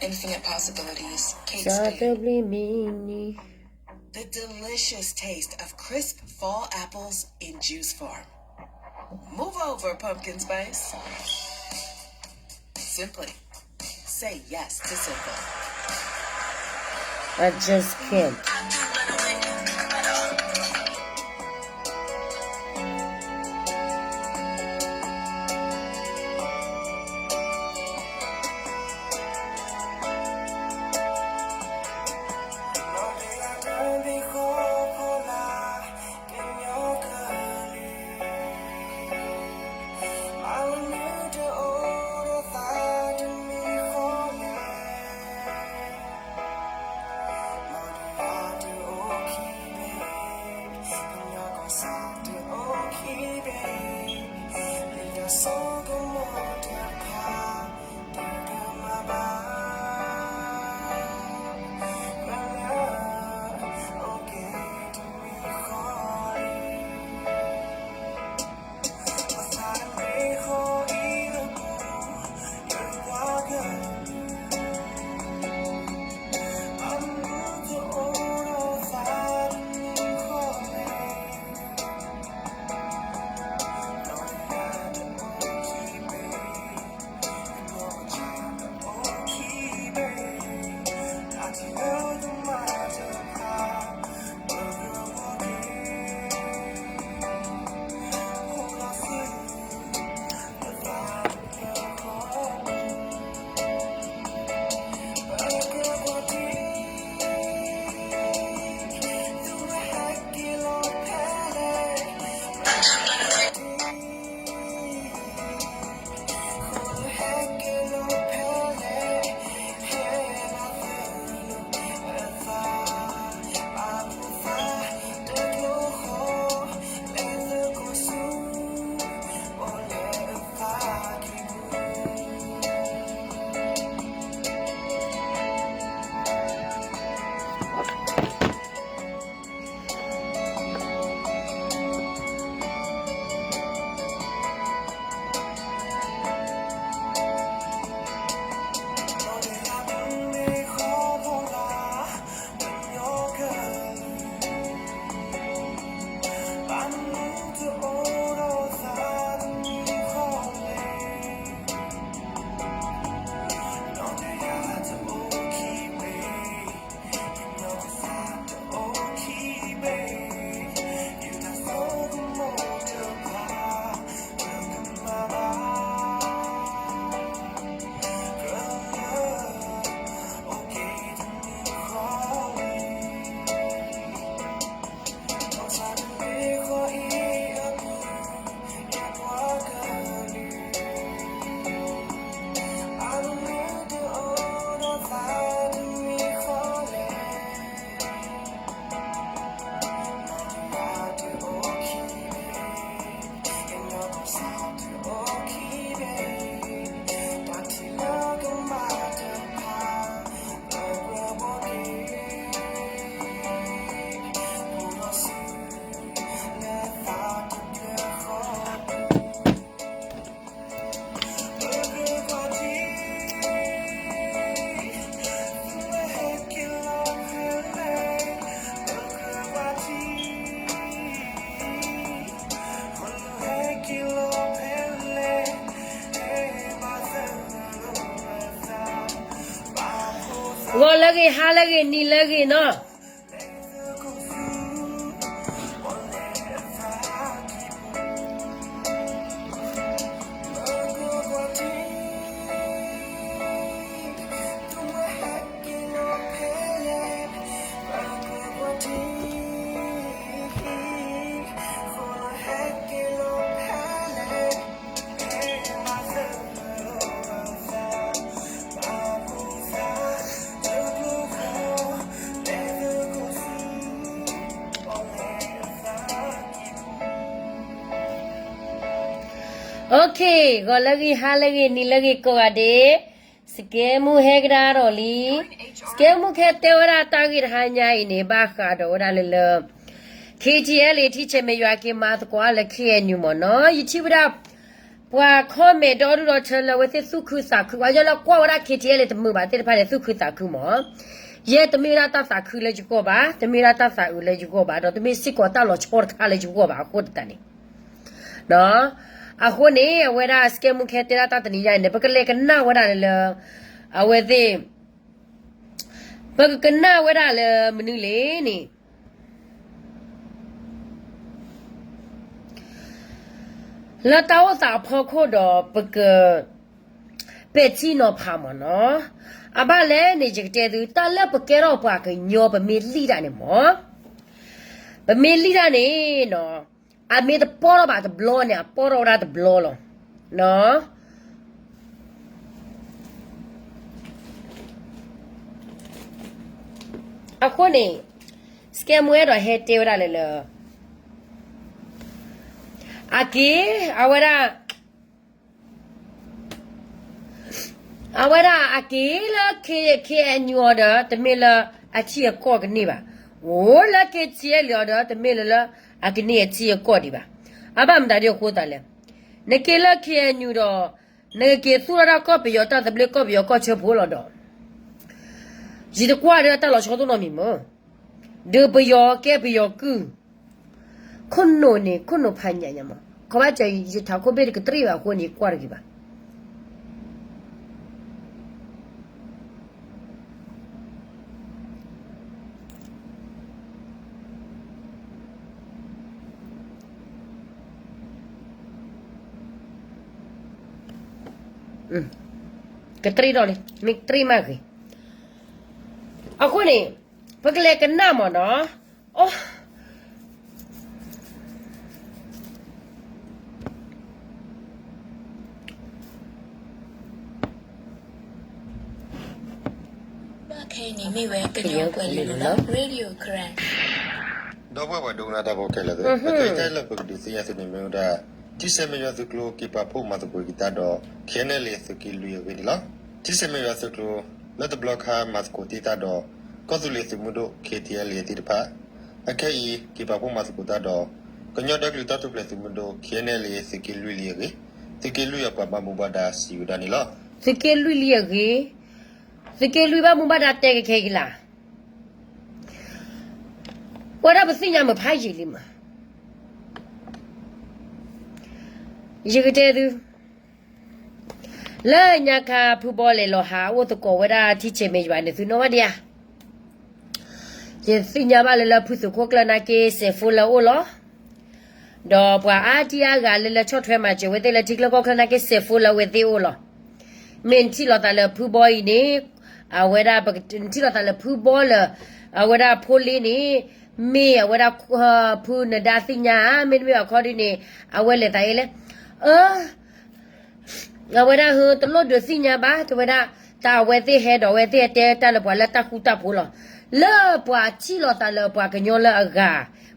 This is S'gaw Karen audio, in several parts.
infinite possibilities. Kate Spade. စီၤသဘျ့မံနံၤ The delicious taste of crisp fall apples in juice form. Move over, pumpkin spice. Simply say yes to simple. I just can't. G'aw lag'e, ha lag'e, ni lag'e နီၤ. Okay, ဂီၤလၢအဂ့ၤ ဟါလၢအဂ့ၤ နံၤလၢအဂ့ၤ ကိးဂၤဒဲး, စကဲမူဟဲကဒါဒီးလံ. စကဲမူခဲတဲဝဲဒၣ်တၢ်ဂ့ၢ်တဟါညါအံၤန့ၣ် ဘၣ်ဃးဒီးဝဲဒၣ်လၢလၢ K T L A ထံဆဲးမဲာ်ယွၤက့ၤမၤသကိးလၢ K N U မ့ၢ်နီၤ. ယထံၣ်ဝဲဒၣ် ပှၤ comment ဒီဒူၣ်ဒီထၢလၢအဝဲသ့ၣ်သူၣ်ခုသးခု ပှၤကညီလၢကွၢ်ဝဲဒၣ် KTLA တမုာ်ဘၣ်သ့ၣ်တဖၣ်န့ၣ် သူၣ်ခုသးခုမး, ယဲတမ့ၢ်ဝဲဒၣ်တၢ်သးခုလၢယဂီၢ်ဘၣ်, တမ့ၢ်ဝဲဒၣ်တၢ်သးအုးလၢယဂီၢ်ဘၣ်, ဒီးတမ့ၢ်စ့ၢ်ကီးတၢ်လီၤဆီတခါလၢယဂီၢ်ဘၣ်အဃိသတးန့ၣ် အဃိန့ၣ် အဝဲဒၣ် စကဲမူ ခဲတဲဒၣ်တၢ်တနံၤညါအံၤန့ၣ် ပကလဲၤကနၣ်ဝဲဒၣ်လၢ အဝဲသ့ၣ် ပကကနၣ်ဝဲဒၣ်လၢမနုၤလဲၣ်န့ၣ် လၢတၢ်အိၣ်သးအဖီခိၣ်ဒီး ပကပဲာ်ထံနီၤဖးမးနီၤ. အဘၣ်လဲၣ်န့ၣ် ယကတဲသု တၢ်လၢပကဲထီၣ်ပှၤကညီ ပမ့ၢ်လံၣ်တၢ်န့ၣ်မး, ပမ့ၢ်လံၣ်တၢ်န့ၣ်နီၤ, အမ့ၢ်တပီထီၣ်ဘၣ်တဘျီန့ၣ် အပီထီၣ်ဝဲဒၣ်တဘျီလီၤ. အဃိန့ၣ် စကဲမူ အဲၣ်ဒိးဟဲတဲဝဲဒၣ်လၢလၢ အက့ၤ အဝဲဒၣ် အဝဲဒၣ်အက့ၤလၢ K-, KNU အီၤဒီး တမ့ၢ်လၢအထံအကီၢ်ကန့ၢ်ဘၣ်. အိၣ်လၢ KTLA အီၤဒီး တမ့ၢ်လၢလၢအကန့ၢ်အထံအကီၢ်ဒံးဘၣ်. အဘၣ်မတၤဒ်အဃိသတးလဲၣ်, နက့ၤလၢ KNU ဒီး နကက့ၤသူၣ်ထီၣ်ဒၣ်ကီၢ်ပယီၤတၢ်သဘျ့ ကီၢ်ပယီၤကီၢ်ဆၢဖိလီၤဒီး ယတကွၢ်ဒီးတၢ်လီၤဆီတနီတမံၤမး, ဒီးပယီၤကဲပယီၤကုၢ်, ခိၣ်နူာ်န့ၣ် ခိၣ်နူာ်ဖးညၣ်ညါမး, ခီဘၣ်စၢၤယထးခိၣ်ဘ့ၣ်တကတြံၣ်ဘၣ်အဃိန့ၣ် ယကွၢ်တဂ့ၤဘၣ်. ကတြံၣ်ဒီးလံ, မ့ၢ်တြံၣ်မးဂ့ၤ. အဃိန့ၣ် ပကလဲၤကနၣ်မးနီၤ, အိ ဘၣ်ခဲအံၤန့ၣ်မ့ၢ်ဝဲကညီကွဲၤလ့လိၤလီၤ. Radio Karen ဒီပုၢ်ဝဲၢ်ပှၤဒိကနၣ်တၢ်ဖိခဲလၢာ်သ့ၣ်, တၢ်လၢပကဒုးသ့ၣ်ညါသုန့ၣ်မ့ၢ်ဝဲဒၣ် ထံဆဲးမဲာ်ယွၤသုးကျိၤက့ၤပာ်ဖှိၣ်မၤသကိးက့ၤတၢ်ဒီး KNLA သုးက့လွံၢ်အဂ့ၢ်န့ၣ်လီၤ. ထံဆဲးမဲာ်ယွၤသုးကျိၤ လၢတဘျီခါမၤသကိးတ့ၢ်တၢ်ဒီး ကီၢ်သူလ့ၤသုးမုၢ်ဒိၣ် KTLA သ့ၣ်တဖၣ်, အခဲအံၤက့ၤပာ်ဖှိၣ်မၤသကိးတၢ်ဒီး ကညီဒီကလုာ်တၢ်ထူၣ်ဖျဲးသုးမုၢ်ဒိၣ် KNLA သုးက့လွံၢ်လံအဂ့ၢ်, သုးက့လွံၢ်အပှၤဘၣ်မူဘၣ်ဒါစံးဝဲဒၣ်န့ၣ်လီၤ. သုးက့လွံၢ်လံအဂ့ၢ်, သုးက့လွံၢ်ဘၣ်မူဘၣ်ဒါတဲက့ၤခဲအံၤလၢ် ပဝဲဒၣ်ပသ့ၣ်ညါမုာ်ဖးယံာ်လံမး, ယကတဲသု, လၢညါခါဖုဘီလဲၤလီၤဟးအိၣ်သကိးဝဲဒၣ် ထံဆဲးမဲာ်ယွၤန့ၣ် သုနီၣ်ဘၣ်ဒံးဧါ. ယသ့ၣ်ညါဘၣ်လၢလၢဖုသုးခိၣ်ကျၢၢ်နာ်က့ စဲးဖိလၢအိၣ်လီၤ. ဒီးပှၤအါတံၢ်အါဂၤလၢလၢဆီၣ်ထွဲမၤစၢၤဝဲသ့ၣ်လၢထံချၢကီၢ်ချၢနာ်က့ စဲးဖိလၢအဝဲသ့ၣ်အိၣ်လီၤ. မ့ၢ်နထံၣ်လိာ်သးလၢဖုဘီအံၤန့ၣ်, အဝဲဒၣ်, နထံၣ်လိာ်သးလၢဖုဘီလၢ အဝဲဒၣ်ဖိလ့န့ၣ်, မ့ၢ်အဝဲဒၣ်ဖုနဒါသ့ၣ်ညါဧါ, မ့တမ့ၢ်အခီဒုန့ၣ် အဝဲလဲၤသးအ့လဲၣ်. အၢ အဝဲဒၣ်ဟၢတလိၣ်ဒုးသ့ၣ်ညါဘၣ်, တဲဝဲဒၣ်, တၢ်အဝဲသ့ၣ်ဟဲဒီးအဝဲသ့ၣ်တဲတၢ်လၢပှၤလၢတၢ်ဃူတၢ်ဖိးလီၤ. လၢပှၤထံၣ်လိာ်သးလၢပှၤကညီလၢအဂၤ,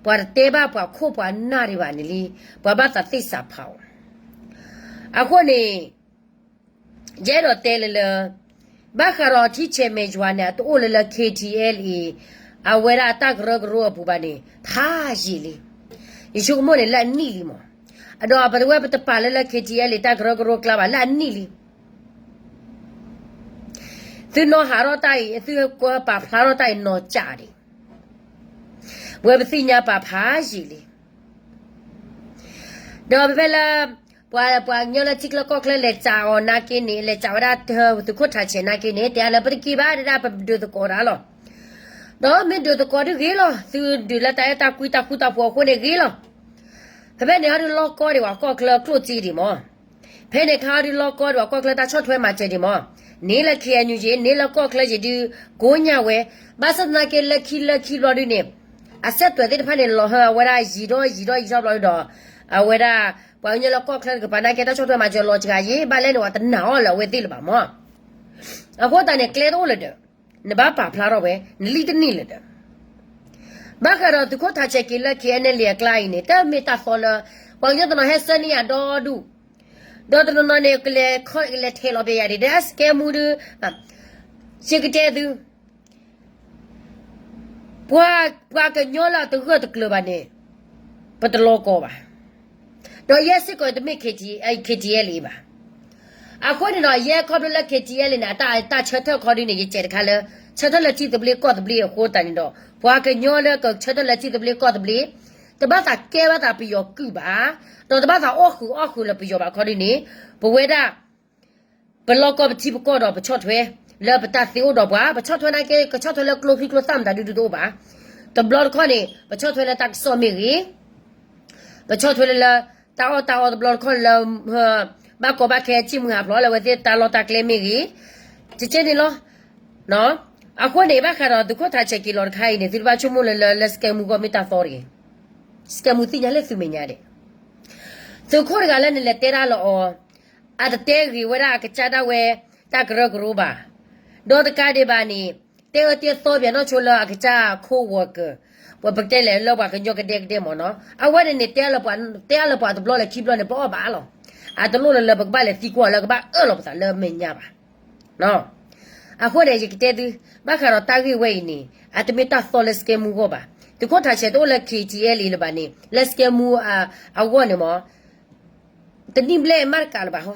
ပှၤတတဲဘၣ်ပှၤခိၣ်ပှၤနၢ်ဒံးဘၣ်န့ၣ်လံ, ပှၤဘၣ်သးသ့ၣ်စးဖးအီၤ. အဃိန့ၣ် ယအဲၣ်ဒိးတဲလၢလၢ, ဘၣ်ဃးဒီးထံဆဲးမဲာ်ယွၤန့ၣ် အတအိၣ်လၢလၢ KTLA အဝဲဒၣ်အတၢ်ကရၢကရိအပူၤဘၣ်န့ၣ် ဖးယံာ်လံ. ယဆိကမိၣ်န့ၣ်လၢအနံၣ်လံမး, ဒီးပဝဲပတပာ်လၢလၢ KTLA တၢ်ကရၢကရိကျါဘၣ် လၢအနံၣ်လံ. သုနီၢ်ဟးထီၣ်တၢ်အံၤ, သုကပာ်ဖျါထီၣ်တၢ်အံၤနီၢ်ကၠးဒံး, ပဝဲပသ့ၣ်ညါပာ်ဖးယံာ်လံ. ဒီးဖဲဖဲလၢ ပှၤ, ပှၤကညီလၢထံချၢကီၢ်ချၢလဲၤစးအီၤနာ်က့န့ၣ်, လဲၤစးဝဲဒၣ်သုးခိၣ်ထးဆဲးနာ်က့န့ၣ်, တဲအါလၢပတက့ၤဘၣ်ဒၣ် ပဒုးသကိးတၢ်လီၤ. ဒီးမ့ၢ်ဒုးသကိးဒုးဂ့ၤလီၤ, သုဒုးလၢတၢ်အဲၣ်တၢ်ကွံတၢ်ဃူတၢ်ဖိးအဃိန့ၣ်ဂ့ၤလီၤ. ဖဲဖဲန့ၣ်ဟီဒုးလီၢ်ကီဒံးပှၤကီၢ်ချၢကျိၣ်စ့ဒံးမး, ဖဲန့ၣ်ခါဟီဒုးလီၢ်ကီဒံးပှၤကီၢ်ချၢတၢ်ဆီၣ်ထွဲမၤစၢၤဒံးမး, န့ၢ်လၢ KNU ယံၤ, န့ၢ်လၢကီၢ်ချၢယံၤဒုးကိးညါဝဲ, ဘၣ်ဆၣ်သနာ်က့လၢခံလၢခံဘျီဒုန့ၣ် အဆက်သွယ်သ့ၣ်တဖၣ်န့ၣ် လီၤဟၢအဝဲဒၣ်ယံာ်ဒီးယံာ်ဒီးယံာ်ထီၣ်ဘျီဒုဒီး, အဝဲဒၣ် ပှၤကညီလၢကီၢ်ချၢတကပၤနာ်က့တၢ်ဆီၣ်ထွဲမၤစၢၤလီၤစှၤယံၤ, ဘၣ်လဲၣ်န့ၣ် ပှၤတနာ်အီၤလၢအဝဲသ့ၣ်လၢၤဘၣ်မး. အဃိသတးန့ၣ် ကျဲတအိၣ်လၢၤဒီး, နဘၣ်ပာ်ဖျါထီၣ်ဝဲ, နလံတန့ၢ်လၢၤဒီး ဘၣ်ဃးဒီးသုးခိၣ်ထးဆဲးက့ၤလၢ KNLA အကျါအံၤန့ၣ် တမ့ၢ်တၢ်သီလၢ ပှၤကညီတနီၤဟဲဆှၢန့ၢ်ယၤဒီဒူၣ်, ဒီးတနီၤနီၤန့ၣ် ကလဲၤခီၣ်ကလဲၤထဲးလီၤပယၤဒံး ဒီးစကဲမူဒုး, ယကတဲသု, ပှၤ, ပှၤကညီလၢအတဂၢၢ်တကျၢၤဘၣ်န့ၣ် ပတလီၤကီဘၣ်. ဒီးယဲစ့ၢ်ကီးတမ့ၢ် K T L ဘၣ်. အဃိန့ၣ်ဒီး ယဲခီဖျိလၢ K T L န့ၣ် အတၢ်ဆၢထၢၣ်ခီဒုန့ၣ် ယစဲးတခါလၢ ဆၢထၢၣ်လၢထံသဘျ့ကီၢ်သဘျ့အဃိသတးန့ၣ်ဒီး ပှၤကညီလၢကဆၢထၢၣ်လၢထံသဘျ့ကီၢ်သဘျ့ တဘၣ်သးကဲဘၣ်သးပယီၤကုၢ်ဘၣ်, ဒီးတဘၣ်သးအီၣ်ဃုာ်အီၣ်ဃုာ်လၢပယီၤဘၣ်ခီဒုန့ၣ် ပဝဲဒၣ် ပလီၢ်ကီၢ်ပထံပကီၢ်ဒီးပဆီၣ်ထွဲ လၢပတၢ်သ့အိၣ်ဒီးပှၤ, ပဆီၣ်ထွဲနာ်က့ ကဆီၣ်ထွဲလၢကျိချံကျိသၣ်မတၤဒုဒုတအိၣ်ဘၣ်. တဘျီတခီၣ်န့ၣ် ပဆီၣ်ထွဲလၢတၢ်ကစီၣ်မ့ၢ်ဂ့ၤ, ပဆီၣ်ထွဲလၢ တၢ်အီၣ်တၢ်အီတဘျီတခီၣ်လၢ ဘၣ်ကီဘၣ်ခဲစံၣ်မုၢ်ဟးဖျိးလၢအဝဲသ့ၣ်တၢ်လီၢ်တၢ်ကျဲမ့ၢ်ဂ့ၤ, ကကဲန့ၣ်လီၤ. အဃိန့ၣ် ဘၣ်ဃးဒီးသုးခိၣ်ထးဆဲးက့ၤလီၤတခါအံၤန့ၣ် သုတဘၣ်ဆိကမိၣ်လၢ လၢ လၢစကဲမူဂီၢ်မ့ၢ်တၢ်သီတဂ့ၤ. စကဲမူသ့ၣ်ညါလၢသုမဲာ်ညါဒဲး, သုးခိၣ်တဂၤလၢနလဲၤတဲဒၣ်လၢအီၤ အတတဲဂ့ၤဝဲဒၣ်အကစၢ်ဒၣ်ဝဲ တၢ်ကရၢကရိဘၣ်, ဒီးတကးဒံးဘၣ်န့ၣ် တဲအၢတဲသီပၠးနီၢ်ဆိလၢအကစၢ်ခိၣ်ဝီၤကၢၤ, ပတဲလဲၣ်လၢပှၤကညီကဒဲကဒဲမ့ၢ်နီၤ, အဝဲန့ၣ်န့ၣ် တဲအါလၢပှၤတဘျီလၢခံဘျီန့ၣ် ပအီၣ်ဘၣ်လီၤ. အတလိၣ်လၢလၢပကဘၣ်လဲၤသံကွၢ်လၢကဘၣ်အၢၣ်လီၤပသးလၢမဲာ်ညါဘၣ်. အဃိန့ၣ် ယကတဲသု ဘၣ်ဃးဒီးတၢ်ဂ့ၢ်ဝဲအံၤန့ၣ် အတမ့ၢ်တၢ်သီလၢစကဲမူဂီၢ်ဘၣ်. သုးခိၣ်ထးဆဲးတအိၣ်လၢ K T L လၢၤဘၣ်န့ၣ် လၢစကဲမူအဂီၢ်န့ၣ်မ့ၢ် တနံၣ်ဘျဲၣ်မးတကးလၢၤဘၣ်ဟီ.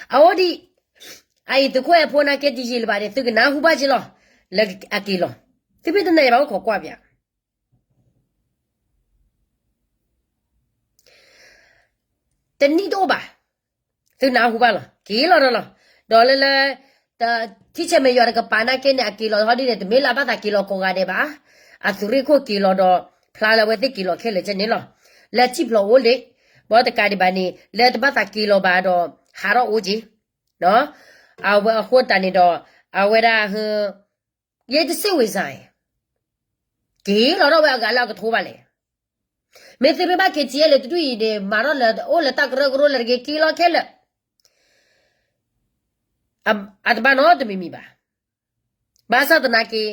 အအိၣ်ဒံး အအံၤသုးခိၣ်အဲၣ်ဖိနာ်က့တယံာ်လၢၤဘၣ်န့ၣ် သုကနၢ်ဟူဘၣ်က့ၤလီၤ လၢအက့ၤလီၤ. သုမ့ၢ်တနာ်ယဘၣ်အိၣ်ခိးကွၢ်ပၠး တနံၣ်တအိၣ်ဘၣ်, သုနၢ်ဟူဘၣ်လီၤ က့ၤလီၤဒီးလီၤ. ဒီးလၢလၢ ထံဆဲးမဲာ်ယွၤတကပၤနာ်က့န့ၣ် အက့ၤလီၤဟီဒ်န့ၣ် တမ့ၢ်လၢအဘၣ်သးက့ၤလီၤကိးဂၤဒဲးဘၣ်. အသုးရ့ၣ်ခိၣ်က့ၤလီၤဒီး ဖျါလၢအဝဲသ့ၣ်က့ၤလီၤခဲလၢာ်ကဲန့ၣ်လီၤ. လၢစံၣ်ဖျိးအိၣ်လံ, ဘၣ်တကးဒံးဘၣ်န့ၣ် လၢတဘၣ်သးက့ၤလီၤဘၣ်ဒီး ဟးထီၣ်အိၣ်က့ၤ အဝဲအဃိတၢ်န့ၣ်ဒီး အဝဲဒၣ် ယဲတစ့ၢ်ဝံၤစၢ် က့ၤလီၤထီၣ်ဝဲအဂၤလၢအကထိဘၣ်လဲၣ်. မ့ၢ်သုမ့ၢ်ဘၣ် K T L တဒူၣ်အံၤန့ၣ် မၤထီၣ်လၢအိၣ်လၢတၢ်ကရၢကရိလၢတဂ့ၤ က့ၤလီၤခဲလၢာ် အတဘၣ်နီတမံၤမံၤဘၣ်. ဘၣ်ဆၣ်သနာ်က့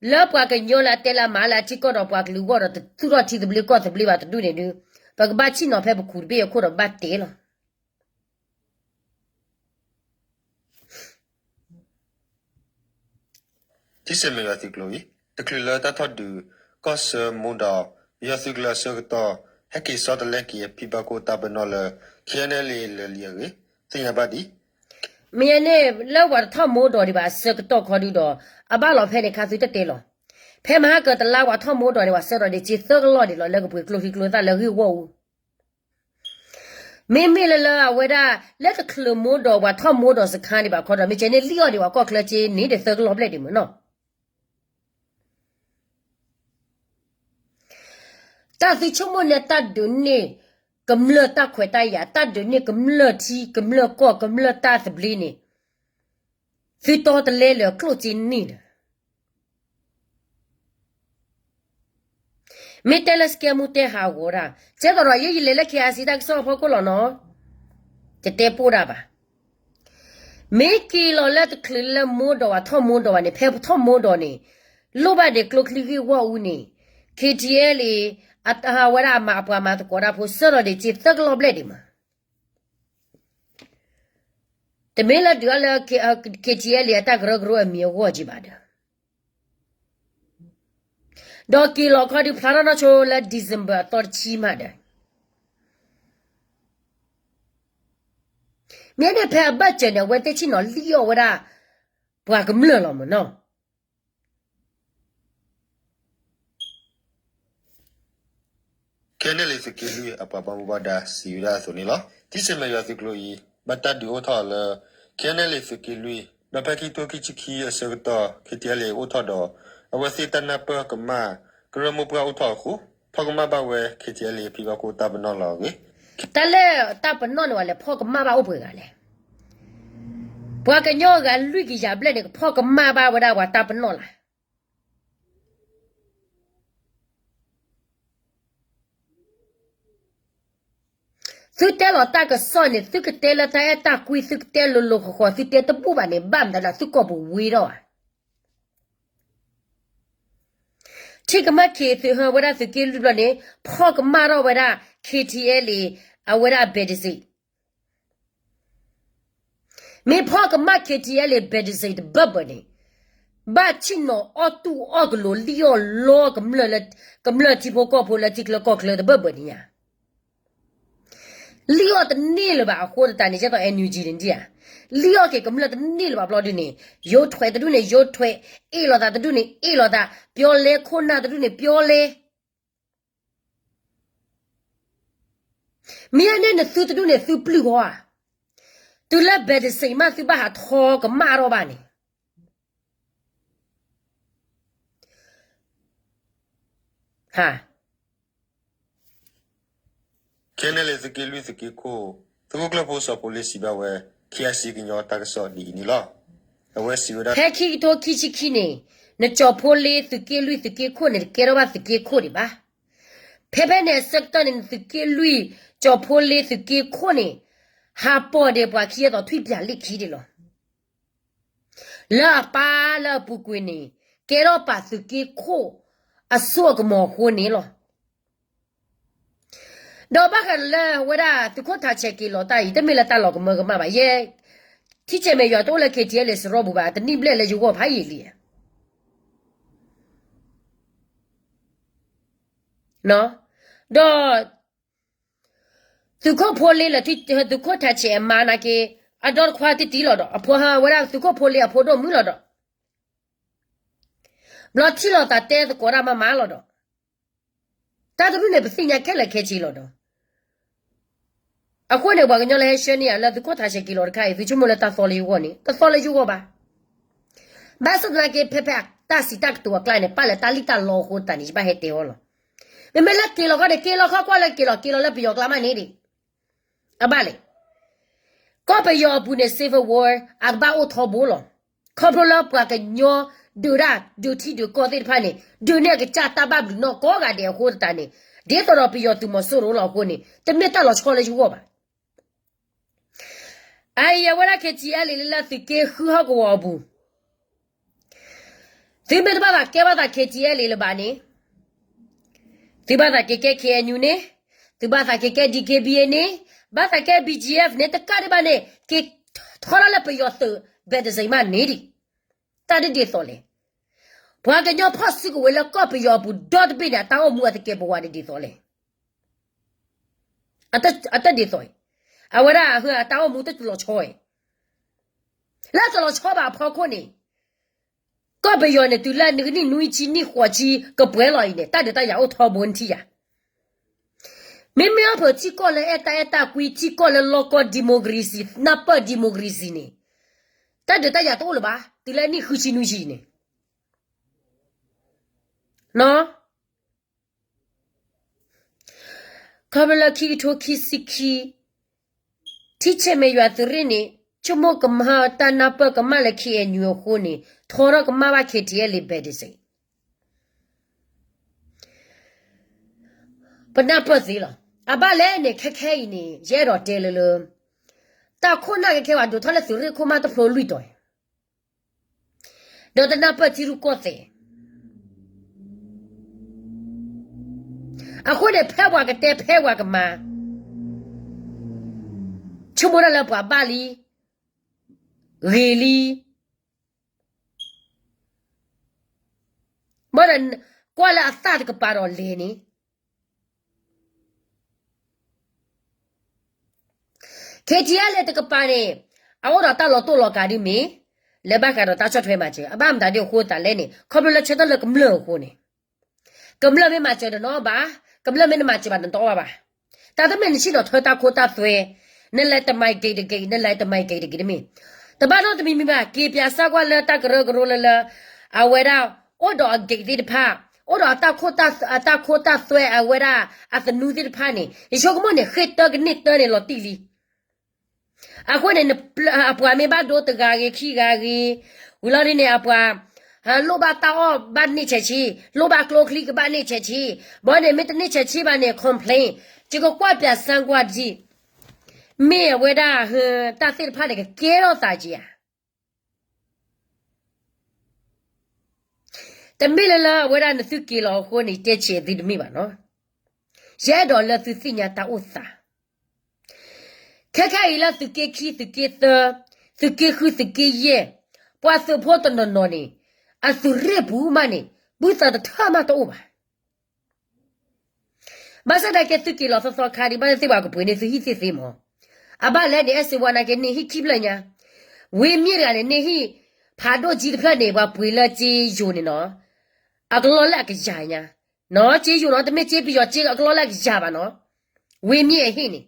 လၢပှၤကညီလၢအတဲလၢအမၤလၢအထံကီၢ်ဒီးပှၤကလုာ်အဂီၢ်ဒီး တသူၣ်ထီၣ်ထံသဘျ့ကီၢ်သဘျ့ဘၣ်တဒူၣ်န့ၣ်ဒုး ပကဘၣ်ဆ့ၣ်နီၤဖဲပခူၣ်တဘ့ၣ်အခိၣ်ဒီးဘၣ်တဲလီၤ. ထံဆဲးမဲာ်ယွၤသုးကျိၤအံၤ တချုးလၢတၢ်ထီၣ်ဒုး ကီၢ်ဆၢမိၢ်ဒီး ယွၤသုးကျိၤအဆၢကတီၢ် ဟဲက့ၤဆီတလဲက့ၤအဖံဘၣ်ကိၣ်တၢ်ပနီၣ်လၢ K N L A လၢာ်လံအဂ့ၢ် သ့ၣ်ညါဘၣ်ဒံး. မ့ၢ်န့ၣ် လၢပှၤတထီၣ်မိၢ်ဒီးဒံးဘၣ်အဆၢကတီၢ်ခီဒုဒီး အဘၣ်လီၤဖဲန့ၣ်ခါသုတတဲလီၤ. ဖဲမဟါကတလါပှၤထီၣ်မိၢ်ဒီးန့ၣ် ပှၤဆှၢဒီးဒံးစ့သၢကလီၢ်ဒံးလီၤ လၢကပှ့ၤကျိချံကျိသၣ်လၢဂ့ၢ်ဂီၢ်အူ မ့မ့ၢ်လၢလၢအဝဲဒၣ် လၢတချုးမိၢ်ဒီးပှၤထီၣ်မိၢ်ဒီးစခါဒံးဘၣ်ခီဒီး မ့ၢ်ကဲန့ၣ်လံအီၤဒံးပှၤကီၢ်ချၢက့န့ၣ်ဒီးသၢကလီၢ်ဘျဲၣ်ဒံးမ့ၢ်နီၤ. တၢ်သုဆိကမိၣ်န့ၣ် တၢ်ဒုးန့ၢ်ကမျၢၢ်တၢ်ခွဲးတၢ်ယာ် တၢ်ဒုးန့ၢ်ကမျၢၢ်ထံ ကမျၢၢ်ကီၢ် ကမျၢၢ်တၢ်သဘျ့န့ၣ် သုတီတလဲလၢကျိၣ်စ့န့ၢ်ဒီး မ့ၢ်တဲလၢစကဲမူတဲဟးဂီၤတၢ် ကဲသိးဒီးယဲယလဲၤလၢ K I C တၢ်ကစီၣ်အဖီခိၣ်လီၤနီၤ, ယတဲပိၢ်ဒၣ်ဘၣ်. မ့ၢ်က့ၤလီၤလၢတချုးလၢမိၢ်ဒီးဝဲထီၣ်မိၢ်ဒီးဝဲန့ၣ် ဖဲထီၣ်မိၢ်ဒီးန့ၣ် လိၣ်ဘၣ်ဒံးကျိချံဂ့ၢ်ဝီၢ်အူန့ၣ် K T L A အဝဲဒၣ်အမၤပှၤမၤသကိးတၢ်ဖိ ဆှၢဒီးဒံးစ့သၢကလီၢ်ဘျဲၣ်ဒံးမး တမ့ၢ်လၢဒုးအီၤလၢ K T L A အတၢ်ကရၢကရိအမံၤအဂီၢ်က့ဘၣ်ဒီး ဒီးက့ၤလီၤခီဒုးဖျါထီၣ်နီၢ်ဆိလၢ December အသီတဆံမးဒီး မ့ၢ်န့ၣ်ဖဲအဘၢၣ်စၢၤန့ၣ် အဝဲသ့ၣ်ဆ့ၣ်နီၤလံအီၤဝဲဒၣ် ပှၤကမျၢၢ်လီၤမ့ၢ်နီၤ. K N L A သုးက့လွံၢ်အပှၤဘၣ်မူဘၣ်ဒါစံးဝဲဒၣ်အသိးန့ၣ်လီၤ. ထံဆဲးမဲာ်ယွၤသုးကျိၤအံၤ ဘၣ်တၢ်ဒုးအိၣ်ထီၣ်အီၤလၢ K N L A သုးက့လွံၢ် ဒီးဖဲခံထိခံဆံခံအဆၢကတီၢ် K T L A အိၣ်ထီၣ်ဒီး အဝဲသ့ၣ်တၢ်နၢ်ပၢၢ်ကမၣ် ကရၢမိၢ်ပှၢ်အိၣ်ထီၣ်အဃိ ဖီၣ်ကမၣ်ဘၣ်ဝဲ K T L A ဖံဘၣ်ကိၣ်တၢ်ပနီၣ်လီၤအဂ့ၢ် တၢ်လၢတၢ်ပနီၣ်န့ၣ်ဝဲလဲၣ် ဖီၣ်ကမၣ်ဘၣ်အိၣ်ပှဲၤဂၤလဲၣ်. ပှၤကညီအဂၤလွံၢ်ကယၤဘျဲၣ်န့ၣ် ကဖီၣ်ကမၣ်ဘၣ်ဝဲဒၣ်ပှၤတၢ်ပနီၣ်လၢ် သုတဲလီၤတၢ်ကစီၣ်န့ၣ် သုကတဲလၢတၢ်အဲၣ်တၢ်ကွံ သုကတဲလိၤလိၤဃီဃီ သုတဲတဘူၣ်ဘၣ်န့ၣ် ဘၣ်မတၤဒၣ်သုကိာ်ပူၤဝ့ထီၣ်ဧါ. ထံၣ်ကမၣ်ခ့သုဟၢဝဲဒၣ်သုးက့လွံၢ်ဘျီန့ၣ် ဖီၣ်ကမၣ်ထီၣ်ဝဲဒၣ် K T L A အဝဲဒၣ်အဘဲးတစ့း မ့ၢ်ဖီၣ်ကမၣ် K T L A ဘဲးတစ့းတဘၢၣ်ဘၢၣ်န့ၣ် ဘၣ်ဆ့ၣ်နီၤအီၣ်တူၢ်အီၣ်ကလိၤ လံၣ်အီၣ်လီကမျၢၢ်လၢ ကမျၢၢ်ထံဖိကီၢ်ဖိလၢထံချၢကီၢ်ချၢတဘၢၣ်ဘၢၣ်န့ၣ်ညါ လံၣ်အီၣ်တန့ၢ်လၢၤဘၣ် အဃိသတးန့ၣ် ကဲသိး NUG န့ၣ်ဧါ, လံၣ်အီၣ်က့ၤကမျၢၢ်တန့ၢ်လၢၤဘၣ်ဘျီဒုန့ၣ် ယိထွဲးတဒူၣ်န့ၣ် ယိထွဲး, အ့ၣ်လိာ်သးတဒူၣ်န့ၣ် အ့ၣ်လိာ်သး, ပျီလဲခိၣ်နၢ်တဒူၣ်န့ၣ် ပျီလဲ မ့ၢ်အန့ၣ်နသုတဒူၣ်န့ၣ် သုပျုၢ်ဂီၤဧါ, တုၤလၢ ဘဲးတစ့းမး သုဘၣ်ဟးထီကမၣ်ထီၣ်ဘၣ်န့ၣ် ဟါ ခဲန့ၣ်လၢသုးက့လွံၢ်သုးက့ခိၣ် သုးခိၣ်ကျၢၢ်ဖိစီၤဖိလ့စံးဘၣ်ဝဲ KIC ကညီတၢ်ကစီၣ်ဒ်အံၤန့ၣ်လီၤ. အဝဲစံးဝဲဒၣ် ဖဲခံကထိခံဆံခံန့ၣ် နကၠီၤဖိလ့သုးက့လွံၢ်သုးက့ခိၣ်န့ၣ် တကဲထီၣ်ဘၣ်သုးက့ခိၣ်ဒံးဘၣ်. ဖဲဖဲန့ၣ်အဆၢကတီၢ်န့ၣ် နသုးက့လွံၢ် ကၠီၤဖိလ့သုးက့ခိၣ်န့ၣ် ဟးပိာ်ဒံးပှၤခံအသိးထွံၣ်ပၠးလ့ၣ်ခံဒံးလီၤ. လၢအပၢ်လၢအပူၤကွံာ်န့ၣ် ကဲထီၣ်ပာ်သုးက့ခိၣ်အစိအကမီၤအဃိန့ၣ်လီၤ. ဒီးဘၣ်ဃးလၢဝဲဒၣ်သုးခိၣ်ထးဆဲးက့ၤလီၤတၢ်အံၤ တမ့ၢ်လၢတၢ်လီၤကမၢကမၣ်ဘၣ်. ယဲ ထံဆဲးမဲာ်ယွၤတအိၣ်လၢ KTLA စရီပူၤဘၣ်, တနံၣ်ဘျဲၣ်လၢယဂီၢ်ဖးယံာ်လံ. ဒီး သုးခိၣ်ဖိလ့လၢ သုးခိၣ်ထးဆဲးအမါနာ်က့ အဒီတခွါတံၢ်တံၢ်လီၤဒီး အဖိဟါဝဲဒၣ်သုးခိၣ်ဖိလ့အဖိဒိၣ်မုၣ်လီၤဒီး ဘျီထံၣ်လိာ်သးတဲသကိးတၢ်မၤမၤလီၤဒီး တၢ်တဒူၣ်န့ၣ် ပသ့ၣ်ညါခဲလၢာ်ခဲဆ့လီၤဒီး အဃိန့ၣ် ပှၤကညီလၢဟဲဆှၢန့ၢ်ယၤလၢသုးခိၣ်ထးဆဲးက့ၤလီၤတခါအံၤ သုဆိကမိၣ်လၢတၢ်သီလၢယဂီၢ်န့ၣ် တသီလၢယဂီၢ်ဘၣ်. ဘၣ်ဆၣ်သနာ်က့ ဖဲဖဲတၢ်စံးတၢ်ကတိၤအကျါန့ၣ် ပာ်လၢတၢ်လံၣ်တၢ်လီအဃိသတးန့ၣ် ယဘၣ်ဟဲတဲအီၤလီၤ. မ့မ့ၢ်လၢက့ၤလီၤခီန့ၣ် က့ၤလီၤခီကွၢ်လၢက့ၤလီၤ က့ၤလီၤလၢပယီၤကျါမးန့ၣ်ဒံး အဘၣ်လဲၣ်. ကီၢ်ပယီၤအပူၤန့ၣ် civil war အကဘၣ်အိၣ်ထီဘိလီၤ. ခီဖျိလၢပှၤကညီဒုးတၢ်ဒုးထံဒုးကီၢ်သ့ၣ်တဖၣ်န့ၣ် ဒုးန့ၢ်အကစၢ်တၢ်ဘၣ်ဘျုးနီၢ်ကိးဂၤဒဲးအဃိသတးန့ၣ် ဒ်သိးဒီးပယီၤသုးမီၤစိရိၤလီၤအဃိန့ၣ် တမ့ၢ်တၢ်လီၤဆီလၢယဂီၢ်ဘၣ်. အအံၤအဝဲဒၣ် KTLA လၢလၢသုးက့ဃုဟီၣ်ကဝီၤအပူၤ သုမ့ၢ်တဘၣ်သးကဲဘၣ်သး KTLA လၢၤဘၣ်န့ၣ် သုဘၣ်သးက့ၤကဲ KNU န့ၣ်, သုဘၣ်သးက့ၤကဲ DKBA န့ၣ်, ဘၣ်သးကဲ BGF န့ၣ် တကးဒံးဘၣ်န့ၣ် က့ၤထီထီၣ်လၢပယီၤသုး ဘဲးတစ့းမးန့ၣ်ဒံး တၢ်ဒ်ဒ်သိးလဲၣ်. ပှၤကညီဖီၣ်စုကဝဲၤလၢကီၢ်ပယီၤအပူၤဒီတဘ့ၣ်န့ၣ် အတၢ်အိၣ်မူအတကဲပဝးဒ်ဒ်သိးလဲၣ်. အတဒ်သိးအံၤ အဝဲဒၣ်အတၢ်အိၣ်မူတလီၤဆီအံၤ လၢတလီၤဆီဘၣ်အဖီခိၣ်န့ၣ် ကီၢ်ပယီၤန့ၣ် တုၤလၢနကနံၣ်နွံဆံနံၣ်ဃိးဆံကပှဲၤလီၤအံၤန့ၣ် တၢ်ဒုးတၢ်ယၤအိၣ်ထီဘိနထံၣ်ယၤ. မ့မ့ၢ်အီၣ်ဖၢထံကီၢ်လၢအဲၣ်တၢ်အဲၣ်တၢ်ကွံ ထံကီၢ်လၢလီၢ်ကီၢ် democracy နၢ်ပၢၢ် democracy န့ၣ် တၢ်ဒုးတၢ်ယၤတအိၣ်လၢၤဘၣ် တုၤလၢနံၣ်ဃုဆံနွံဆံအံၤန့ၣ် ခီဖျိလၢခံကထိခံဆံခံ ထံဆဲးမဲာ်ယွၤသုးရ့ၣ်န့ၣ် ဆိကမိၣ်ကမၣ်တၢ်နၢ်ပၢၢ်ကမၣ်လၢ KNU အဃိန့ၣ် ထီထီၣ်ကမၣ်ဘၣ် KTLA ဘဲးတစ့း ပနၢ်ပၢၢ်သ့လီၤ. အဘၣ်လဲၣ်န့ၣ် ခဲခဲအံၤန့ၣ် ယအဲၣ်ဒိးတဲလၢလၢ တၢ်ခိၣ်နၢ်ကဲခဲဝဲဒိးထီၣ်လၢသုးရ့ၣ်ခိၣ်မးတဖျိလွံၢ်တီၤ ဒီးတနၢ်ပၢၢ်ထံရူၢ်ကီၢ်သဲး အဃိန့ၣ် ဖဲပှၤကတဲဖဲပှၤကမၤ ဆိကမိၣ်တၢ်လၢပှၤဘၣ်လံ ဂ့ၤလံ ဘၣ်ဒီး ကွၢ်လၢအသၣ်တကပၤဒီးလဲၤန့ၣ် KTLA တကပၤန့ၣ် အအိၣ်ဒီးတၢ်လီၤတိၢ်လီၤကးဒ်မ့ၢ် လၢဘၣ်ဃးဒီးတၢ်ဆီၣ်ထွဲမၤစၢၤ အဘၣ်မတၤဒ်အဃိသတးလဲၣ်န့ၣ် ခီဖျိလၢဆၢထၢၣ်လၢကမျၢၢ်အဃိန့ၣ် ကမျၢၢ်မ့ၢ်မၤစၢၤတနီၤဘၣ် ကမျၢၢ်မ့ၢ်တမၤစၢၤဘၣ်တနီၤဘၣ်ဘၣ်. တၢ်တမ့ၢ်နဆ့ၣ်နီၤထၢတၢ်ခိတၢ်သွဲ နလဲၤတမၤ gate တ gate နလဲၤတမၤ gate တ gate တမ့ၢ် တဘၣ်နီတမံၤမံၤဘၣ် က့ၤပၠးစၢ်ကွၢ်လၢတၢ်ကရၢကရိလၢလၢ အဝဲဒၣ် အိၣ်ဒီးအ gate သ့ၣ်တဖၣ် အိၣ်ဒီးအတၢ်ခိတၢ်သွဲအဝဲဒၣ် အသနူသ့ၣ်တဖၣ်န့ၣ် ယဆိကမိၣ်န့ၣ် ဃ့ၢ်တၢကန့ၢ်တၢန့ၣ်လီၤတံၢ်လံ အဃိန့ၣ် အပှၤမ့ၢ်ဘၣ်ဒိတဂၤဂ့ၤခံဂၤဂ့ၤ ဝံၤလီၤဒ်န့ၣ် အပှၤ လိၣ်ဘၣ်တၢ်အီၣ်ဘၣ်န့ၢ်ဆဲးဆ့ လိၣ်ဘၣ်ကျိချံကဘၣ်န့ၢ်ဆဲးဆ့ ဘၣ်န့ၣ် မ့ၢ်တန့ၢ်ဆဲးဆ့ဘၣ်န့ၣ် complain ယကကွၢ်ပၠးစၢ်ကွၢ်ဒံး မ့ၢ်အဝဲဒၣ် တၢ်သ့ၣ်တဖၣ်န့ၣ် ကကဲထီၣ်သးက့ၤဧါ တမ့ၢ်လၢလၢအဝဲဒၣ်နသုက့ၤလီၤအဃိန့ၣ် တဲဆံးသုတမ့ၢ်ဘၣ်နီၤ ယအဲၣ်ဒိးလၢသုသ့ၣ်ညါတၢ်အိၣ်သး ခဲခဲအံၤလၢသုးက့ခံ သုးက့သၢ သုးက့ဃု သုးက့ယဲၢ် ပှၤသုးဖိတနီၤနီၤန့ၣ် အသုးရ့ၣ်ပူၤမးန့ၣ် ဘုသးတထၢၣ်မးတအိၣ်ဘၣ်. ဘၣ်ဆၣ်သနာ်က့ သုက့ၤလီၤသီသီခါဒံး ဘၣ်သ့ၣ်သ့ၣ်ပှၤကပှ့ၤန့ၢ်သုဟံၣ်သ့ၣ်သ့မး. အဘၣ်လဲၣ်န့ၣ် အဲၣ်စ့ဝါနာ်က့ န့ၢ်ဟံၣ်ခံဖျၢၣ်ညါ, ဝ့မ့ၢ်တဂၤန့ၣ် န့ၢ်ဟံၣ်ဖးဒိၣ်ကၠံတဖျၢၣ်န့ၣ် ပှၤပှ့ၤလၢစ့ယိၤန့ၣ်နီၤ, အကလီၢ်လၢအကယၤညါ, နီၤ စ့ယိၤနီၤ တမ့ၢ်စ့ပယီၤစ့အကလီၢ်လၢအကယၤဘၣ်နီၤ, ဝ့မ့ၢ်အဟံၣ်န့ၣ်,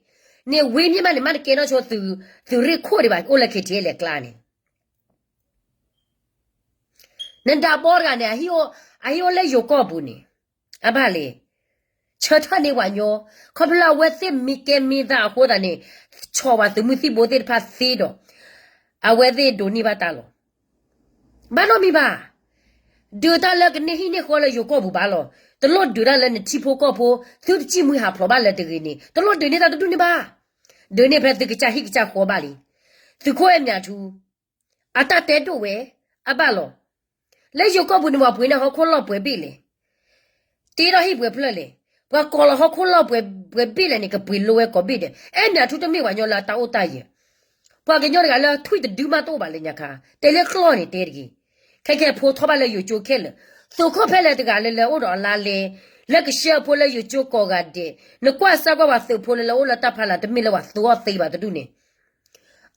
န့ၢ်ဝ့မ့ၢ်မးန့ၣ် မ့ၢ်တကဲထီၣ်ဆိသုးရ့ၣ်ခိၣ်ဒံးဘၣ် အိၣ်လၢ ခ့ထံအဲလၢကျါန့ၣ် နဒးဘီတဂၤန့ၣ် အဟံၣ်အိၣ်လၢယိၤကီၢ်ပူၤန့ၣ်, အဘၣ်လဲၣ်, ဆၢထၢၣ်န့ၢ်ပှၤညီ, ခီဖျိလၢအဝဲသ့ၣ်မ့ၢ်ကဲမ့ၢ်သးအဃိသတးန့ၣ်, ဆီၣ်ဝဲသုးမုၢ်သံၣ်ဘိသ့ၣ်တဖၣ်သ့ဒီး, အဝဲသ့ၣ်ဒိးန့ၢ်ဘၣ်တၢ်လီၤ. ဘၣ်နီတမံၤဘၣ်. ဒုးတၢ်လၢကန့ၢ်ဟံၣ်န့ၢ်ဃီလၢယိၤကီၢ်ပူၤဘၣ်လီၤ. တလိၣ်ဒုးတၢ်လၢနထံဖိကီၢ်ဖိ, သုတစံၣ်မှံဟးဖျိးဘၣ်လၢတဂ့ၤန့ၣ်, တလိၣ်ဒုးန့ၢ်တၢ်တဒူၣ်န့ၣ်ဘၣ်. ဒုးန့ၢ်ဖဲသုကစၢ်ဟံၣ်ကစၢ်ဃီဘၣ်လံ. သုးခိၣ်အဲၣ်မၠးထူ အတၢ်တဲဒိၣ်ဝဲ, အဘၣ်လီၤ. လၢယိၤကီၢ်ပူၤန့ၣ် ပှၤပှ့ၤန့ၢ်ဟီၣ်ခိၣ်လီၢ်ပှဲၤဘ့ၣ်လဲၣ်. တ့ထီၣ်ဟံၣ်ပှဲၤဖျၢၣ်လဲၣ်. ပှၤကိးလီၤဟီၣ်ခိၣ်လီၢ်ပှဲၤဘ့ၣ်လဲၣ်န့ၣ် ကပှ့ၤလိဝဲကိးဘ့ၣ်ဒီး အဲၣ်မၠးထူတမ့ၢ်ပှၤညီလၢအတၢ်အိၣ်တၢ်ယၢၤ. ပှၤကညီတဂၤလၢထွံၣ်တဒုမးတအိၣ်ဘၣ်လၢညါခါ, တဲလၢကျီၢ်န့ၣ်တဲတဂ့ၤ. ခဲကဲဖိထီၣ်ဘၣ်လၢယိၤကၠိခဲလၢာ်, သုးခိၣ်ဖဲလဲၣ်တဂၤလၢလၢအိၣ်ဒီးအလါလဲ, လၢကဆှၢအဖိလၢယိၤကၠိကိးဂၤဒဲး, နကွၢ်စၢ်ကွၢ်ပှၤသုးဖိလၢလၢအိၣ်လၢတၢ်ဖီလာ် တမ့ၢ်လၢပှၤသုးအီၣ်သ့ဘၣ်တဒူၣ်န့ၣ်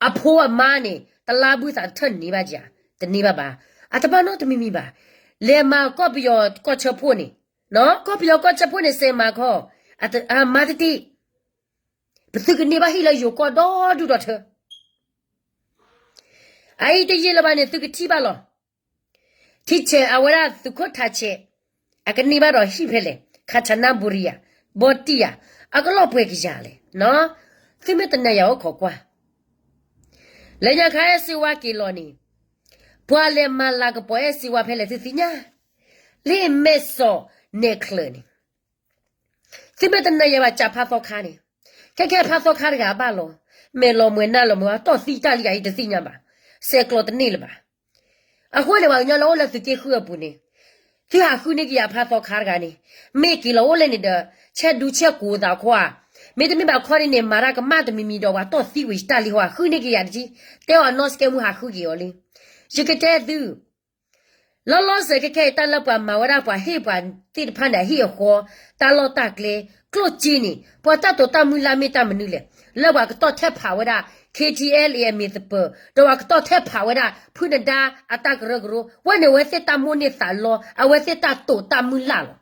အဖိအမါန့ၣ် တလါဘုသးတထၢၣ်န့ၢ်ဘၣ်ဧါ, တန့ၢ်ဘၣ်ဘၣ်. အတဘၣ်နီတမံၤမံၤဘၣ်. လဲၤမၤကီၢ်ပယီၤကီၢ်ဆၢဖှိၣ်န့ၣ်, ကီၢ်ပယီၤကီၢ်ဆၢဖှိၣ်န့ၣ် စဲးမၤခီ, အမါတတ့ၢ်, ပသုးကန့ၢ်ဘၣ်ဟံၣ်လၢယိၤကီၢ်ဒီဒူၣ်ဒီထၢ အအံၤတယံာ်လၢၤဘၣ်န့ၣ် သုကထံၣ်ဘၣ်လီၤ. ထံဆဲးအဝဲဒၣ်သုးခိၣ်ထးဆဲး, အကန့ၢ်ဘၣ်ဒီးဟံၣ်ဖဲလဲၣ်, ခးဆးနါဘူရံယၤ, ဘီတံၢ်ယၤ, အကလီၢ်ပှဲၤကယၤလဲၣ်. သုမ့ၢ်တနၢၤယၤအိၣ်ခိးကွၢ်. လၢညါခါအဲၣ်စ့ဝါက့ၤလီၤန့ၣ်, ပှၤလဲၤမၤလၤကပီၤအဲၣ်စ့ဝါဖဲလဲၣ်သုသ့ၣ်ညါ, လၢမဲာ်စီၣ်နဲၣ်ချၢးန့ၣ် သုမ့ၢ်တနၢၤယၤဘၣ်ကးဖါသီခါန့ၣ်, ခဲခဲဖါသီခါတဂၤဘၣ်လီၤ, မဲာ်လီၤမှဲၤနါလီၤမှဲၤ အတီၢ်သံတၢ်လံဂၤအံၤတသ့ၣ်ညါဘၣ်, ဆဲးကျိးတန့ၢ်လၢၤဘၣ်. အဃိန့ၣ် ပှၤကညီလၢအိၣ်လၢသုးက့ဃုအပူၤန့ၣ်, သုဟးဃုန့ၢ်က့ၤယၤဖါသီခါတဂၤန့ၣ်, မ့ၢ်က့ၤလီၤအိၣ်လဲၣ်န့ၣ်ဒီး, ဆဲးဒူဆဲးကိးသးခီဧါ, မ့တမ့ၢ်ဘၣ်ခီန့ၣ်န့ၣ် မၤတၢ်ကမၣ်တမံၤမံၤဒီးပှၤတီၢ်သံဝံၤတၢ်လံဟီဧါ, ဃုန့ၢ်က့ၤယၤတက့ၢ်, တဲအီၤနီၢ်စကဲမုၢ်ဟးဃုက့ၤအီၤလံ. ယကတဲသု လီၤလီၤဆဲးခဲခဲအံၤ တၢ်လၢပှၤမၤဝဲဒၣ်ပှၤဟ့ၣ်ပှၤသ့ၣ်တဖၣ်န့ၣ် အဟံၣ်အဃီ, တၢ်လီၢ်တၢ်ကျဲ, ကျိၣ်စ့န့ၣ် ပှၤတၢ်တိာ်တၢ်မုၢ်လၢ်မ့ၢ်တၢ်မနုၤလဲၣ်, လၢပှၤကတီၢ်ထဲဖးဝဲဒၣ် ခ့ထံအဲလ်အ့ အမံၤသပၢၤ, ဒီးပှၤကတီၢ်ထဲဖးဝဲဒၣ် ဖုနဒါအတၢ်ကရၢကရိ, ဝဲန့ၣ်အဝဲသ့ၣ်တၢ်မိၣ်န့ၢ်သးလီ, အဝဲသ့ၣ်တၢ်တိာ်တၢ်မုၢ်လၢ်လီၤ.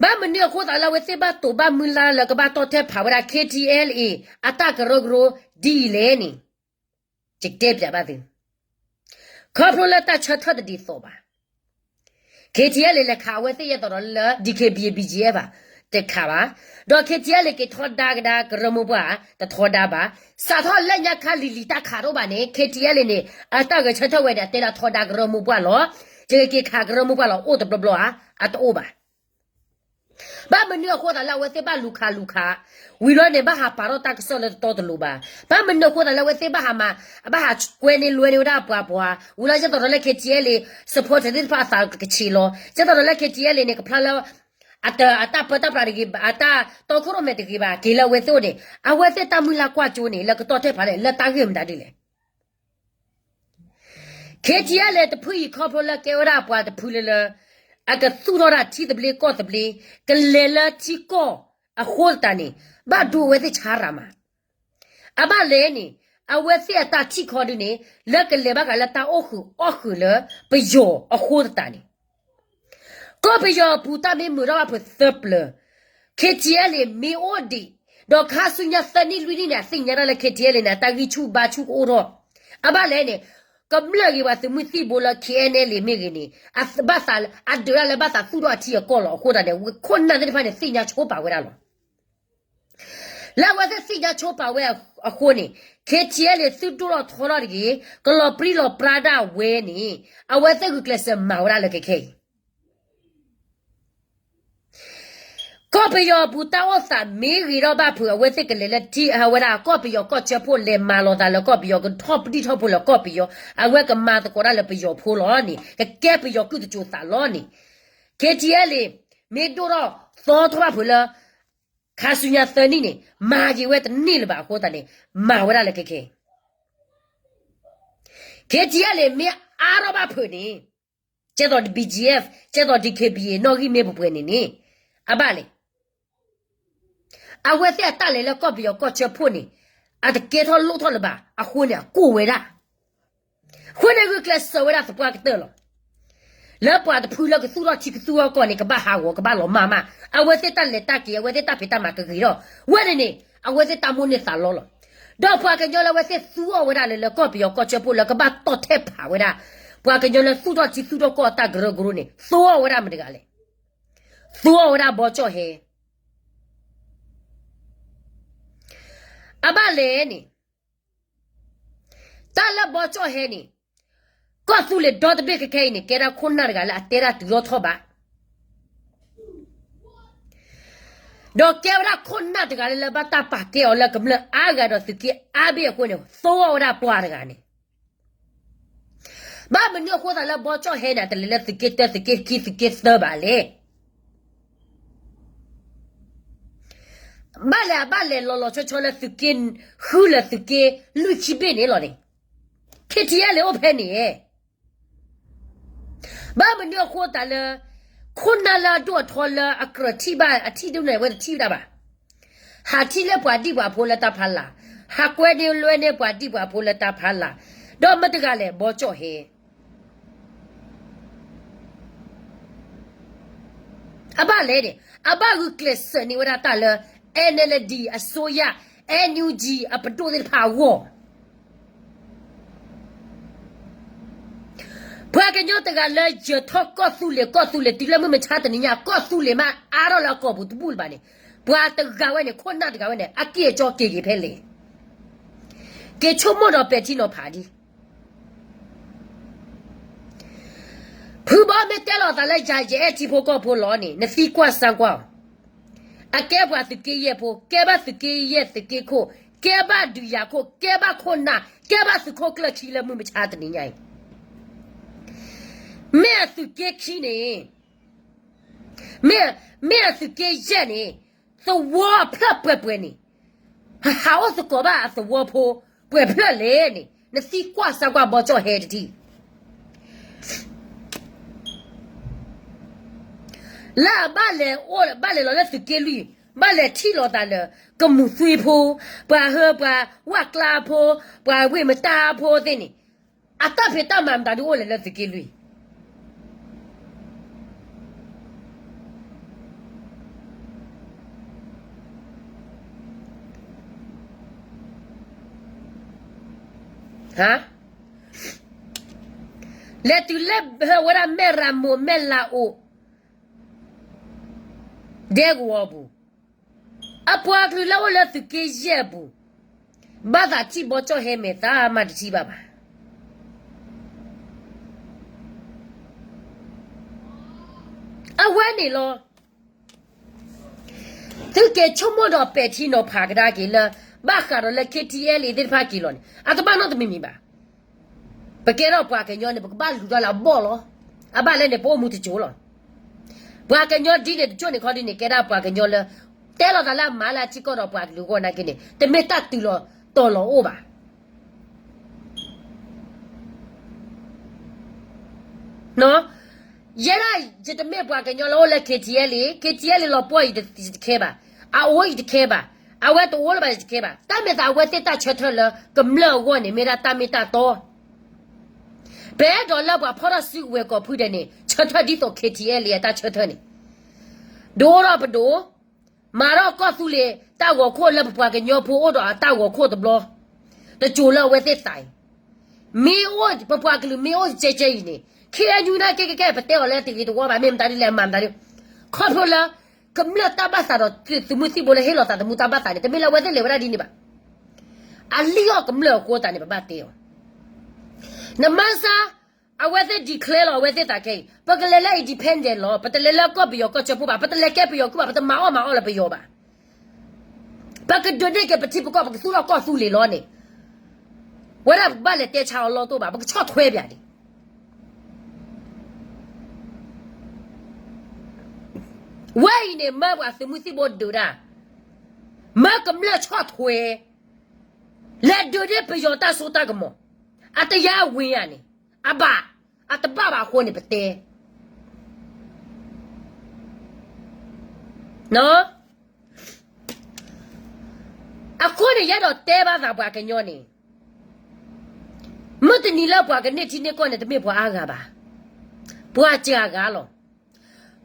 ဘၣ်မနုၤအဃိသတးလၢအဝဲသ့ၣ်ဘၣ်တိာ်ဘၣ်မုၢ်လၢ်လၢကဘၣ်တီၢ်ထဲဖးဝဲဒၣ် ခ့ထံအဲလ်အ့ အတၢ်ကရၢကရိဒ်အံၤလဲၣ်န့ၣ်, ယတဲပၠးဘၣ်သု, ခီဖျိလၢတၢ်ဆၢထၢၣ်တဒ်သိးဘၣ်. ခ့ထံအဲလ့ လဲၤခးအဝဲသ့ၣ်ယဲသိးဒီးလၢ DKBA BGF ဘၣ်, တခးဘၣ်. ဒီး ခ့ထံအဲလ့ က့ၤထီဒါကဒါကရၢမိၢ်ပှၢ်ဧါ, တထီဒါဘၣ်. စးထီၣ်လၢညါခါလံၤလံၤတၢ်ခးတအိၣ်ဘၣ်န့ၣ် ခ့ထံအဲလ့န့ၣ် အတၢ်ဂဲၤဆၢထၢၣ်ဝဲန့ၣ် အတဲဒၣ်ထီဒါကရၢမိၢ်ပှၢ်လီၤ. ယကက့ၤခးကရၢမိၢ်ပှၢ်လီၤ အိၣ်တဘျီဘျီဧါ, အတအိၣ်ဘၣ်. ဘၣ်မနုၤအဃိသတးလၢအဝဲသ့ၣ်ဘၣ်လူၤခးလူၤခး, ဝံၤလီၤန့ၣ် ဘၣ်ဟးပာ်ထီၣ်တၢ်ကစီၣ်လၢတတီတလိၤဘၣ်. ဘၣ်မနုၤအဃိသတးလၢအဝဲသ့ၣ်ဘၣ်ဟးမၤ, ဘၣ်ဟးကွဲန့ၢ်လွဲန့ၢ်ဝဲဒၣ်ပှၤပှၤ, ဝံၤလီၤယဲသိးဒီးလၢ ခ့ထံအဲလ့ supporter သ့ၣ်တဖၣ်အသးကဆံးလီၤ. ယဲသိးဒီးလၢ ခ့ထံအဲလ့န့ၣ် ကဖျါလၢ အတၢ်ပၢတၢ်ပြးတဂ့ၤဘၣ်, အတၢ်တီခိၣ်ရိၣ်မဲာ်တဂ့ၤဘၣ်, က့ၤလၢအဝဲသ့ၣ်အိၣ်န့ၣ် အဝဲသ့ၣ်တၢ်မုၢ်လၢ်ကွၢ်ကၠိန့ၣ် လၢကတီၢ်ထဲဖးန့ၣ် လၢတၢ်ဂ့ၢ်မတၤဒ်လဲၣ်. ခ့ထံအဲလ့တဖုအံၤခီဖျိလၢကဲဝဲဒၣ်ပှၤတဖုလၢလၢ အကသူၣ်ထီၣ်ဒၣ်ထံသဘျ့ကီၢ်သဘျ့, ကလဲၤလၢထံကီၢ်အဃိသတးန့ၣ်, ဘၣ်ဒိအဝဲသ့ၣ်ဆါရၤမး. အဘၣ်လဲၣ်န့ၣ်, အဝဲသ့ၣ်အတၢ်ထံၣ်ခီဒုန့ၣ်, လၢကလဲၤဘၣ်ဃးလၢတၢ်အိၣ်ဃုာ်အီၣ်ဃုာ်လၢပယီၤအဃိသတးန့ၣ် ကီၢ်ပယီၤအပူၤတၢ်မ့ၢ်မုာ်ထီၣ်ဘၣ်ဖုးသၢပျၢၤ, ခ့ထံအဲလ့မ့ၢ်အိၣ်ဒံး, ဒီးခါဆူညါသၢနံၣ်လွံၢ်နံၣ်န့ၣ် အသ့ၣ်ညါတၢ်လၢ ခ့ထံအဲလ့န့ၣ် အတၢ်ဂံၢ်ဆူၣ်ဘါဆူၣ်ကအိၣ်ထီၣ်. အဘၣ်လဲၣ်န့ၣ်, ကမျၢၢ်ဂ့ၤပှၤသုးမုၢ်သံၣ်ဘိလၢ ခ့အဲၣ်အဲလ့ မ့ၢ်ဂ့ၤန့ၣ်, ဘၣ်သး, အဒုးတၢ်လၢဘၣ်သးသူၣ်ထီၣ်အထံအကီၢ်လီၤ. အဃိသတးန့ၣ် ခိၣ်နၢ်သ့ၣ်တဖၣ်န့ၣ် သ့ၣ်ညါဆိပာ်ဝဲဒၣ်လီၤ. လၢအဝဲသ့ၣ်သ့ၣ်ညါဆိပာ်ဝဲအဃိန့ၣ်, ခ့ထံအဲလ့ သုဒိၣ်ထီၣ်ထီထီၣ်တဂ့ၤ, ကလီၤပြံလီၤပြါဒၣ်ဝဲန့ၣ်, အဝဲသ့ၣ်ဂုာ်ကျဲးစၢးမၤဝဲဒၣ်လၢခဲခဲအံၤ ကီၢ်ပယီၤအပူၤတၢ်အိၣ်သးမ့ၢ်ဂ့ၤထီၣ်ဘၣ်ဖုး အဝဲသ့ၣ်ကလဲၤလၢထံအဝဲဒၣ်ကီၢ်ပယီၤကီၢ်ဆၢဖှိၣ် လဲၤမၤလီၤသးလၢကီၢ်ပယီၤ ကထီၣ်ပဒံၣ်ထီၣ်ဖိလၢကီၢ်ပယီၤ, အဝဲကမၤသကိးတၢ်လၢပယီၤဖိလီၤန့ၣ်, ကကဲပယီၤကုၢ်တစိၤသးလီၤန့ၣ်, ခ့ထံအဲလ့ မ့ၢ်ဒိၣ်ထီၣ်သီထီၣ်ဘၣ်ဖုးလၢ ခါဆူညါသၢနံၣ်န့ၣ် မၤက့ၤဝဲတန့ၢ်လၢၤဘၣ်အဃိသတးန့ၣ်, မၤဝဲဒၣ်လၢခဲခဲအံၤ ခ့ထံအဲလ့ မ့ၢ် အါထီၣ်ဘၣ်ဖုးန့ၣ်, ကဲသိး BGF ကဲသိး DKBA နီၣ်ဂံၢ်မ့ၢ်ပှဲၤပှဲၤန့ၣ်န့ၣ်, အဘၣ်လဲၣ်. အဝဲသ့ၣ်အတၢ်လဲၤလၢကီၢ်ပယီၤကီၢ်ဆၢဖှိၣ်န့ၣ်, အတကဲထီၣ်လိၣ်ထီၣ်လၢၤဘၣ်, အဃိန့ၣ် အကိၢ်ဝဲဒၣ်. အဃိန့ၣ်ဂုာ်ကျဲးစၢးဝဲဒၣ်သပှၢ်ကတၢၢ်လီၤ. လၢပှၤတဖုလၢကသူၣ်ထီၣ်ထံကသူၣ်ထီၣ်ကီၢ်န့ၣ် ကဘၣ်ဟးဂီၤ ကဘၣ်လီၤမၢ်မၢ်, အဝဲသ့ၣ်တၢ်လဲၤတၢ်က့ၤ အဝဲသ့ၣ်တၢ်ဖံးတၢ်မၤကဂ့ၤထီၣ်ဝဲန့ၣ်န့ၣ်, အဝဲသ့ၣ်တၢ်မိၣ်န့ၢ်သးလီလီၤ. ဒီးပှၤကညီလၢအဝဲသ့ၣ်သူအီၤဝဲဒၣ်လၢ လၢကီၢ်ပယီၤကီၢ်ဆၢဖှိၣ်လၢကဘၣ်တီၢ်ထဲၣ်ဖးဝဲဒၣ်, ပှၤကညီလၢသူၣ်ထီၣ်ထံသူၣ်ထီၣ်ကီၢ်အတၢ်ကရၢကရိန့ၣ် သူအီၤဝဲဒၣ်မတၤတဂၤလဲၣ်. သူအီၤဝဲဒၣ်ဘီကၠီၣ်ဟဲ အဘၣ်လဲၣ်န့ၣ်, တၢ်လၢဘီကၠီၣ်ဟဲန့ၣ်, ကီၢ်သူလ့ၤဒီတဘ့ၣ်ခဲခဲအံၤန့ၣ် ကဲဒၣ်ခိၣ်နၢ်တဂၤလၢအတဲဒၣ်တုၤလီၤထီၣ်ဘး, ဒီးကဲဝဲဒၣ်ခိၣ်နၢ်တဂၤလၢ လၢဘၣ်တၢ်ပာ်ကဲအီၤလၢကမျၢၢ်အါဂၤဒီးသုးက့အါဘ့ၣ်အဃိန့ၣ် သူအီၤဝဲဒၣ်ပှၤတဂၤန့ၣ် ဘၣ်မနုၤအဃိသတးလၢဘီကၠီၣ်ဟဲန့ၣ် တလဲၤလၢသုးက့တၢ သုးက့ခံ သုးက့သၢဘၣ်လဲၣ်. ဘၣ်လဲၤအဘၣ်လဲၤလီၤလီၤဆီဆီလၢသုးက့ဃုလၢသုးက့လွံၢ်ခံဘ့ၣ်န့ၣ်လီၤန့ၣ်, ခံထံၣ်ယဲၢ်လံအိၣ်ဖဲန့ၣ်, ဘၣ်မနုၤအဃိသတးလၢ ခိၣ်နၢ်လၢအဒိၣ်အထီလၢအကြၢးထံၣ်ဘၣ်အထံၣ်ဒ်န့ၣ် အဝဲတထံၣ်ဝဲဒၣ်ဘၣ်. ဟးထံၣ်လၢပှၤဒံၣ်ပှၤဖိလၢတၢ်ဖးလၢ်, ဟးကွဲန့ၢ်လွဲန့ၢ်ပှၤဒံၣ်ပှၤဖိလၢတၢ်ဖးလၢ်, ဒီးမတၤတဂၤလဲၣ် ဘီကၠီၣ်ဟဲ အဘၣ်လဲၣ်န့ၣ် အဘၣ်ဂုာ်ကျဲးစၢးန့ၢ်ဝဲဒၣ်တၢ်လၢ NLD အစိုးရ NUG အပဒိၣ်သ့ၣ်တဖၣ်အဂီၢ်, ပှၤကညီတဂၤလၢယၢၤထီၣ်ကီၢ်သူလ့ၤ ကီၢ်သူလ့ၤတုၤလၢမုၢ်မဆါတနံၤညါ ကီၢ်သူလ့ၤမးအါထီၣ်လၢအကီၢ်ပူၤတဘူၣ်လၢၤဘၣ်န့ၣ်, ပှၤတဂၤဝဲန့ၣ် ခိၣ်နၢ်တဂၤဝဲန့ၣ် အက့ၢ်အကၠီက့ၤက့ၤဖဲလဲၣ်, က့ၤဆိကမိၣ်ဒီးပဲာ်ထံနီၤဖးဒံး ဖုဘီမ့ၢ်တဲလီၤသးလၢယၤ ယအဲၣ်ထံဖိကီၢ်ဖိလီၤန့ၣ် နသံကွၢ်စၢ်ကွၢ်အီၤ, အကဲပှၤသုးက့ယဲၢ်ဖိ, ကဲဘၣ်သုးက့ယဲၢ်သုးက့ခိၣ်, ကဲဘၣ်ဒုးယၤခိၣ်, ကဲဘၣ်ခိၣ်နၢ်, ကဲဘၣ်သုးခိၣ်ကျၢၢ်ခံလၢမုၢ်မဆါတနံၤညါအံၤ, မ့ၢ်အသုးက့ခံန့ၣ်, မ့ၢ်အသုးက့ယဲၢ်န့ၣ်, သဝီအဖျၢၣ်ပှဲၤပှဲၤန့ၣ်, ဟးအိၣ်သကိးဘၣ်အသဝီဖိ ပှဲၤဖျၢၣ်လဲၣ်န့ၣ် နသံကွၢ်စၢ်ကွၢ်ဘီကၠီၣ်ဟဲတထံၣ် လၢအဘၣ်လဲၤအိၣ် ဘၣ်လဲၤလီၤလၢသုးက့လွံၢ်, ဘၣ်လဲၤထံၣ်လိာ်သးလၢ ကမူၤသွံဖိ, ပှၤဟၢ ပှၤဝၣ်ကျါဖိ, ပှၤဝ့ၢ်မတၢ်ဖိသ့ၣ်န့ၣ်, အတၢ်ဖံးတၢ်မၤမတၤဒုအိၣ်လဲၣ်လၢသုးက့လွံၢ် လဲၤတုၤလၢဟၢဝဲဒၣ်မဲၢ်ရမိၢ် မဲၢ်လးအိၣ် ဒဲကဝီၤပူၤ, အပှၤကလုာ်လၢအိၣ်လၢသုးက့ယဲၢ်အပူၤ, ဘၣ်သးထံၣ်ဘီကၠီၣ်ဟဲမဲာ်သၣ်မးတထံၣ်ဘၣ်ဘၣ်. အဝဲန့ၣ်လီၤ. သုက့ၤဆိကမိၣ်ဒီးပဲာ်ထံနီၤဖးကဒါက့ၤလၢ ဘၣ်ဃးဒီးလၢ KTLA သ့ၣ်တဖၣ်က့ၤလီၤန့ၣ် အတဘၣ်နီတမံၤမံၤဘၣ်. ပကဲထီၣ်ပှၤကညီန့ၣ် ပကဘၣ်လူၤတၢ်လၢအဘီၣ်လီၤ. အဘၣ်လဲၣ်န့ၣ် ပအိၣ်မူတစိၤလီၤ. ပှၤကညီဒ်န့ၣ်တစိၤန့ၣ်ခီဒ်န့ၣ် ကဲဒၣ်ပှၤကညီလၢ တဲလီၤသးလၢအမၤလၢအထံကီၢ်ဒီးပှၤကလုာ်အဂီၢ်နာ်က့န့ၣ် တမ့ၢ်တၢ်တုၤလီၤတီၤလီၤအိၣ်ဘၣ်. ယဲဒၣ် ယတမ့ၢ်ပှၤကညီလၢအိၣ်လၢ KTLA, KTLA လီၤပှီၢ်ယတခဲဘၣ်, အအိၣ်ယတခဲဘၣ်, အဝဲတအိၣ်လၢၤဘၣ်ယတခဲဘၣ်. တၢ်မ့ၢ်သးအဝဲသ့ၣ်တၢ်ဆၢထၢၣ်လၢကမျၢၢ်အဂီၢ်န့ၣ် မ့ၢ်ဒၣ်တၢ်မ့ၢ်တၢ်တီ ပအဲၣ်ဒိးလၢပှၤဖီၣ်ထီၣ်စုကဝဲၤကိးဖုဒဲးန့ၣ် ဆၢထၢၣ်ဒ်သိး KTLA အတၢ်ဆၢထၢၣ်န့ၣ်, ဒိၣ်ထီၣ်ပဒိၣ်, မၤထီၣ်ကီၢ်သူလ့ၤတၢ်ဂီၤခိၣ်လၢပပှၤကညီဖိအိၣ်ဒီးအတၢ်ဂီၤခိၣ်တဘျီ, တစိၤလၢအဝဲသ့ၣ်သးအံၤ, မ့ၢ်အိၣ်ပပှၤကလုာ်မ့ၢ်အိၣ်ကဲကဲအံၤန့ၣ် KNU နာ်က့ကဲကဲ ပတဲအီၤလၢတဂ့ၤတဝါဘၣ် မ့ၢ်မတၤဒ်လဲၣ်မၤမတၤဒ်, ခီဖျိလၢ ကမျၢၢ်တၢ်ဘၣ်သးဒီးသုးမုၢ်သံၣ်ဘိလၢဟ့ၣ်လီၤသးသမူတၢ်ဘၣ်သးန့ၣ် တမ့ၢ်လၢအဝဲသ့ၣ်လဲၤဝဲဒၣ်ဒ်န့ၣ်ဘၣ်. အလံၣ်အီၣ်ကမျၢၢ်အဃိသတးန့ၣ် ပဘၣ်တဲအီၤ, နမါစါ, အဝဲသ့ၣ် declare လီၤအဝဲသ့ၣ်သးခဲအံၤ ပကလဲၤလၢ independent လီၤ. ပတလဲၤလၢကီၢ်ပယီၤကီၢ်ဆၢဖိဘၣ်, ပတလဲၤကဲပယီၤကုၢ်ဘၣ်, ပတမၤအီၣ်မၤအီလၢပယီၤဘၣ်. ပကဒုးန့ၢ်က့ၤပထံပကီၢ်, ပကသူၣ်ထီၣ်ကီၢ်သူလ့ၤလီၤန့ၣ်, ဝဲဒၣ်ပကဘၣ်လဲၤတဲဆါအီၤလီၢ်တိၢ်ဘၣ်, ပကဆီၣ်ထွဲပၠးဒံး ဝဲအံၤန့ၣ် မၢပှၤသုးမုၢ်သံၣ်ဘိဒုးဒၣ်, မၢကမျၢၢ်ဆီၣ်ထွဲ, လဲၤဒုးန့ၢ်ပယီၤတၢ်စိတၢ်ကမီၤ, အတယါဝ့ၤယၤန့ၣ်, အဘၣ် အတဘၣ်ဘၣ်အဃိန့ၣ် ပတဲ အဃိန့ၣ် ယအဲၣ်ဒိးတဲဘၣ်သးပှၤကညီန့ၣ်, မုၢ်တနံၤလၢပှၤကန့ၢ်ထံန့ၢ်ကီၢ်န့ၣ် တမ့ၢ်ပှၤအါဂၤဘၣ်, ပှၤစှၤဂၤလီၤ.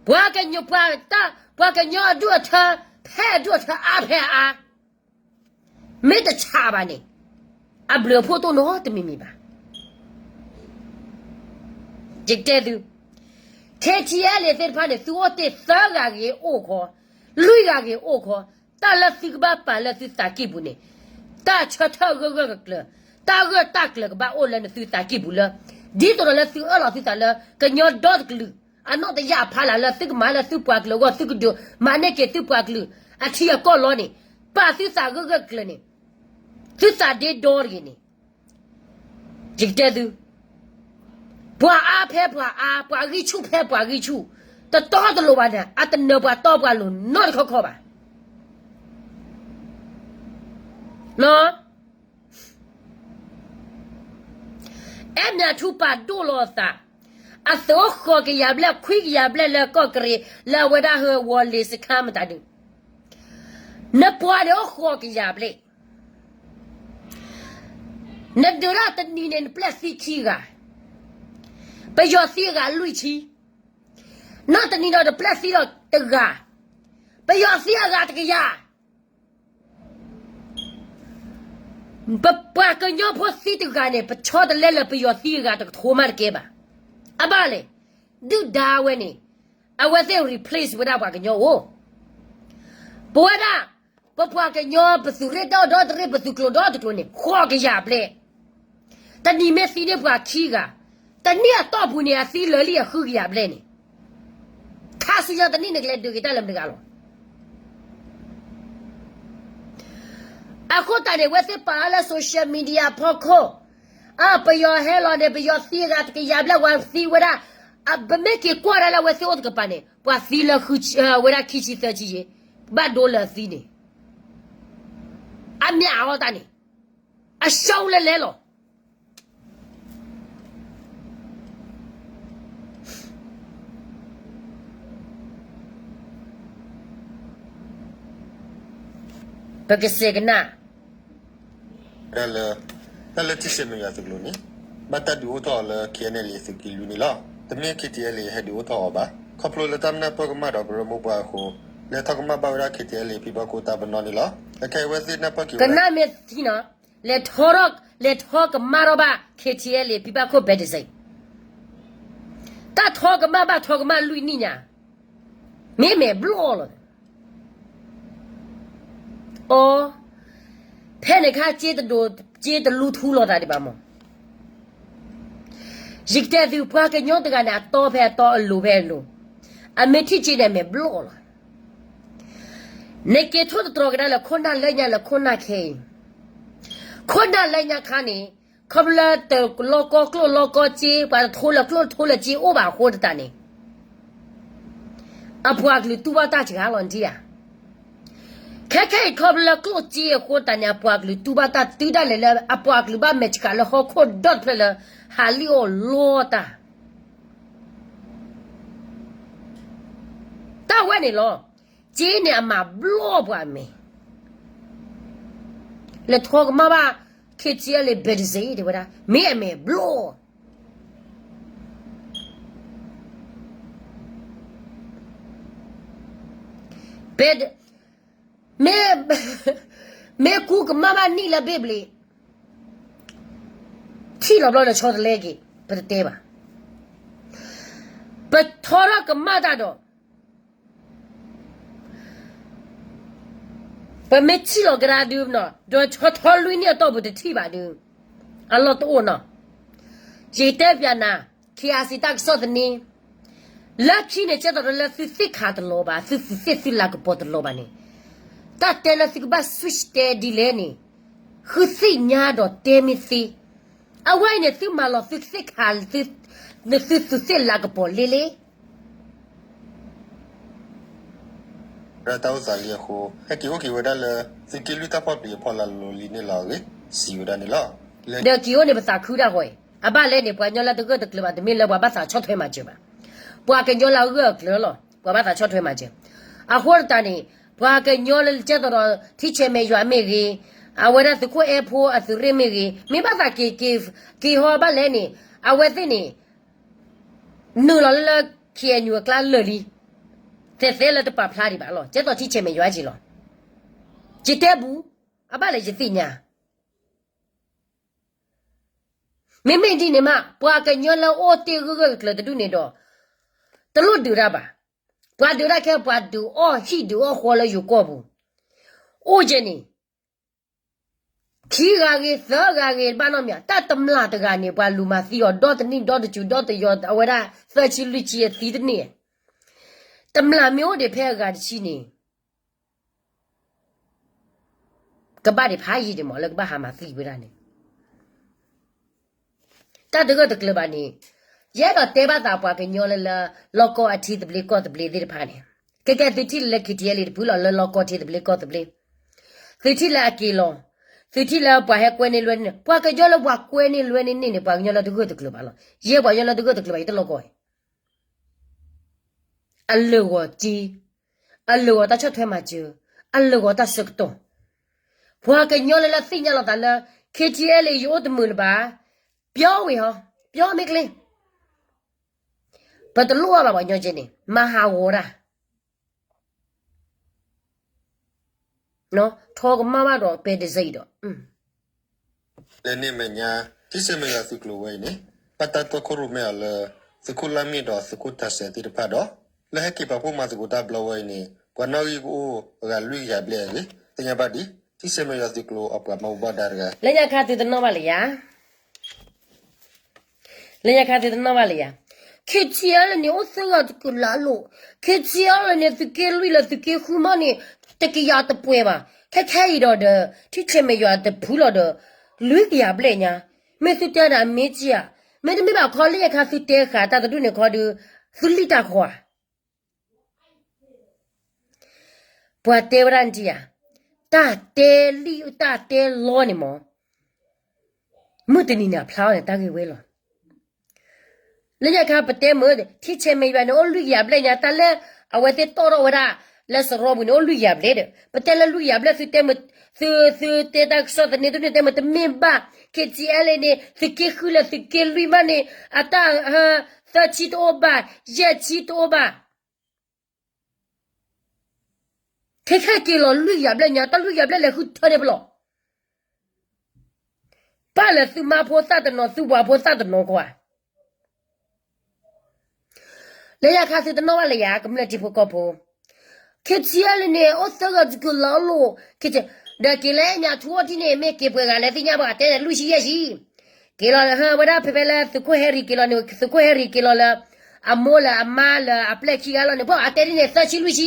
ပှၤကညီ, ပှၤ, ပှၤကညီအဒူၣ်အထၢ ဖဲအဒူၣ်အထၢအါဖဲအါ, မ့ၢ်တဆးဘၣ်န့ၣ် အဘျုးအဖှိၣ်တအိၣ်နီတမံၤမံၤဘၣ်. ယကတဲသု, ခဲထံအဲလ့ၤသ့ၣ်တဖၣ်န့ၣ် သုအိၣ်တ့ၢ်သၢဂၤဂ့ၤအိၣ်ခီ, လွံၢ်ဂၤဂ့ၤအိၣ်ခီ, တၢ်လၢသုကဘၣ်ပာ်လၢသုသးကံၢ်ပူၤန့ၣ်, တၢ်ဆၢထၢၣ်ဂၢၢ်ဂၢၢ်ကျၢၤကျၢၤ, တၢ်ဂၢၢ်တၢ်ကျၢၤကဘၣ်အိၣ်လၢနသုသးကံၢ်ပူၤလၢ, ဒ်သိးဒီးလၢသုအၢၣ်လီၤသုသးလၢ ကညီဒီတကလုာ် အနီၣ်တယာ်အဖီလာ်လၢသုကမၤလၢသုပှၤကလုာ်အဂီၢ် သုကဒုးမၤန့ၢ်က့ၤသုပှၤကလုာ် အထံအကီၢ်လီၤန့ၣ်, ပာ်သုသးဂၢၢ်ဂၢၢ်ကျၢၤန့ၣ်, သုသးဒ့ဒီတဂ့ၤန့ၣ်, ယကတဲသု, ပှၤအါဖဲပှၤအါ, ပှၤဂံၢ်ဆူၣ်ဖဲပှၤဂံၢ်ဆူၣ်, တတီတလိၤဘၣ်န့ၣ် အတနၢၤပှၤတီပှၤလိၤနီတခီခီဘၣ်. အဲၣ်မၠးထူပာ်ဒိၣ်လီၤအသး, အသုးအိၣ်ဃိးကယၤဘျဲၣ် ခွံကယၤဘျဲၣ်လၢကီၢ်ကရ့ၣ် လၢအဝဲဒၣ်ဟဲဝီၤလ့ၤစခါမတၤဒုး, နပှၤန့ၣ်အိၣ်ဃိးကယၤဘျဲၣ်, နဒုးဒၣ်တနံၤန့ၣ် နပျဲၢ်သံခံဂၤ, ပယီၤသံအဂၤလွံၢ်ဆံ, နီၢ်တနံၤဒီးနပျဲၢ်သံဒီးတဂၤ, ပယီၤသံအဂၤတကယၤ ပပှၤကညီဖိသံတဂၤန့ၣ် ပဆီတလဲလၢပယီၤသံအဂၤတကထိမးတကဲဘၣ်. အဘၣ်လဲၣ်, ဒုၣ်ဒါဝဲန့ၣ်, အဝဲသ့ၣ် replace ဝဲဒၣ်ပှၤကညီအိၣ်, ပဝဲဒၣ်, ပပှၤကညီ ပသုးရ့ၣ်ဒီဒီတရ့ၣ် ပသုးကျိၤဒီတကျိၤန့ၣ် ဃိးကယၤဘျဲၣ်, တနံၤမ့ၢ်သံန့ၢ်ပှၤခံဂၤ, တနံၣ်အတီၢ်ပူၤန့ၣ် အသံလၢာ်လံအဃုကယၤဘျဲၣ်န့ၣ်, ခါဆူညါတနံၣ်န့ၣ် ကလဲၤဒုးက့ၤတၢ်လၢမတၤတဂၤလီၤ. အဃိသတးန့ၣ် အဝဲသ့ၣ်ပာ်အါလၢ social media ဖီခိၣ်, အပယီၤဟဲလီၤန့ၣ် ပယီၤသံအဂၤတကယၤဘျဲၣ် ပှၤသံဝဲဒၣ်, ပမ့ၢ်က့ၤကွၢ်ဒၣ်လၢအဝဲသ့ၣ်အိၣ်တကပၤန့ၣ် ပှၤသံလၢ ဝဲဒၣ်ခံဆံသၢဆံယဲၢ်, ဘၣ်ဒိလၢအသံန့ၣ်, အမ့ၢ်အအီၣ်တၢ်န့ၣ်, အရှုံးလဲၤလဲၤလီၤ. ပကစဲးကနၣ်, ဒ်လၢ, တၢ်လၢထံဆဲးမဲာ်ယွၤသုးကျိၤန့ၣ်, ဘၣ်တၢ်ဒုးအိၣ်ထီၣ်အီၤလၢ KNLA သုးက့လွံၢ်န့ၣ်လီၤ. တမ့ၢ် KTLA ဟဲဒုးအိၣ်ထီၣ်အီၤဘၣ်. ခီဖျိလၢတၢ်နၢ်ပၢၢ်ကမၣ်ဒီးကရၢမိၢ်ပှၢ်အဃိ, လဲၤထီၣ်ကမၣ်ဘၣ်ဝဲဒၣ် KTLA ဖံဘၣ်ခိၣ်တၢ်ပနီၣ်န့ၣ်လီၤ. လၢခဲအံၤအဝဲသ့ၣ်နၢ်ပၢၢ်က့ၤဝဲဒၣ်, ကနၣ်မ့ၢ်ထံနီၤ, လဲၤထီၣ်, လဲၤထီၣ်ကမၣ်ထီၣ်ဘၣ် KTLA ဖံဘၣ်ခိၣ် ဘဲဒစ့ၣ်, တၢ်ထီၣ်ကမၣ်ဘၣ်ထီၣ်ကမၣ်လွံၢ်နံၣ်ညါ, မ့ၢ်မဲာ်ဘျီၣ်လီၤ. အိ, ဖဲန့ၣ်ခါ စ့တဒိး, စ့တလူထူလီၤသးဒံးဘၣ်မး. ယကတဲသု ပှၤကညီတဂၤန့ၣ် အတီဖဲအတီအလိၤဖဲအလိၤ, အမ့ၢ်ထံၣ်စ့န့ၣ် အမဲာ်ဘျီၣ်လီၤ. နက့ၤထိၣ်သတြီၤကဒါလၢခိၣ်နၢ်လၢညါလၢခိၣ်နၢ်ခဲအံၤ, ခိၣ်နၢ်လၢညါခါန့ၣ်, ခီဖျိလၢတလီကီကျိၣ်လီကီစ့ ပှၤတထိလၢကျိၣ်တထိလၢစ့အိၣ်ဘၣ်အဃိသတးန့ၣ် အပှၤကလုာ်တူၢ်ဘၣ်တၢ်စှၤလီၤဒံးဧါ. ခဲခဲအံၤခီဖျိလၢကျိၣ်စ့အဃိသတးန့ၣ် အပှၤကလုာ်တူၢ်ဘၣ်တၢ်တုၤဒၣ်လဲာ်လၢ အပှၤကလုာ်ဘၣ်မဲာ်ဆှးလၢဟီၣ်ခိၣ်ဒီတဖျၢၣ်လၢ ဟးလံၣ်အီၣ်လီတၢ် တၢ်ဝဲန့ၣ်လီၤ. စ့န့ၣ်အမၤဘျီၣ်ပှၤအမဲာ်, လဲၤထီၣ်ကမၣ်ဘၣ် KTLA ဘဲဒစ့ၣ် တဲဝဲဒၣ် မ့ၢ်အမဲာ်ဘျီၣ် ဘဲ, မ့ၢ်, မ့ၢ်ကူကမၣ်ဘၣ်နံၣ်လၢဘ့ၣ်ဘျ့, ထံၣ်လီၤဘျီလၢဆီတလဲက့ၤ ပတတဲဘၣ်. ပထီထီၣ်ကမၣ်တၢ်ဒီး ပမ့ၢ်ထံၣ်လီၤကဒါဒုးနီၤ ဒီးဆီထီလွံၢ်နံၣ်အတီၢ်ပူၤတထံၣ်ဘၣ်ဒုး အလီၢ်တအိၣ်နီၤ. ယတဲပျးနၤ KRC တၢ်ကစီၣ်သန့, လၢခံန့ၣ် ကဲသိးဒီးလၢသုသ့ၣ်ခါတလီၤဘၣ် သုသုသ့ၣ်သုလၤကပီၤတလီၤဘၣ်န့ၣ်, တၢ်တဲလၢသုကဘၣ် switch တဲဒ်လဲၣ်န့ၣ်, ဃုသ့ၣ်ညါဒီးတဲမ့ၢ်သ့. အဝဲအံၤန့ၣ် သုမၤလီၤသုသ့ၣ်ခါ, သုသုသ့ၣ်လၤကပီၤလ့လ့ တၢ်အိၣ်သးလံအဃိ ဟဲက့ၤအိၣ်က့ၤဝဲဒၣ်လၢ သုးက့လွံၢ်တၢ်ဖီၣ်ပျံၤအဖီလာ်လီၤလံန့ၣ်လီၤအဂ့ၢ် စံးဝဲဒၣ်န့ၣ်လီၤ. ဒီးက့ၤအိၣ်န့ၣ်ပသးခုတၢ်ဃီအံၤ အဘၣ်လဲၣ်န့ၣ် ပှၤကညီလၢတဂၢၢ်တကျၢၤဘၣ် တမ့ၢ်လၢပှၤဘၣ်သးဆီၣ်ထွဲမၤစၢၤဘၣ်. ပှၤကညီလၢအဂၢၢ်အကျၢၤလီၤ ပှၤဘၣ်သးဆီၣ်ထွဲမၤစၢၤ. အဃိသတးန့ၣ် ပှၤကညီလၢကဲသိးဒီး ထံဆဲးမဲာ်ယွၤမ့ၢ်ဂ့ၤ, အဝဲဒၣ်သုးခိၣ်အဲၣ်ဖိအသုးရ့ၣ်မ့ၢ်ဂ့ၤ, မ့ၢ်ဘၣ်သးက့ၤက့ၤ က့ၤဟီဘၣ်လဲၣ်န့ၣ် အဝဲသ့ၣ်န့ၣ် နုာ်လီၤလၢလၢ ခ့ၣ်အဲၣ်ယူၣ် အကျါလၢာ်လံ, သဲးသဲလၢတပာ်ဖျါဒံးဘၣ်လီၤ. ကဲသိးထံဆဲးမဲာ်ယွၤက့ၤလီၤ. ယတဲဘူး, အဘၣ်လဲၣ်ယသ့ၣ်ညါ မ့မ့ၢ်ဒ်န့ၣ်မး ပှၤကညီလၢအိၣ်တ့ၢ်ဂၢၢ်ဂၢၢ်ကျၢၤကျၢၤတဒူၣ်န့ၣ်ဒီး တလိၣ်ဒုးတၢ်ဘၣ်. ပှၤဒုးတၢ်ခဲ ပှၤဒုးအီၣ်ဟံၣ်ဒုးအီၣ်ဃီလၢယိၤကီၢ်ပူၤ အိၣ်ကဲန့ၣ် ခံဂၤဂ့ၤ သၢဂၤဂ့ၤ ဘၣ်နီတမံၤ တၢ်တမျၢ်တဂၤန့ၣ် ပှၤလူၤမၤသံအီၤ ဒီတနံၣ် ဒီတစူၤ ဒီတယီၤ အဝဲဒၣ် သၢဆံလွံၢ်ဆံအသံတန့ၢ်, တမျၢ်မ့ၢ်အိၣ်ဒံးဖဲအဂၤတဆံန့ၣ် ကဘၣ်ဒံးဖးယံာ်ဒံးမး လၢကဘၣ်ဟးမၤသံဝဲဒၣ်န့ၣ် တၢ်တဂၢၢ်တကျၢၤဘၣ်န့ၣ် ယအဲၣ်ဒိးတဲဘၣ်သးပှၤကညီလၢလၢ လီၢ်ကီၢ်အထံသဘျ့ကီၢ်သဘျ့သ့ၣ်တဖၣ်န့ၣ်, ကဲကဲသုထံၣ်လၢ ခ့ၣ်ထံၣ်အဲလ်အ့ၣ် တဖုလီၤလၢလီၢ်ကီၢ်ထံသဘျ့ကီၢ်သဘျ့, သုထံၣ်လၢအက့ၤလီၤ, သုထံၣ်လၢပှၤဟဲကွဲန့ၢ်လွဲန့ၢ်န့ၣ် ပှၤကညီလၢပှၤကွဲန့ၢ်လွဲန့ၢ်န့ၣ်န့ၣ် ပှၤကညီလၢတဂၢၢ်တကျၢၤဘၣ်လီၤ. ယဲပှၤကညီလၢတဂၢၢ်တကျၢၤဘၣ် ယတလီၢ်ကီၢ်အံၤ အလၢာ်ဂီၤက့, အလၢာ်ဂီၤတၢ်ဆီၣ်ထွဲမၤစၢၤ, အလၢာ်ဂီၤတၢ်ဆၢကတီၢ်, ပှၤကညီလၢလၢသ့ၣ်ညါလီၤသးလၢ ခ့ၣ်ထံၣ်အဲလ်အ့ၣ် ယအိၣ်တမုာ်လၢၤဘၣ်, ပျီဝံၤဟီ, ပျီမ့ၢ်ကျ့, ပတလိၣ်ဘၣ်ပှၤကညီကဲန့ၣ် မၤဟးဂီၤတၢ် ထီကမၣ်ဘၣ်ဒီးပဲတစၢအံၤဒီး လၢန့ၣ်အမဲာ်ညါ ထံဆဲးမဲာ်ယွၤသုးကျိၤဝဲအံၤန့ၣ် ဘၣ်တၢ်တီခိၣ်ရိၣ်မဲအီၤလၢ သုးခိၣ်လါမ့ၢ်ဒီးသုးခိၣ်တၢ်စဲးသ့ၣ်တဖၣ်ဒီး လၢဟဲက့ၤပာ်ဖှိၣ်မၤသကိးတၢ်ဘျီဝဲအံၤန့ၣ် ပှၤနီၣ်ဂံၢ်ကအိၣ်အဂၤလွံၢ်ကယၤဘျဲၣ်အဂ့ၢ် သ့ၣ်ညါဘၣ်ဒ် ထံဆဲးမဲာ်ယွၤသုးကျိၤအပှၤမၤဘူၣ်ဘၣ်ဒါတဂၤ လၢညါခါသုတနီၣ်ဘၣ်လၢယၤ လၢညါခါသုတနီၣ်ဘၣ်လၢယၤ, ခ့ၣ်ထံၣ်အဲလ်အ့ၣ်န့ၣ် အိၣ်သၢဂၤတကုာ်လၢအလိၤ, ခ့ၣ်ထံၣ်အဲလ်အ့ၣ်န့ၣ် သုးက့လွံၢ်လၢသုးက့ဃုမးန့ၣ် တကယၤတပှဲၤဘၣ်, ခဲခဲအံၤဒီးဒီး ထံဆဲးမဲာ်ယွၤတဖုလီၤဒီး လွံၢ်ကယၤဘျဲၣ်ညါ, မ့ၢ်သုတဲဒၣ်မ့ၢ်က့ဧါ, မ့တမ့ၢ်ဘၣ်ခီလၢညါခါသုတဲဃာ်တၢ်တဒူၣ်န့ၣ်ခီဒီး သုလံၣ်တၢ်ဃီဧါ ပှၤတဲဝဲဒၣ်နထံၣ်ဧါ, တၢ်တဲလံၣ်တၢ်တဲလီန့ၣ်မး, မုၢ်တနံၤန့ၣ်အဖျါအီၤန့ၣ် တၢ်ဂ့ၢ်ဝဲလီၤ. လၢညါခါပတဲမုၢ် ထံဆဲးမဲာ်ယွၤန့ၣ် အိၣ်လွံၢ်ကယၤဘျဲၣ်ညါ တၢ်လၢအဝဲသ့ၣ်တီၣ်ထီၣ်ဝဲဒၣ် လၢစရီပူၤန့ၣ် အိၣ်လွံၢ်ကယၤဘျဲၣ်ဒီး ပတဲလၢလွံၢ်ကယၤဘျဲၣ် သုတဲမုၢ် သု သုတဲတၢ်ကစီၣ်သန့တန့ၢ် တဲမုၢ်တမ့ၢ်ဘၣ် ခ့ၣ်ထံၣ်အဲလ်အ့ၣ်န့ၣ် သုးက့ဃုလၢသုးက့လွံၢ်မးန့ၣ် အတၢ် သၢဆံတအိၣ်ဘၣ် ယဲၢ်ဆံတအိၣ်ဘၣ် ခဲခဲက့ၤလီၤလွံၢ်ကယၤဘျဲၣ်ညါ တၢ်လွံၢ်ကယၤဘျဲၣ်လဲၤဃုထၢန့ၢ်ပလီၢ်, ပၢ်လၢသုမါဖိသၣ်တနီၤ သုဝၤဖိသၣ်တနီၤကွၢ်, လၢညါခါသုတနီၣ်ဘၣ်လၢယၤ ကမျၢၢ်ထံဖိကီၢ်ဖိ, ခ့ၣ်ထံၣ်အဲလ်အ့ၣ်န့ၣ် အိၣ်သၢဂၤတကုာ်လၢအလိၤ, ဒီးက့ၤလၢညါထူအီၣ်ထံၣ်န့ၣ် မ့ၢ်က့ၤပှဲၤဂၤလဲၣ်သ့ၣ်ညါဘၣ် တဲလွံၢ်ဆံယဲၢ်ဆံ က့ၤလီၤလၢ ဝဲဒၣ်ဖဲဖဲလၢသုးခိၣ်ဟဲရံၤက့ၤလီၤန့ၣ် သုးခိၣ်ဟဲရံၤက့ၤလီၤလၢ အမိၢ်လၢအမါလၢအပျဲၢ်ခံဂၤလီၤန့ၣ် ပှၤအတဲဒ်န့ၣ် သၢဆံလွံၢ်ဆံ, အ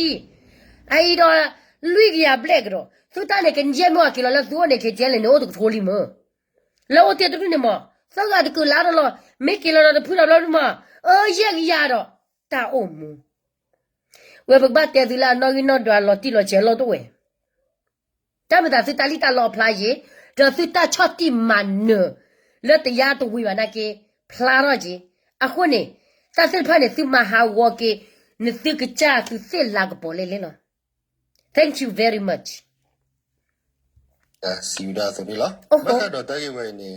အံၤဒီး လွံၢ်ကယၤဘျဲၣ်ကဒီး သုတၢ်န့ၣ် ကယဲၢ်မ့ၢ်အက့ၤလီၤလၢသုအိၣ်န့ၣ် ခ့ၣ်ထံၣ်အဲလ်အ့ၣ်န့ၣ် အိၣ်တကထိလံမ့ၢ်, လၢအိၣ်တ့ၢ်တဒူၣ်န့ၣ်မး သၢဂၤတကုာ်လၢ်ဒီးလီၤ မ့ၢ်က့ၤလီၤဒီးတဖုဒီးဘျီဒုမး အၢ ယဲၢ်ကယၤဒီး တၢ်အိၣ်မူ ဝဲပကဘၣ်တဲသုလၢအနီၣ်ဂံၢ်နီၣ်ဒွးလီၤတံၢ်လီၤဆဲးလီၤတအိၣ်ဝဲ တၢ်မၤသးသုတၢ်လံၣ်တၢ်လီအဖျါယ့ၤ, ဒီးသုတၢ်ဆီၣ်တံၢ်မၤနၢၤ လၢတယါတဝံၤဘၣ်နာ်က့ ဖျါထီၣ်က့ၤ, အဃိန့ၣ် တၢ်သ့ၣ်တဖၣ်န့ၣ် သုမၤဟးဂီၤက့ၤ နသုကစၢ်သုသ့ၣ်လၤကပီၤလဲၣ်လဲၣ်လီၤ. Thank you very much. စံးဝဲဒၣ်အသိးန့ၣ်လီၤ. ဘၣ်ဃးဒီးတၢ်ဂ့ၢ်ဝဲအံၤန့ၣ်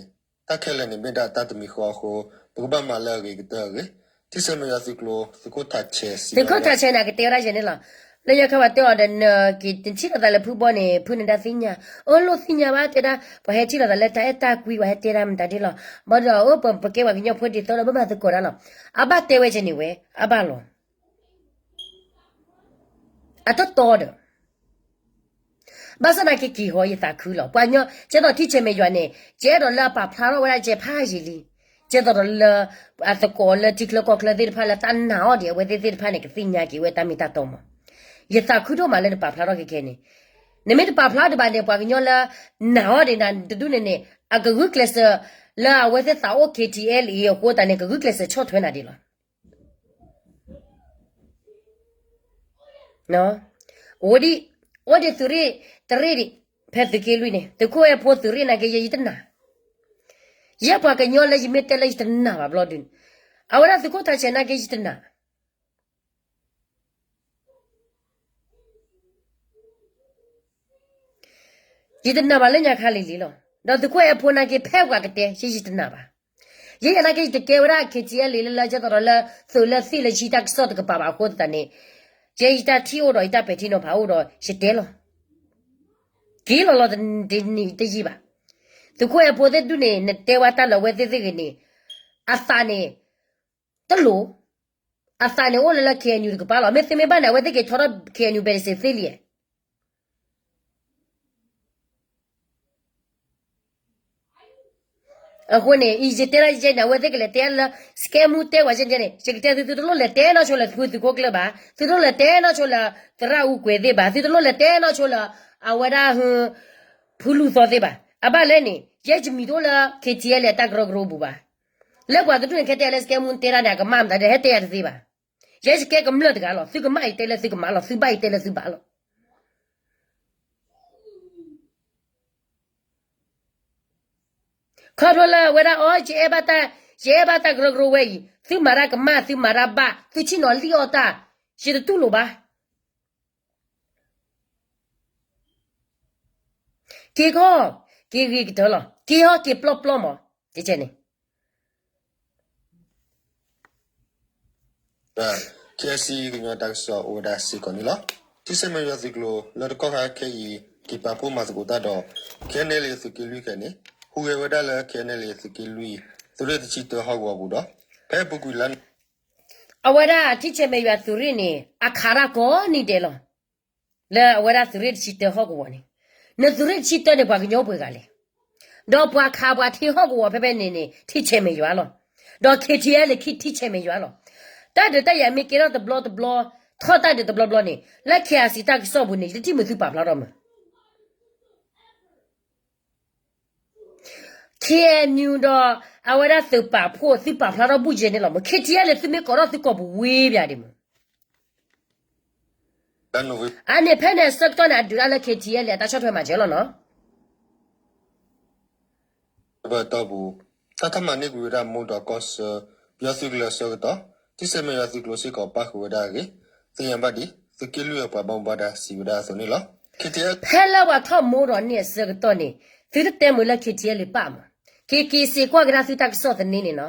တၢ်ခဲလၢာ်န့ၣ် မ့ၢ်ဒၣ်တၢ်တမံၤဃီအဃိ ပကဘၣ်မၤလၢအဂ့ၤကတၢၢ်အဂ့ၢ်, ထံဆဲးမဲာ်ယွၤသုးကျိၤ သုးခိၣ်ထးဆဲးစံး သုးခိၣ်ထးဆဲးန့ၣ် ကတဲဝဲဒၣ်ယဲန့ၣ်လီၤ. လၢညါခါပှၤတဲအီၤဒီး နက့ၤနထံၣ်လိာ်သးလၢဖုဘီန့ၣ် ဖုန့ၣ်တၢ်သ့ၣ်ညါ, အၢ လိၣ်သ့ၣ်ညါဘၣ်တဲဒၣ် ပှၤဟဲထံၣ်လိာ်သးလၢတၢ်အဲၣ်တၢ်ကွံ ပှၤဟဲတဲဒၣ်မတၤဒ်လီၤ. ဘၣ်ဒီး အၢ ပကဲပှၤကညီဖိဒ်သိးဒီး ဘၣ်မၤသကိးတၢ်လီၤ. အဘၣ်တဲဝဲကဲန့ၣ်ဝဲ အဘၣ်လီၤ. အတတီဒီး ဘၣ်ဆၣ်သနာ်က့က့ၤဟီ ယသးခုလီၤ. ပှၤကညီ ကဲသိးထံဆဲးမဲာ်ယွၤန့ၣ် ကဲဒီးလၢအပာ်ဖျါထီၣ်ဝဲဒၣ်ကဲဖးယံာ်လံ. ကဲသိးဒီးလၢ အသကိးလၢထံချၢကီၢ်ချၢသ့ၣ်တဖၣ်လၢတၢ်နာ်အီၤဒံး အဝဲသ့ၣ်သ့ၣ်တဖၣ်န့ၣ် ကသ့ၣ်ညါက့ၤဝဲတၢ်မ့ၢ်တၢ်တီမး. ယသးခုဒိၣ်မးလၢနပာ်ဖျါထီၣ်ခဲခဲန့ၣ်. နမ့ၢ်တပာ်ဖျါဒံးဘၣ်န့ၣ် ပှၤကညီလၢနာ်အီၤဒံးနၤတဒူၣ်န့ၣ်န့ၣ် အကဂုာ်ကျဲးစၢး လၢအဝဲသ့ၣ်သးအိၣ် ခ့ၣ်ထံၣ်အဲလ်အ့ၣ် အဃိသတးန့ၣ် ကဂုာ်ကျဲးစၢးဆီၣ်ထွဲနၤဒံးလီၤ. အိၣ်ဒံး အိၣ်ဒံးသုးရ့ၣ်တရ့ၣ်ဒံး ဖဲသုးက့လွံၢ်န့ၣ် သုးခိၣ်အဲၣ်ဖိသုးရ့ၣ်နာ်က့ယဲယတနာ်, ယဲပှၤကညီလၢယမ့ၢ်တဲလၢယတနာ်ဘၣ်ဘျီဒုးန့ၣ်, အဝဲဒၣ်သုးခိၣ်ထးဆဲးနာ်က့ယတနာ် ယတနာ်ဘၣ်လၢညါခါလံၤလံၤလီၤ. ဒီးသုးခိၣ်အဲၣ်ဖိနာ်က့ဖဲပှၤကတဲ ယဲယတနာ်ဘၣ်. ယဲယနာ်က့ယတကဲဝဲဒၣ် KTLA လၢလၢကဲသိးဒီးလၢ သုးလၢသ့ၣ်လၢယတၢ်ကစီၣ်တကပၤဘၣ်အဃိသတးန့ၣ်, ယဲယတၢ်ထံၣ်အိၣ်ဒီးယတၢ်ပဲာ်ထံနီၤဖးအိၣ်ဒီးယတဲလီၤ. က့ၤလီၤလီၤတနံၤတယံာ်ဘၣ်. သုးခိၣ်အဲၣ်ဖိသ့ၣ်ဒုးန့ၣ် နတဲဝဲတၢ်လၢအဝဲသ့ၣ်သ့ၣ်ဂ့ၤန့ၣ်, အသးန့ၣ် တလိၣ်, အသးန့ၣ်အိၣ်လၢလၢ KNU တကပၤလီၤ. မ့ၢ်သုမ့ၢ်ဘၣ်န့ၣ် အဝဲသ့ၣ်က့ၤထီထီၣ် KNU ဘဲတစ့းသ့လံ. အဃိန့ၣ် ယတဲဒၣ်ယဲန့ၣ် အဝဲသ့ၣ်ကလဲၤတဲလၢ စကဲမူတဲဝဲယဲန့ၣ် ယကတဲသု သုတလိၣ်လဲၤတဲနီၢ်ဆိလၢဖုသုးခိၣ်ကျၢၢ်ဘၣ်, သုတလိၣ်လဲၤတဲနီၢ်ဆိလၢ သရၣ်အူကွဲၤသ့ၣ်ဘၣ်, သုတလိၣ်လဲၤတဲနီၢ်ဆိလၢ အဝဲဒၣ် ဖုလူၤသီသ့ၣ်ဘၣ်. အဘၣ်လဲၣ်န့ၣ် ယဲယမံၤတအိၣ်လၢ KTLA အတၢ်ကရၢကရိပူၤဘၣ်. လၢပှၤတဒူၣ်န့ၣ် ခဲတဲလၢစကဲမူတဲဒၣ်န့ၣ် အကမၣ်မတၤဒီး ဟဲတဲယၤတသ့ဘၣ်. ယဲယကဲကမျၢၢ်တဂၤလီၤ. သုကမၣ်ယတဲလၢသုကမၣ်လီၤ, သုဘၣ်ယတဲလၢသုဘၣ်လီၤ. ခီဖျိလၢအဝဲဒၣ်အီၤ ယအဲၣ်ဘၣ်တၢ်, ယအဲၣ်ဘၣ်တၢ်ကရၢကရိဝဲအံၤ, သုမၤတၢ်ကမၣ် သုမၤတၢ်ဘၣ် သုဆ့ၣ်နီၤလံၣ်အီၣ်တၢ်, ယတတူၢ်လိာ်ဘၣ်. က့ၤကီ, က့ၤဂ့ၤကတၢၢ်လီၤ. က့ၤဟီ က့ၤပျီပျီမး, ကဲန့ၣ် KIC ကညီတၢ်ကစီၣ်အိၣ်ဝဲဒၣ်စ့ၢ်ကီးန့ၣ်လီၤ. ထံဆဲးမဲာ်ယွၤသုးကျိၤ လၢတကီၢ်ခါခဲအံၤ က့ၤပာ်ဖှိၣ်မၤသကိးတၢ်ဒီး KNLA သုးက့လွံၢ်ခဲအံၤန့ၣ် ဟူးဂဲၤဝဲဒၣ်လၢ KNLA သုးက့လွံၢ် သုးရ့ၣ်တဆံတၢဟီၣ်ကဝီၤပူၤဒီး ဖဲအပူၤကွံာ်လါ အဝဲဒၣ်ထံဆဲးမဲာ်ယွၤသုးရ့ၣ်န့ၣ် အခးတၢ်ကိးနံၤဒဲးလီၤ. လၢအဝဲဒၣ်သုးရ့ၣ်တဆံတၢဟီၣ်ကဝီၤန့ၣ်, နသုးရ့ၣ်တဆံတၢန့ၣ် ပှၤကညီပှဲၤဂၤလဲၣ်. ဒီးပှၤခးပှၤထံဟီၣ်ကဝီၤဖဲဖဲန့ၣ်န့ၣ် ထံဆဲးမဲာ်ယွၤလီၤ. ဒီး KTLA ထံဆဲးမဲာ်ယွၤလီၤ. တၢ်ဒုးတၢ်ယၤမ့ၢ်ကဲထီၣ်တဘျီတဘျီ, ထီၣ်တၢ်ဒုးတဘျီဘျီန့ၣ် လၢ KIC တၢ်ကစီၣ်ပူၤန့ၣ် ယတထံၣ်မုာ်သုပာ်ဖျါထီၣ်မုာ် KNU ဒီး အဝဲဒၣ်သုးပာ်ဖှိၣ် သုပာ်ဖျါထီၣ်ဘူၣ်ယဲန့ၣ်လီၤမး. KTLA သုမ့ၢ်ကိးထီၣ်သုကိာ်ပူၤဝ့ၢ်ဘၣ်ဒံးမး. အန့ၣ်ဖဲန့ၣ်အဆၢကတီၢ်န့ၣ် အဒုးတၢ်လၢ KTLA အတၢ်ဆီၣ်ထွဲမၤစၢၤလီၤနီၤ. ပတီၢ်ပူၤ တၢ်တမၤန့ၢ်ကွံာ်ဝဲဒၣ်မိၢ်ဒီးကီၢ်ဆၢ ပယီၤသုးကျိၤအဆၢကတီၢ် ထံဆဲးမဲာ်ယွၤသုးကျိၤစ့ၢ်ကီးပၣ်ဃုာ်ဝဲဒၣ်အဂ့ၢ် သ့ၣ်ညါဘၣ်ဒံး သုးက့လွံၢ်အပှၤဘၣ်မူဘၣ်ဒါစံးဝဲဒၣ်အသိးန့ၣ်လီၤ. ဖဲလၢပှၤထီၣ်မိၢ်ဒီးန့ၣ်အဆၢကတီၢ်န့ၣ် သုတတဲမုာ်လၢ KTLA ပၣ်မး. က့ၤက့ၤစ့းကွၢ်ကဒါသုတၢ်ကစီၣ်သန့န့ၣ်နီၤ.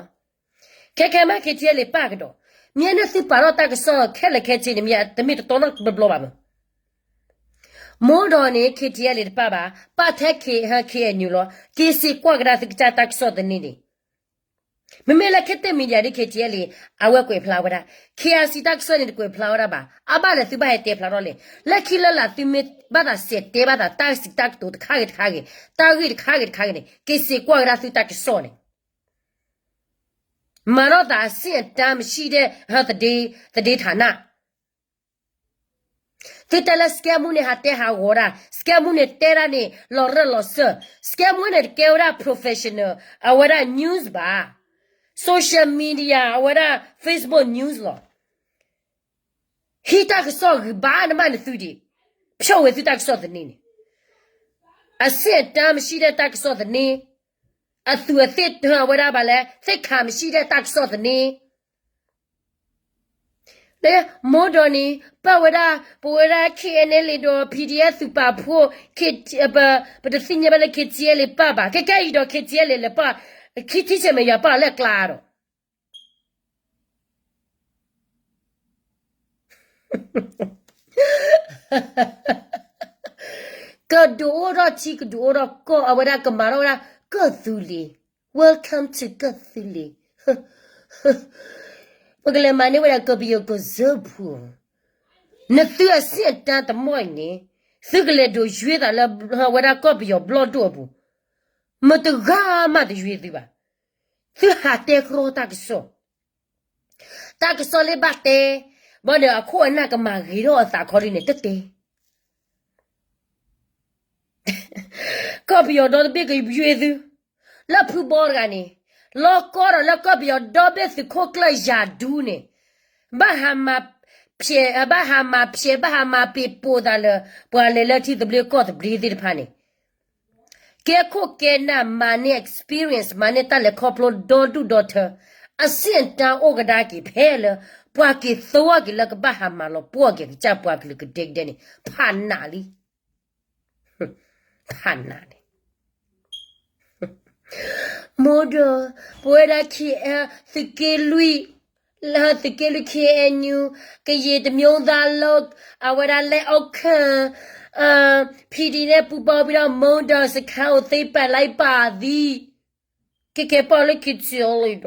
ခဲခဲမး KTLA ပၣ်ကဒီး, မ့ၢ်န့ၣ်သုပာ်ထီၣ်တၢ်ကစီၣ်ခဲလၢာ်ခဲဆ့န့ၣ် မ့ၢ်တမ့ၢ်တတီနီတဘျီဘၣ်မး. မိၢ်ဒီးန့ၣ် KTLA တပၣ်ဘၣ်, ပၣ်ထဲ KNU လီၤ. က့ၤစ့းကွၢ်ကဒါသုကစၢ်တၢ်ကစီၣ်သန့န့ၣ် မ့မ့ၢ်လၢခဲတၢၢ် media ဒ် KTLA အဝဲကွဲးဖျါဝဲဒၣ်, KIC တၢ်ကစီၣ်န့ၣ် တကွဲးဖျါဝဲဒၣ်ဘၣ်. အဘၣ်လဲၣ်သုဘၣ်ဟဲတဲဖျါထီၣ်လဲၣ်. လၢခံလၢလာ်သုမ့ၢ်ဘၣ်သးစဲးတဲဘၣ်သးတၢ်စံးတၢ်ကတိၤတခါဂ့ၤတခါဂ့ၤ, တၢ်ဂ့ၢ်တခါဂ့ၤတခါဂ့ၤန့ၣ် က့ၤစ့းကွၢ်ကဒါသုတၢ်ကစီၣ်န့ၣ် မၤထီၣ်သးအဆင့်အတန်းမရှိတဲ့ သတင်းဌာန သုတဲလၢ စကဲမူန့ၣ် ဟးတဲဟးဂီၤဒၣ်, စကဲမူန့ၣ်တဲဒၣ်န့ၣ် လီၤရၢၢ်လီၤစၢၢ်, စကဲမူန့ၣ်တကဲဝဲဒၣ် professional အဝဲဒၣ် news ဘၣ်, social media အဝဲဒၣ် Facebook news လီၤ. ဟံးတၢ်ကစီၣ်ဂံၢ်ဘါနဘၣ်နသုဒံး, ဖျိးဝဲသုတၢ်ကစီၣ်သန့န့ၣ်, အဆင့်အတန်းမရှိတဲ့တၢ်ကစီၣ်သန့, အသူးအသ့ၣ်တဟၢဝဲဒၣ်ဘၣ်လဲၣ်, သိက္ခာမရှိတဲ့တၢ်ကစီၣ်သန့ မိၢ်ဒီးန့ၣ် ပၣ်ဝဲဒၣ် ပဝဲဒၣ် KNLA ဒီး PDF သုးပာ်ဖှိၣ်, ပတသ့ၣ်ညါဘၣ်လၢ KTLA ပၣ်ဘၣ်, ခဲကဲအံၤဒီး KTLA လဲၤပၣ်, ခံထံဆဲးမဲာ်ယွၤပၣ်လၢအကျါဒီး ကဒုးအိၣ်ထီၣ်ထံကဒုးအိၣ်ထီၣ်ကီၢ် အဝဲဒၣ်ကမၤထီၣ်ဝဲဒၣ် ကီၢ်သူလ့ၤ, Welcome to ကီၢ်သူလ့ၤ. ပကလဲၤမၤန့ၢ်ဝဲဒၣ်ကီၢ်ပယီၤကီၢ်စၢဖှိၣ်, နသုအဆင့်အတန်းတမီၢ်အံၤန့ၣ် သုကလဲၤဒိးယွ့သးလၢဝဲဒၣ်ကီၢ်ပယီၤဘျီၣ်ဒိၣ်အပူၤ, မတဂၤမးတယွ့သုဘၣ်. သုဟးတဲကြီတၢ်ကစီၣ်, တၢ်ကစီၣ်လၢဘၣ်တဲ, ဘၣ်ဒီးအခိၣ်အနၢ်ကမၤဂ့ၤထီၣ်အသးခီဒ်န့ၣ် တတဲ ကီၢ်ပယီၤဒီတဘ့ၣ်ကယွ့သု, လၢဖုဘီတဂၤန့ၣ်, လီၤကီဒီးလၢကီၢ်ပယီၤဒီဘ့ၣ်သုးခိၣ်ကျၢၢ်ယၤဒူန့ၣ်, ဘၣ်ဟးမၤဖျဲး, ဘၣ်ဟးမၤဖျဲး ဘၣ်ဟးမၤပ့ၤပိာ်သးလၢ ပှၤလဲၤလၢထံသဘျ့ကီၢ်သဘျ့သ့ၣ်တဖၣ်န့ၣ်, ကဲခိၣ်ကဲနၢ် မၤန့ၢ် experience မၤန့ၢ်တၢ်လဲၤခီဖျိဒီဒူၣ်ဒီထၢ, အဆင့်အတန်းအိၣ်ကဒါက့ၤဖဲလၢ ပှၤက့ၤသဝီက့ၤလၢကဘၣ်ဟးမၤလီၤပှီၢ်က့ၤကစၢ်ပှၤကလုာ်ကဒဲကဒဲန့ၣ် ဖးနးလံ. ဖးနးန့ၣ် မိၢ်ဒီး ပဝဲဒၣ် K L သုးက့လွံၢ် လၢသုးက့လွံၢ် K N U ကရင်တမျိုးသားလုံး အဝဲဒၣ်လက်အောက်ခံ PD နဲ့ပူးပေါင်းပြီးတော့ မုန်းဒေါ်စခန်းကိုသိမ်းပိုက်လိုက်ပါသည်. ကကဲပီၢ်လၢ K T L A ဒီး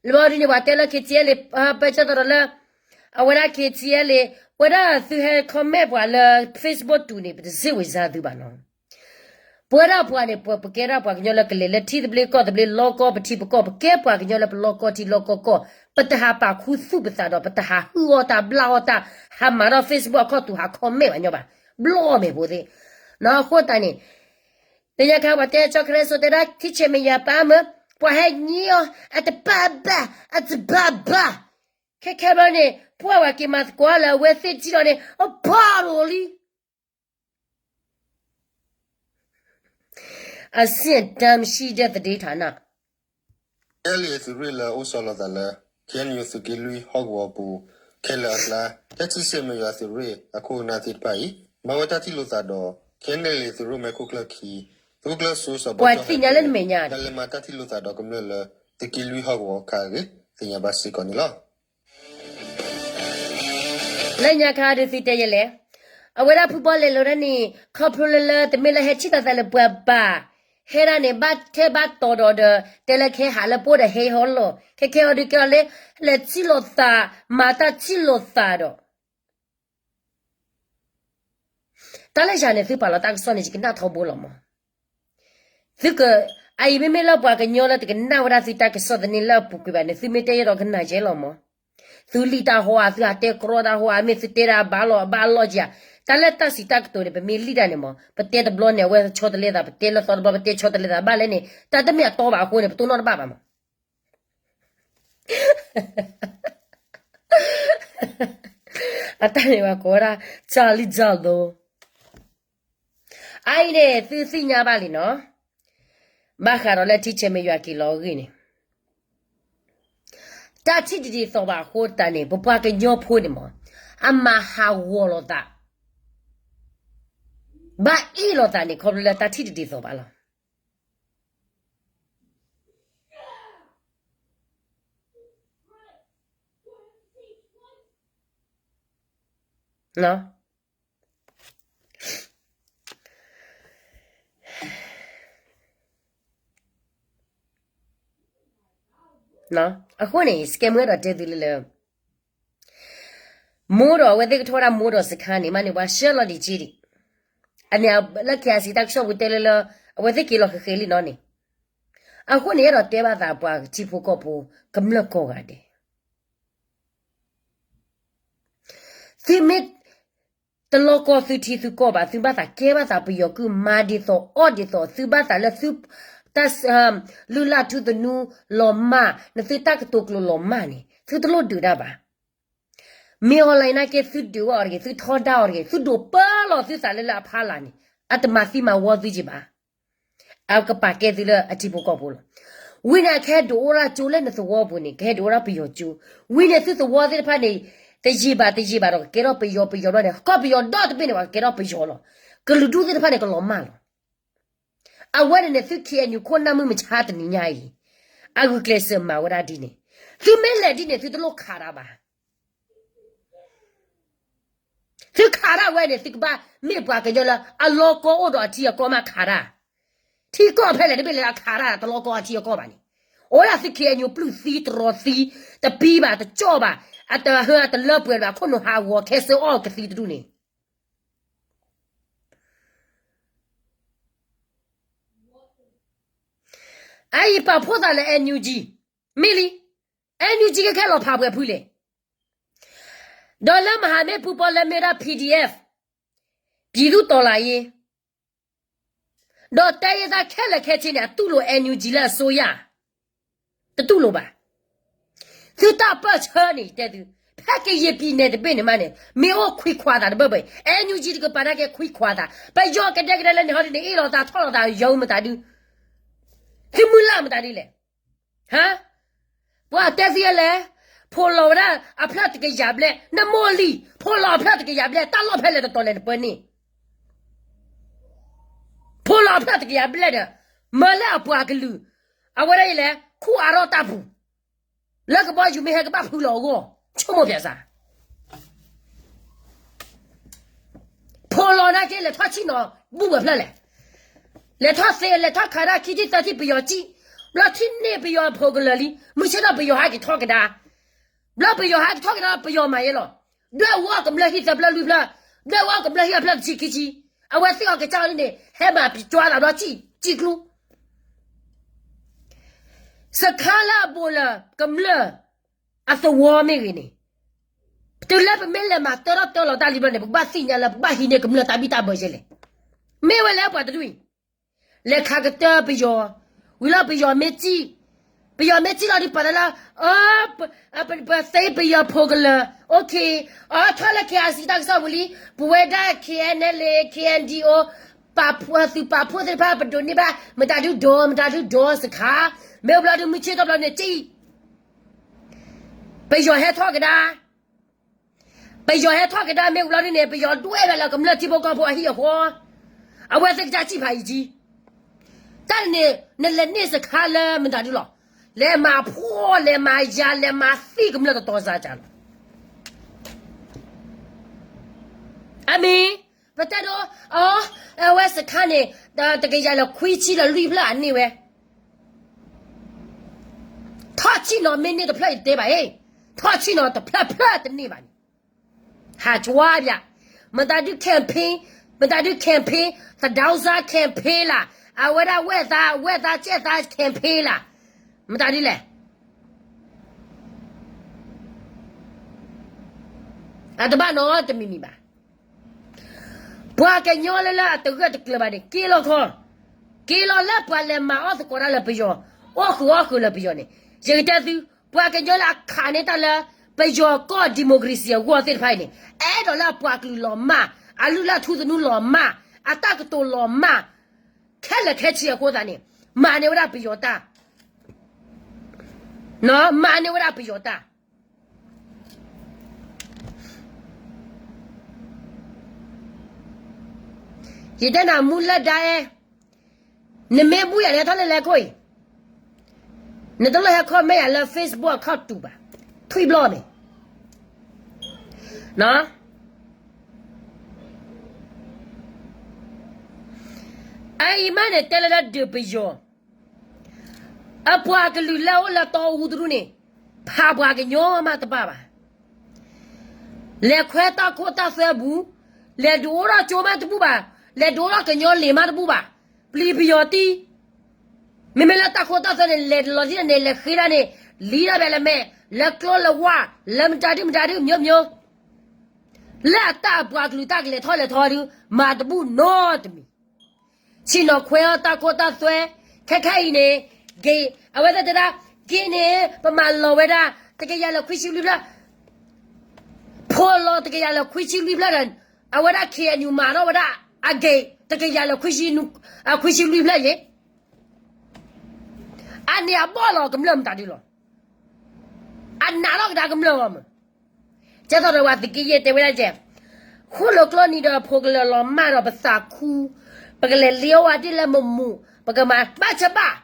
လၢဘၣ်ဒ်န့ၣ် ပှၤတဲလၢ K T L A ပၢဆၢသးဒီးလၢ အဝဲဒၣ် K T L A ဝဲဒၣ်သုဟဲ comment ပှၤလၢ Facebook တူၢ်န့ၣ် ပတစ့ၢ်ဝံၤစါသုဘၣ်နီၤ. ပဝဲဒၣ်ပှၤန့ၣ် ပကဲဒၣ်ပှၤကညီလၢကလဲၤလၢထံသဘျ့ကီၢ်သဘျ့ လီကီပထံပကီၢ် ပကဲပှၤကညီလၢပလီကီထံလီကီကီၢ် ပတဟးပာ်ခူသူၣ်ပသးဒီး ပတဟးဟုၣ်အီၣ်တၢ်ဘျၣ်အီၣ်တၢ် ဟးမၤထီၣ် Facebook အခီၣ်တူာ်ဟး comment ဘၣ်ညီဘၣ် ဘျီၣ်မဲာ်ဖိသ့ၣ် နီၤ အဃိသတးန့ၣ် လၢညါခါပှၤတဲကၠီခဲရၣ်စိတဲဒၣ် ထံဆဲးမဲာ်ယွၤပၢ်မၢ ပှၤဟဲညံအီၤ အတပၢ်ဘၣ် အတဘၣ်ဘၣ် ခဲခဲဘျီန့ၣ် ပှၤဝဲက့ၤမၤသကိးလၢအဝဲသ့ၣ်ထံလီၤန့ၣ် အဖီရိၤလံ အဆင့်အတန်းမရှိတဲ့သတင်းဌာန KNLA သုးရ့ၣ်လၢအအိၣ်ဆီလီၤသးလၢ K N U သုးက့လွံၢ်ဟီၣ်ကဝီၤပူၤ ခဲလၢာ်အကျါ ဖဲထံဆဲးမဲာ်ယွၤသုးရ့ၣ်အခိၣ်အနၢ်သ့ၣ်တဖၣ်အံၤ မၤဝဲတၢ်ထံၣ်လိာ်သးဒီး KNLA သုးရိၣ်မဲာ်ခိၣ်ကျၢၢ်ခံ သုးခိၣ်ကျၢၢ်စိစီၤဘီကၠီၣ်ဟဲ လဲၤမၤတၢ်ထံၣ်လိာ်သးဒီးကမျၢၢ်လၢ သုးက့လွံၢ်ဟီၣ်ကဝီၤအခါအဂ့ၢ် သ့ၣ်ညါဘၣ်စ့ၢ်ကီးန့ၣ်လီၤ. လၢညါခါဒုးသုတဲယဲလဲၣ်, အဝဲဒၣ်ဖုဘီလဲၤလိာ်ဒၣ်န့ၣ် ခီဖျိလၢလၢတမ့ၢ်လၢဟဲထံၣ်လိာ်သးလၢပှၤဘၣ်, ဟဲဒၣ်န့ၣ် ဘၣ်ထဲဘၣ်တီၤဒီးဒီး တဲလၢကဟဲဟးလၢပအိၣ်ဒီးဟဲဟီလီၤ, ခဲခဲအီၤဒုးကဲအီၤလၢ လဲၤထံၣ်လိာ်သး, မၤတၢ်ထံၣ်လိာ်သးဒီး တၢ်လၢယၤန့ၣ် သုပာ်လီၤတၢ်ကစီၣ်န့ၣ် ယကနၣ်ထီဘိလီၤမး. သုက, အအံၤမ့မ့ၢ်လၢပှၤကညီလၢတကနၣ်ဝဲဒၣ်သုတၢ်ကစီၣ်သန့လၢအပူၤကွံာ်ဘၣ်န့ၣ် သုမ့ၢ်တဲယဲဒီးကနၣ်ယဲလီၤမး. သုလံၣ်တၢ်ဟီဧါ, သုဟးတဲကြီတၢ်ဟီဧါ, မ့ၢ်သုတဲဒၣ်ဘၣ်လီၤ, ဘၣ်လီၤက့ၤဧါ. တၢ်လၢတၢ်စံးတၢ်ကတိၤန့ၣ် ပမ့ၢ်လံၣ်ဒၣ်န့ၣ်မး, ပတဲတဘျီန့ၣ် အဝဲဆီတလဲသး, ပတဲလၢသီတဘျီ ပတဲဆီတလဲသး, ဘၣ်လဲၣ်န့ၣ် တၢ်တမ့ၢ်အတီဘၣ်အဃိန့ၣ် ပတိၢ်နီၣ်တဘၣ်ဘၣ်မး. အတၢ်န့ၣ်ဘၣ်ကိးဝဲဒၣ် ကၢ်လံၢ်ကၢ်လိၤ. အအံၤန့ၣ် သုသ့ၣ်ညါဘၣ်လံနီၤ, ဘၣ်ဃးဒီးလၢထံဆဲးမဲာ်ယွၤက့ၤလီၤအဂ့ၢ်န့ၣ်, တၢ်ထံၣ်တဒ်သိးဘၣ်အဃိသတးန့ၣ် ပပှၤကညီဖိန့ၣ်မး အမၤဟးဂီၤလိာ်သး, ဘၣ်အ့ၣ်လိာ်သးန့ၣ် ခီဖျိလၢတၢ်ထံၣ်တဒ်သိးဘၣ်လီၤ. အဃိန့ၣ် စကဲမုၢ်အဲၣ်ဒိးတဲသုလၢလၢ မိၢ်ဒီးအဝဲသ့ၣ်ကထီၣ်ဝဲဒၣ်မိၢ်ဒီးစခါန့ၣ် မ့ၢ်န့ၣ် ပှၤဆှၢလီၤဒံးက့ဒံး, အန့ၣ်လၢ KIC တၢ်ကစီၣ်ပူၤတဲလၢလၢ အဝဲသ့ၣ်က့ၤလီၤဃဲးဃဲးလံနီၤန့ၣ်, အဃိန့ၣ် အဲၣ်ဒိးတဲဘၣ်သးပှၤထံဖိကီၢ်ဖိ ကမျၢၢ်ကိးဂၤဒဲး သုမ့ၢ်တလီကီသုထံသုကီၢ်ဘၣ်, သုဘၣ်သးကဲဘၣ်သးပယီၤကုၢ် မၤဒ်သိးအီၣ်ဒ်သိး သုဘၣ်သးလၢသု တၢ်လုၢ်လၢ်ထူသနူလီၤမၢ်, နသုတၢ်ကတိၤကျိၤလီၤမၢ်န့ၣ် သုတလိၣ်ဒုးတၢ်ဘၣ်. မ့ၢ် online နာ်က့သုဒုးဝဲအီၤတဂ့ၤ, သုထီဒါအီၤတဂ့ၤ, သုဒိးပၢလီၤသုသးလၢလၢအဖီလာ်န့ၣ် အတမၤသံမၤဝီသုက့ဘၣ်. အကပာ်ကဲသုလၢအထံဖိကီၢ်ဖိလီၤ. ဝံၤန့ၣ် ကဟဲဒုးအိၣ်ဒၣ်ကၠိလၢနသဝီပူၤန့ၣ် ကဟဲဒုးအိၣ်ဒၣ်ပယီၤကၠိ, ဝံၤန့ၣ်သုသဝီသ့ၣ်တဖၣ်န့ၣ် တယံာ်ဘၣ်တယံာ်ဘၣ်ဒီး ကကဲထီၣ်ပယီၤ, ပယီၤဘျီန့ၣ် ကီၢ်ပယီၤဒီတဘ့ၣ်န့ၣ် ပှၤကကဲထီၣ်ပယီၤလီၤ. ကလုာ်ဒူၣ်သ့ၣ်တဖၣ်န့ၣ် ကလီၤမၢ်လီၤ. အဝဲန့ၣ်န့ၣ် သု KNU ခိၣ်နၢ်မုၢ်မဆါတနံၤညါအံၤ အဂုာ်ကျဲးစၢးမၤဝဲဒၣ်ဒ်န့ၣ်, သုမ့ၢ်လဲၤဒ်န့ၣ် သုတလိၣ်ခးတၢ်ဘၣ်. သုခးတၢ်ဝဲန့ၣ် သုကဘၣ်မ့ၢ်ပှၤကညီလၢအလီၤကီအိၣ်ဒီးအထံအကီၢ်မးခးတၢ်, ထံကီၢ်ဖဲလဲၣ်တဘ့ၣ်လဲၣ်ခးတၢ် တလီၤကီအထံအကီၢ်ဘၣ်န့ၣ်, အိၣ်ဒၣ်သု KNU ပျုၢ်သံတရီသံ, တပံဘၣ်တကၠီၣ်ဘၣ်, အတဟၢအတလၢပှဲၤဘၣ် ခိၣ်နူာ်ဟးဂီၤခဲစၢအီၣ်ကသံတဒူၣ်န့ၣ် အအံၤပာ်ဖှိၣ်သးလၢ NUG, မ့ၢ်လံ, NUG ကခဲလီၤဖးပှဲၤဖုလဲၣ်, ဒီးလၢမဟာမိတ်ပူၤပီလၢမ့ၢ်ဝဲဒၣ် PDF, ပြည်သူ့တော်လှန်ရေး, ဒီးတဲယဲသးခဲလၢာ်ခဲဆ့န့ၣ် အတူၢ်လိာ် NUG လၢအစိုးရ, တတူၢ်လိာ်ဘၣ်. သုတၢ်ပၢၢ်ဆၢန့ၣ် ယတဲသု, ဖဲ ဟဲက့ၤယံာ်ပံၤနဲၣ်တဘ့ၣ်န့ၣ်မးန့ၣ် မ့ၢ်အိၣ်ခွံခွါသးတဘၣ်ဘၣ်, အဲၣ်ယူၣ်ကၠံတကပၤနာ်က့ခွံခွါသး, ပယီၤကဒဲကဒဲလၢန့ၣ်ဟီဒ်န့ၣ် အ့ၣ်လိာ်သးထီၣ်လိာ်သးယီၤမတၤဒု, သုမုၢ်လၢ်မတၤဒုလဲၣ်, ဟါ, ပှၤတဲသ့လဲၣ်, ဖိးလီၤဝဲဒၣ်အဖျၢၣ်တကယၤဘျဲၣ်, နမိၢ်လံၤ, ဖိးလီၤအဖျၢၣ်တကယၤဘျဲၣ်, တၢ်လီၢ်ဖဲလဲၣ်တတီၤလဲၣ်နပၢန့ၣ် ဖိးလီၤအဖျၢၣ်တကယၤဘျဲၣ်ဒီး မၢလၢအပှၤကလုာ်, အဝဲဒၣ်အံၤလဲၣ် ခူၣ်အါထီၣ်တၢ်ပူၤ, လၢကဘီယူၤမ့ၢ်ဟဲကဘၣ်ဖုးလီၤအဂီၢ်, ဆိကမိၣ်ပျဲစး, ဖိးလီၤနာ်က့လဲၤထီၣ်ဆံၣ်နီၤဘူၣ်ဝဲဖျၢၣ်လဲၣ်, လဲၤထီၣ်သ့ လဲၤထီၣ်ခးဒၣ်ခံထံၣ်သၢထံၣ်ပယီၤစံၣ်, ဘျီထံၣ်န့ၢ်ပယီၤဖိးကလၢာ်လံ မုၢ်ဆ့ၣ်ထီၣ်ပယီၤဟးက့ၤထီၣ်ကဒါ ဘျီပယီၤဟးက့ၤထီၣ်ကဒါ ပယီၤမၤယဲလီၤ, ဒွဲၣ်ဝီကမျၢၢ်ဟံၣ်သၢဖျၢၣ်လွံၢ်ဖျၢၣ်, ဒွဲၣ်ဝီကမျၢၢ်ဟံၣ်အဖျၢၣ်တဆံခံဆံ, အဝဲသ့ၣ်အီၤကစၢ်အီၤန့ၣ် ဟဲမၤပျီသးဒီးစံၣ်ကျူ စခါလၢအဘူးလၢကမျၢၢ်အသဝီမ့ၢ်ဂ့ၤန့ၣ်, တုၤလၢပမ့ၢ်လဲၤမၤတၢထီၣ်တၢလီၤတၢ်လံဘျီန့ၣ် ပကဘၣ်သ့ၣ်ညါလၢပကဘၣ်ဟံးန့ၢ်ကမျၢၢ်တၢ်ဘံၣ်တၢ်ဘၢယဲလဲၣ်, မ့ၢ်ဝဲလၢပှၤတဒူၣ်အံၤ လဲၤခးကတၢၢ်ပယီၤ, ဝံၤလီၤပယီၤမ့ၢ်စံၣ်, ပယီၤမ့ၢ်စံၣ်လီၤဒုးပာ်လၢလၢ, ပသ့ပယီၤဖိးကလၢာ်, အ အထီၣ်လၢ KIC တၢ်ကစီၣ်ပူၤလံ, ပဝဲဒၣ် KNLA KNDO ပာ်ဖှိၣ်သုးပာ်ဖှိၣ်သ့ၣ်တဖၣ် ပဒိးန့ၢ်ဘၣ် မတၤဒုဒီး မတၤဒုဒီးစခါ, မ့ၢ်ဘျီဒုးမုၢ်ဆ့ၣ်ထီၣ်ဘျီန့ၣ်စံၣ်, ပယီၤဟဲထီၣ်ကဒါ, ပယီၤဟဲထီၣ်ကဒါမ့ၢ်ဘျီဒုန့ၣ် ပယီၤဒွဲၣ်ဝဲလၢကမျၢၢ်ထံဖိကီၢ်ဖိအဟံၣ်အဃီ, အဝဲသ့ၣ်ကစၢ်စံၣ်ဖးအံၤကံ, တၢ်န့ၣ် နလဲၤန့ၢ်စခါလၢမတၤဒုလီၤ, လဲၤမၤဖှီၣ် လဲၤမၤယၤ လဲၤမၤသံကမျၢၢ်တတီၤစၢ်ကၢ်လီၤ. အမ့ၢ်, ပတဲဒိ, အဝဲစခါန့ၣ် တကယၤလၢခွံဆံလၢလွံၢ်ဖျၢၣ်အန့ၢ်ဝဲ, ထီၣ်ဆံၣ်နီၤမ့ၢ်န့ၢ်တဖျၢၣ်ယတဲဘၣ်အ့ၣ်, ထီၣ်ဆံၣ်နီၤတဖျၢၣ်ဖျၢၣ်တန့ၢ်ဘၣ်န့ၣ်, ဟးကွၢ်ဘၣ်, မတၤဒု campaign, မတၤဒု campaign, သဒၢစါ campaign လၢ, အဝဲဒၣ်ဝဲၢ်သး ဝဲၢ်သးကဲသး campaign လၢ, မတၤဒုလဲၣ် အတဘၣ်နီတမံၤမံၤဘၣ်. ပှၤကညီလၢလၢအတဂၢၢ်တကျၢၤဘၣ်န့ၣ် က့ၤလီၤခီ, က့ၤလီၤလၢပှၤလဲၤမၤအီၣ်သကိးတၢ်လၢပယီၤ, အီၣ်ဃုာ်အီၣ်ဃုာ်လၢပယီၤန့ၣ်, ယကတဲသု, ပှၤကညီလၢအခးန့ၢ်တၢ်လၢ ပယီၤကီၢ် democracy အဂီၢ်သ့ၣ်တဖၣ်အံၤန့ၣ်, အဲၣ်ဒိးလၢအပှၤကလုာ်လီၤမၢ်, အလုၢ်လၢ်ထူသနူလီၤမၢ်, အတၢ်ကတိၤလီၤမၢ်, ခဲလၢာ်ခဲဆ့အဃိသတးန့ၣ်, မၤန့ၢ်ဝဲဒၣ်ပယီၤတၢ်, မၤန့ၢ်ဝဲဒၣ်ပယီၤတၢ်. ယတဲနၤမူလၢဒါအဲ, နမ့ၢ်ဘူၣ်ယၤလၢထီၣ်လၢလဲၤခိၣ်အံၤ, နတလိၣ်ဟဲ comment ယၤလၢ Facebook အခီၣ်တူာ်ဘၣ်, ထွံၣ်ဘျီၣ်န့ၣ် အအံၤမးန့ၣ် တဲလၢဒၢးပယီၤ, အပှၤကလုာ်လၢအိၣ်လၢတီအူတဒူၣ်န့ၣ်, ဖးပှၤကညီမးတဘၣ်ဘၣ်. လဲၤခွဲတၢ်ခိတၢ်သွဲပူၤ, လဲၤဒုးအိၣ်ထီၣ်ကၠိမးတဘူၣ်ဘၣ်, လဲၤဒုးအိၣ်ထီၣ်ကညီလ့ၤမးတဘူၣ်ဘၣ်, ပျံၤပယီၤတံၢ် မ့မ့ၢ်လၢတၢ်ခိတၢ်သွဲန့ၣ် လဲၤလီၤဒ်န့ၣ် လဲၤဃ့ဒၣ်န့ၣ်, လံဒၣ်ဘဲလၢမဲာ်, လၢကျိလၢဝါ, လၢမတၤဒုမတၤဒု မျိုးမျိုး, လၢအတၢ်အပှၤကလုာ်တၢ်ကလဲၤထီၣ်လဲၤထီဒု မၤတဘူၣ်နီတမံၤ. ဆ့ၣ်နီၤခွဲအီၣ်တၢ်ခိတၢ်သွဲ, ခဲခဲအံၤန့ၣ်, ဂ့ၤ, အဝဲသ့ၣ်တဲဒၣ်, ဂ့ၤန့ၣ် ပမၤလီၤဝဲဒၣ် တကယၤလၢခွံဆံလွံၢ်ဖျၢၣ်, ဖိးလီၤတကယၤလၢခွံဆံလွံၢ်ဖျၢၣ်ဒီး, အဝဲဒၣ် KNU မၤထီၣ်ဝဲဒၣ်, အဂ့ၤ, တကယၤလၢခွံဆံ, ခွံဆံလွံၢ်ဖျၢၣ်ယဲ အန့ၣ်အဘီၣ်လီၤကမျၢၢ်မတၤဒုလီၤ. အနာ်ထီၣ်ကဒါကမျၢၢ်ဂီၢ်မး. ကဲသိးဒီးပှၤသုးက့ယဲၢ်တဲဝဲဒၣ်ကဲ, ဃိၣ်လၢကျိနံၤဒီးဖိးကလၢာ်လီၤမၢ်ဒီးပသးခူ, ပကလဲၤလ့အီၣ်ဝဲဒ်လၢမမူး, ပကမၤဘၣ်ဆၢဘၣ်,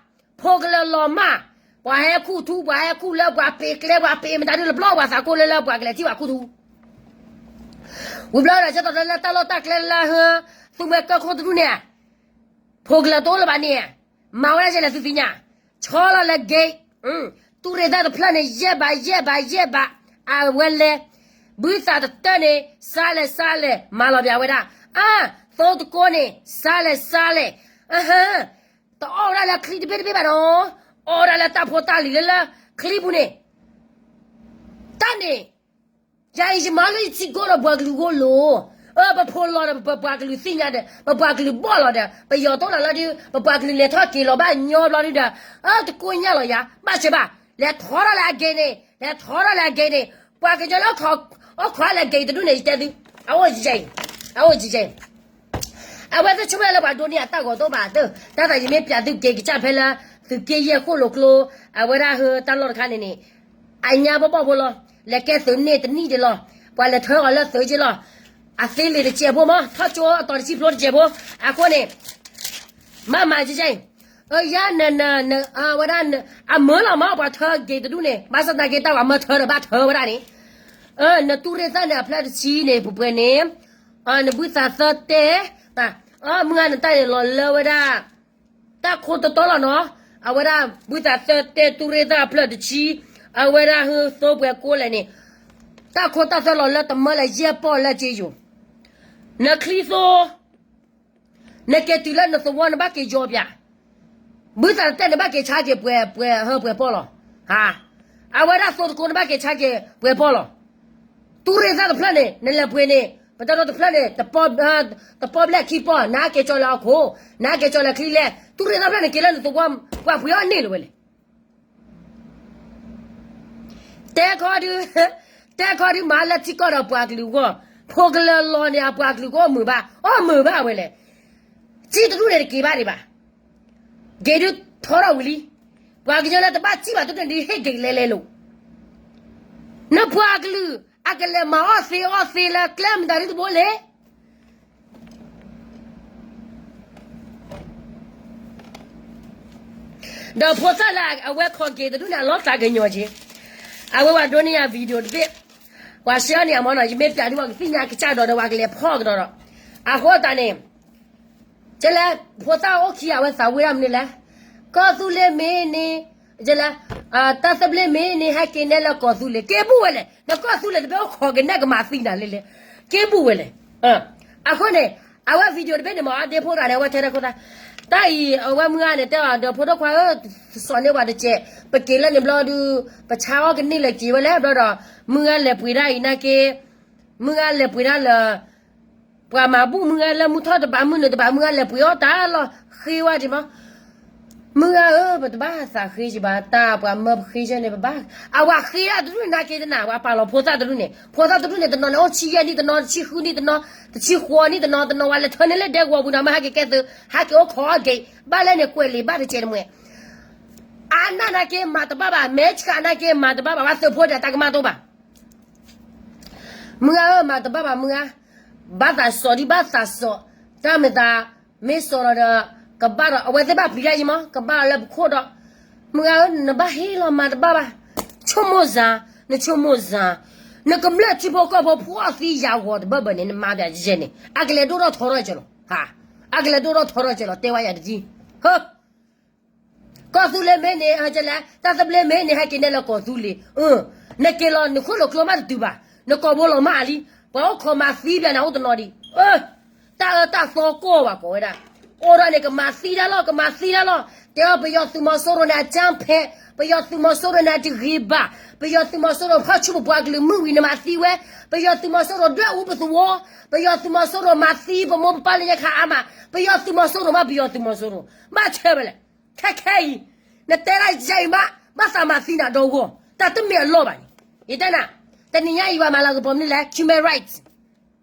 ဖိးကလၢာ်လီၤမၢ်, ပှၤဟဲခူၣ်ထူ ပှၤဟဲခူၣ်လၢပှၤပ့ၤကျဲ ပှၤပ့ၤမတၤဒုလၢဘျီ ပှၤသးခူလၢလၢပှၤကလဲၤထံၣ်ပှၤခူၣ်ထူ ဝံၤဘျီဒီး ကဲသိးဒီးလၢတၢ်လီၢ်တၢ်ကျဲလၢဟၢ, သူမှဲကၢၢ်ခိၣ်တဒူၣ်န့ၣ်, ဖိးကလၢာ်တအိၣ်လၢၤဘၣ်န့ၣ်, မၤဝဲဒၣ်ကဲလဲၣ်သုသ့ၣ်ညါ, ဆီလီၤလၢ gate, တူၢ်ရ့ၣ်သၣ်တဖျၢၣ်န့ၣ် ယဲၢ်ဘး ယဲၢ်ဘး ယဲၢ်ဘး, အဝဲလဲၤ, ဘုသးတတၢၢ်န့ၣ် စါလဲၣ်စါလဲၣ် မၤလီၤပၠးဝဲဒၣ်, အါ, သိတကိးန့ၣ် စါလဲၣ်စါလဲၣ်, အဟါ, တအီၣ်ဝဲဒၣ်လၢချံတဘ့ၣ်တဘ့ၣ်ဘၣ်နီၤ, အီၣ်ဝဲဒၣ်လၢတၢ်ဖိတၢ်လံၤလၢလၢချံပူၤန့ၣ်, တၢ်န့ၣ် ယၤအံၤယမၤလၢယထံကိၢ်ဒီးပှၤကလုာ်ဂီၢ်လိၤ, ပဖိးလီၤဒီးပပှၤကလုာ်သ့ၣ်ညါဒီး ပပှၤကလုာ်ဘီၣ်လီၤဒီး ပယီၤတိၢ်လီၤလီၤဒုး ပပှၤကလုာ်လဲၤထီၣ်က့ၤလီၤဘၣ်ညီဘျီဒုးဒီး, အၢ တကိၢ်ညၣ်လီၤယၤ ဘၣ်ဆၢဘၣ်, လဲၤထီထီၣ်လၢအ gate န့ၣ်, လဲၤထီထီၣ်လၢအ gate န့ၣ်, ပှၤကညီလၢ အိၣ်ခိးအီၤလၢ gay တဒူၣ်န့ၣ် ယတဲသု, အအိၣ်ယဲ, အအိၣ်ယဲ, အဝဲသ့ၣ်ဆိကမိၣ်လၢပှၤဒိန့ၢ်အတၢ်ဂီၤတအိၣ်ဘၣ်သ့ၣ်, တၢ်သးယမ့ၢ်ပျးသု gay ကစၢ်ဖဲလၢ သုးက့ယဲၢ်ဃိၣ်လိာ်ကျိ အဝဲဒၣ်ဟၢတၢ်လီၢ်တခါန့ၣ်န့ၣ်, အညါဘီၣ်ဘီၣ်ဖိလီၤ, လဲၤကဲသုးန့ၢ်တနံၣ်ဒံးလီၤ, ပှၤလဲၤထၢအီၤလၢသုးက့လီၤ, အသ့လံာ်တစဲးဖိမး ထီၣ်ကၠိအတီၤတဆံဖျိတစဲးဖိ, အဃိန့ၣ် မၤမၤကဲကဲအံၤ, အယါန, ဝဲဒၣ်, အမၢလီၤမး ပှၤထၢ gay တဒူၣ်န့ၣ် ဘၣ်ဆၣ်သနာ်က့တၢ်ပှၤမၢထၢဒီးဘၣ်ထၢဝဲဒၣ်န့ၣ်, နတူၢ်ရ့ၣ်သၣ်န့ၣ် အဖျၢၣ်တဆံန့ၣ် ပှဲၤပှဲၤန့ၣ်, နဘုသးသၢတဲ, မုၢ်ဂၤနတၢ်န့ၣ်လီၤလၢဝဲဒၣ် တၢ်ခိတတီလီၤနီၤ, အဝဲဒၣ်ဘုသးသၢတဲတူၢ်ရ့ၣ်သၣ်အဖျၢၣ်တဆံ, အဝဲဒၣ်ဟၢသိပှဲၤကိးလဲၣ်န့ၣ်, တၢ်ခိတၢ်သၢလီၤလၢတမၢလၢယဲၢ်ပီၢ်လၢက့ယိာ်, နချံသိ နက့ၤတုၤလၢနသဝီနဘၣ်က့ၤယီၤပၠး, ဘုသးတတဲနဘၣ်က့ၤဆါက့ၤပှဲၤပှဲၤဟၢပှဲၤပီၢ်လီၤ, အဝဲဒၣ်သိတကိနဘၣ်က့ၤဆါက့ၤပှဲၤပီၢ်လီၤ, တူၢ်ရ့ၣ်သၣ်တဖျၢၣ်န့ၣ် နလဲၤပှ့ၤန့ၣ် ပတၢ်ဒီတဖျၢၣ်န့ၣ်, တပီၢ်ဘျဲၣ်ခံပီၢ် နက့ၤကၠီလၢအခိၣ်, နက့ၤကၠီလၢချံလဲၣ်, တူၢ်ရ့ၣ်သၣ်ဖျၢၣ်န့ၣ်က့ၤလၢနသဝီ, ပှၤပှ့ၤအီၣ်န့ၢ်လၢၤဝဲလဲၣ် တဲခီဒု, တဲခီဒုမၤလၢထံကီၢ်ဒီးပှၤကလုာ်အဂီၢ်, ဖိကလၢာ်လီၤန့ၣ် အပှၤကလုာ်ကအိၣ်မုာ်ဘၣ်, အီၣ်မုာ်ဘၣ်ဝဲလဲၣ်, စံၣ်တဒူၣ်န့ၣ်တက့ၤဘၣ်ဒံးဘၣ်, က့ၤဒုထီထီၣ်ဝံၤလံ, ပှၤကညီလၢတဘၣ်စံၣ်ဘၣ်တဒူၣ်န့ၣ်ဒုးဟ့ၣ်က့ၤလဲၤလဲၤလိာ်, နပှၤကလုာ် အကလဲၤမၤအီၣ်သ့အီၣ်သ့လၢကျဲမတၤဒုတဘိလဲၣ် ဒီးဖိသၣ်လၢအဝဲခိးက့ၤတဒူၣ်န့ၣ် အလီၤသးကညီၤက့ၤ, အဝဲပှၤဒိန့ၢ်ယၤ video တဘ့ၣ်, ပှၤရှဲအီၣ်န့ၣ်အမီၢ်နီၤ ယမ့ၢ်ပျးဒုးပှၤကသ့ၣ်ညါကစၢ်ဒီးဒီးပှၤကလဲၤဖီၣ်ကဒီးဒီး, အဃိသတးန့ၣ် ကဲလဲၣ်, ဖိသၣ်အိၣ်ခံအဝဲသးဝံၣ်ဒၣ်မနုၤလဲၣ်, ကီၢ်သူလ့ၤမ့ၢ်န့ၣ်, ကဲလဲၣ်, တၢ်သဘျ့မ့ၢ်န့ၣ် ဟဲက့ၤနဲလၢကီၢ်သူလ့ၤ က့ၤဘူၣ်ဝဲလဲၣ်, နကီၢ်သူလ့ၤတဘ့ၣ်အိၣ်ခိးက့ၤနဲကမၤသံနၤလဲၣ်လဲၣ်, က့ၤဘူၣ်ဝဲလဲၣ်, အဃိန့ၣ်, အဝဲ video တဘ့ၣ်န့ၣ်မ့ၢ်အဒ့ဖိတဂၤန့ၣ် အဝဲထဲတၢ်ခိၣ်သၣ်, တၢ်အံၤ အဝဲမုၢ်ဂၤန့ၣ် တဲအီၤ ဒီးဖိဒိၣ်ခွါဧၢ, စီၤန့ၢ်ပှၤတစဲး, ပက့ၤလၢန့ၣ်ဘျီဒုး, ပဆါအီၣ်ကန့ၢ်လၢက့ၤဝဲလဲၣ် ဘျီဒီး, မုၢ်ဂၤလဲၤပှ့ၤဒၣ်အံၤနာ်က့ မုၢ်ဂၤလဲၤပှ့ၤဒၣ်လၢ ပှၤမၤဘူၣ်မုၢ်ဂၤလၢမုၢ်ထီၣ်တဘးမုၢ်နုာ်တဘးမုၢ်ဂၤလဲၤပှ့ၤအီၣ်တၢ်လီၤ, ဃ့ဝဲဒံးမး, မုၢ်ဂၤဧၢ, ပတဘၣ်သးဃ့က့ၤဘၣ်တၢ် ပှၤမၢပဃ့ကန့ၣ်ပဘၣ်, အဝဲဃ့ဒၣ်တဒူၣ်နာ်က့တနၤ ပှၤပာ်လီၤဖိသၣ်တဒူၣ်န့ၣ် ဖိသၣ်တဒူၣ်န့ၣ် တနီၤန့ၣ်အိၣ်ဆံယဲၢ်နံၣ် တနီၤတဆံဃုနံၣ် တနီၤတဆံဃိးနံၣ် တနီၤတနီၤဝဲလဲၤထၢန့ၢ်လၢဒဲကဝီၤပူၤနီၤ မ့ၢ်ဟဲက့ၤကဲသုး ဟဲက့ၤအိၣ်ခိးအီၣ်က့ၤ ဘၣ်လဲၣ်န့ၣ် ကွဲးလံာ်ဘၣ်တကဲးတမှဲၤ အနၢ်နာ်က့မၤတဘၣ်ဘၣ် မဲဆှးနာ်က့မၤတဘၣ်ဘၣ် ဘၣ်သုးဖိဒီးတၢ်ကမၣ်တအိၣ်ဘၣ် မုၢ်ဂၤဧၢ မၤတဘၣ်ဘၣ်မုၢ်ဂၤ, ဘၣ်သးစီၤဒ်ဘၣ်သးစီၤ, တၢ်မ့ၢ်သး, မ့ၢ်စီၤလီၤဒီး, ကဘၣ်ဒီး အဝဲသ့ၣ်ဘၣ်ပျံၤတၢ်ယံၤမး ကဘၣ်လီၤလၢပခိၣ်ဒီး, မုၢ်ဂၤဧၢ နဘၣ်ဟ့ၣ်လီၤမၤတဘၣ်ဘၣ်, ဆိကမိၣ်စၢ်, နဆိကမိၣ်စၢ်, နကမျၢၢ်ထံဖိကီၢ်ဖိဖှီၣ်သံယာ်ဂီၤတဘၢဘၢန့ၣ် နမၤဘၣ်ယဲန့ၣ် အကလဲၤဒိၣ်ထီၣ်ထီထီၣ်ကၢၤလီၤ, အကလဲၤဒိၣ်ထီၣ်ထီထီၣ်ကၢၤလီၤ တဲဝဲယၤတက့ၢ်, ဟၢ ကီၢ်သူလ့ၤမ့ၢ်န့ၣ် ဟဲကလဲၣ် တၢ်သဘျ့မ့ၢ်န့ၣ် ဟဲက့ၤနဲလၢကီၢ်သူလ့ၤ, နက့ၤလီၤ နခိၣ်လီၤကျိမးတတုၤဘၣ်, နကိာ်ဘိလီၤမးလံ, ပှၤအိၣ်ခိးမၤသံဘၣ်န့ၣ် အိၣ်တနီၤဒံး, တၢ်အၢတၢ်သီကိးဘၣ်ကိးဝဲဒၣ်, အိၣ်ဒီးန့ၣ် ကမၤသံတၢ်လီၤ ကမၤသံတၢ်လီၤ, တဲအီၤ ပယီၤသုးမီၤစိရိၤန့ၣ် အကြမ်းဖက်, ပယီၤသုးမီၤစိရိၤန့ၣ် အတဂ့ၤဘၣ်, ပယီၤသုးမီၤစိရိၤဖီၣ်ဆူပပှၤကလုာ်မုၢ်ဝံၤန့ၣ်မၤသံဝဲ, ပယီၤသုးမီၤစိရိၤဒွဲၣ်အူပသဝီ, ပယီၤသုးမီၤစိရိၤမၤသံပမိၢ်ပပၢ်လၢညါခါအါမး, ပယီၤသုးမီၤစိရိၤမး ပယီၤသုးမီၤစိရိၤ, ဘၣ်ဆၢဝဲလဲၣ် ခဲခဲအံၤ, နတဲဒၣ်ယဲအံၤမး ဘၣ်သးမၤသံနၤဒီဂီၢ်, တၢ်တမ့ၢ်အလီၢ်ဘၣ်န့ၣ်, ယတဲနၤ, တနံၤညါအံၤ ပှၤမၤလၤကပီၤမနုၤလဲၣ် human rights,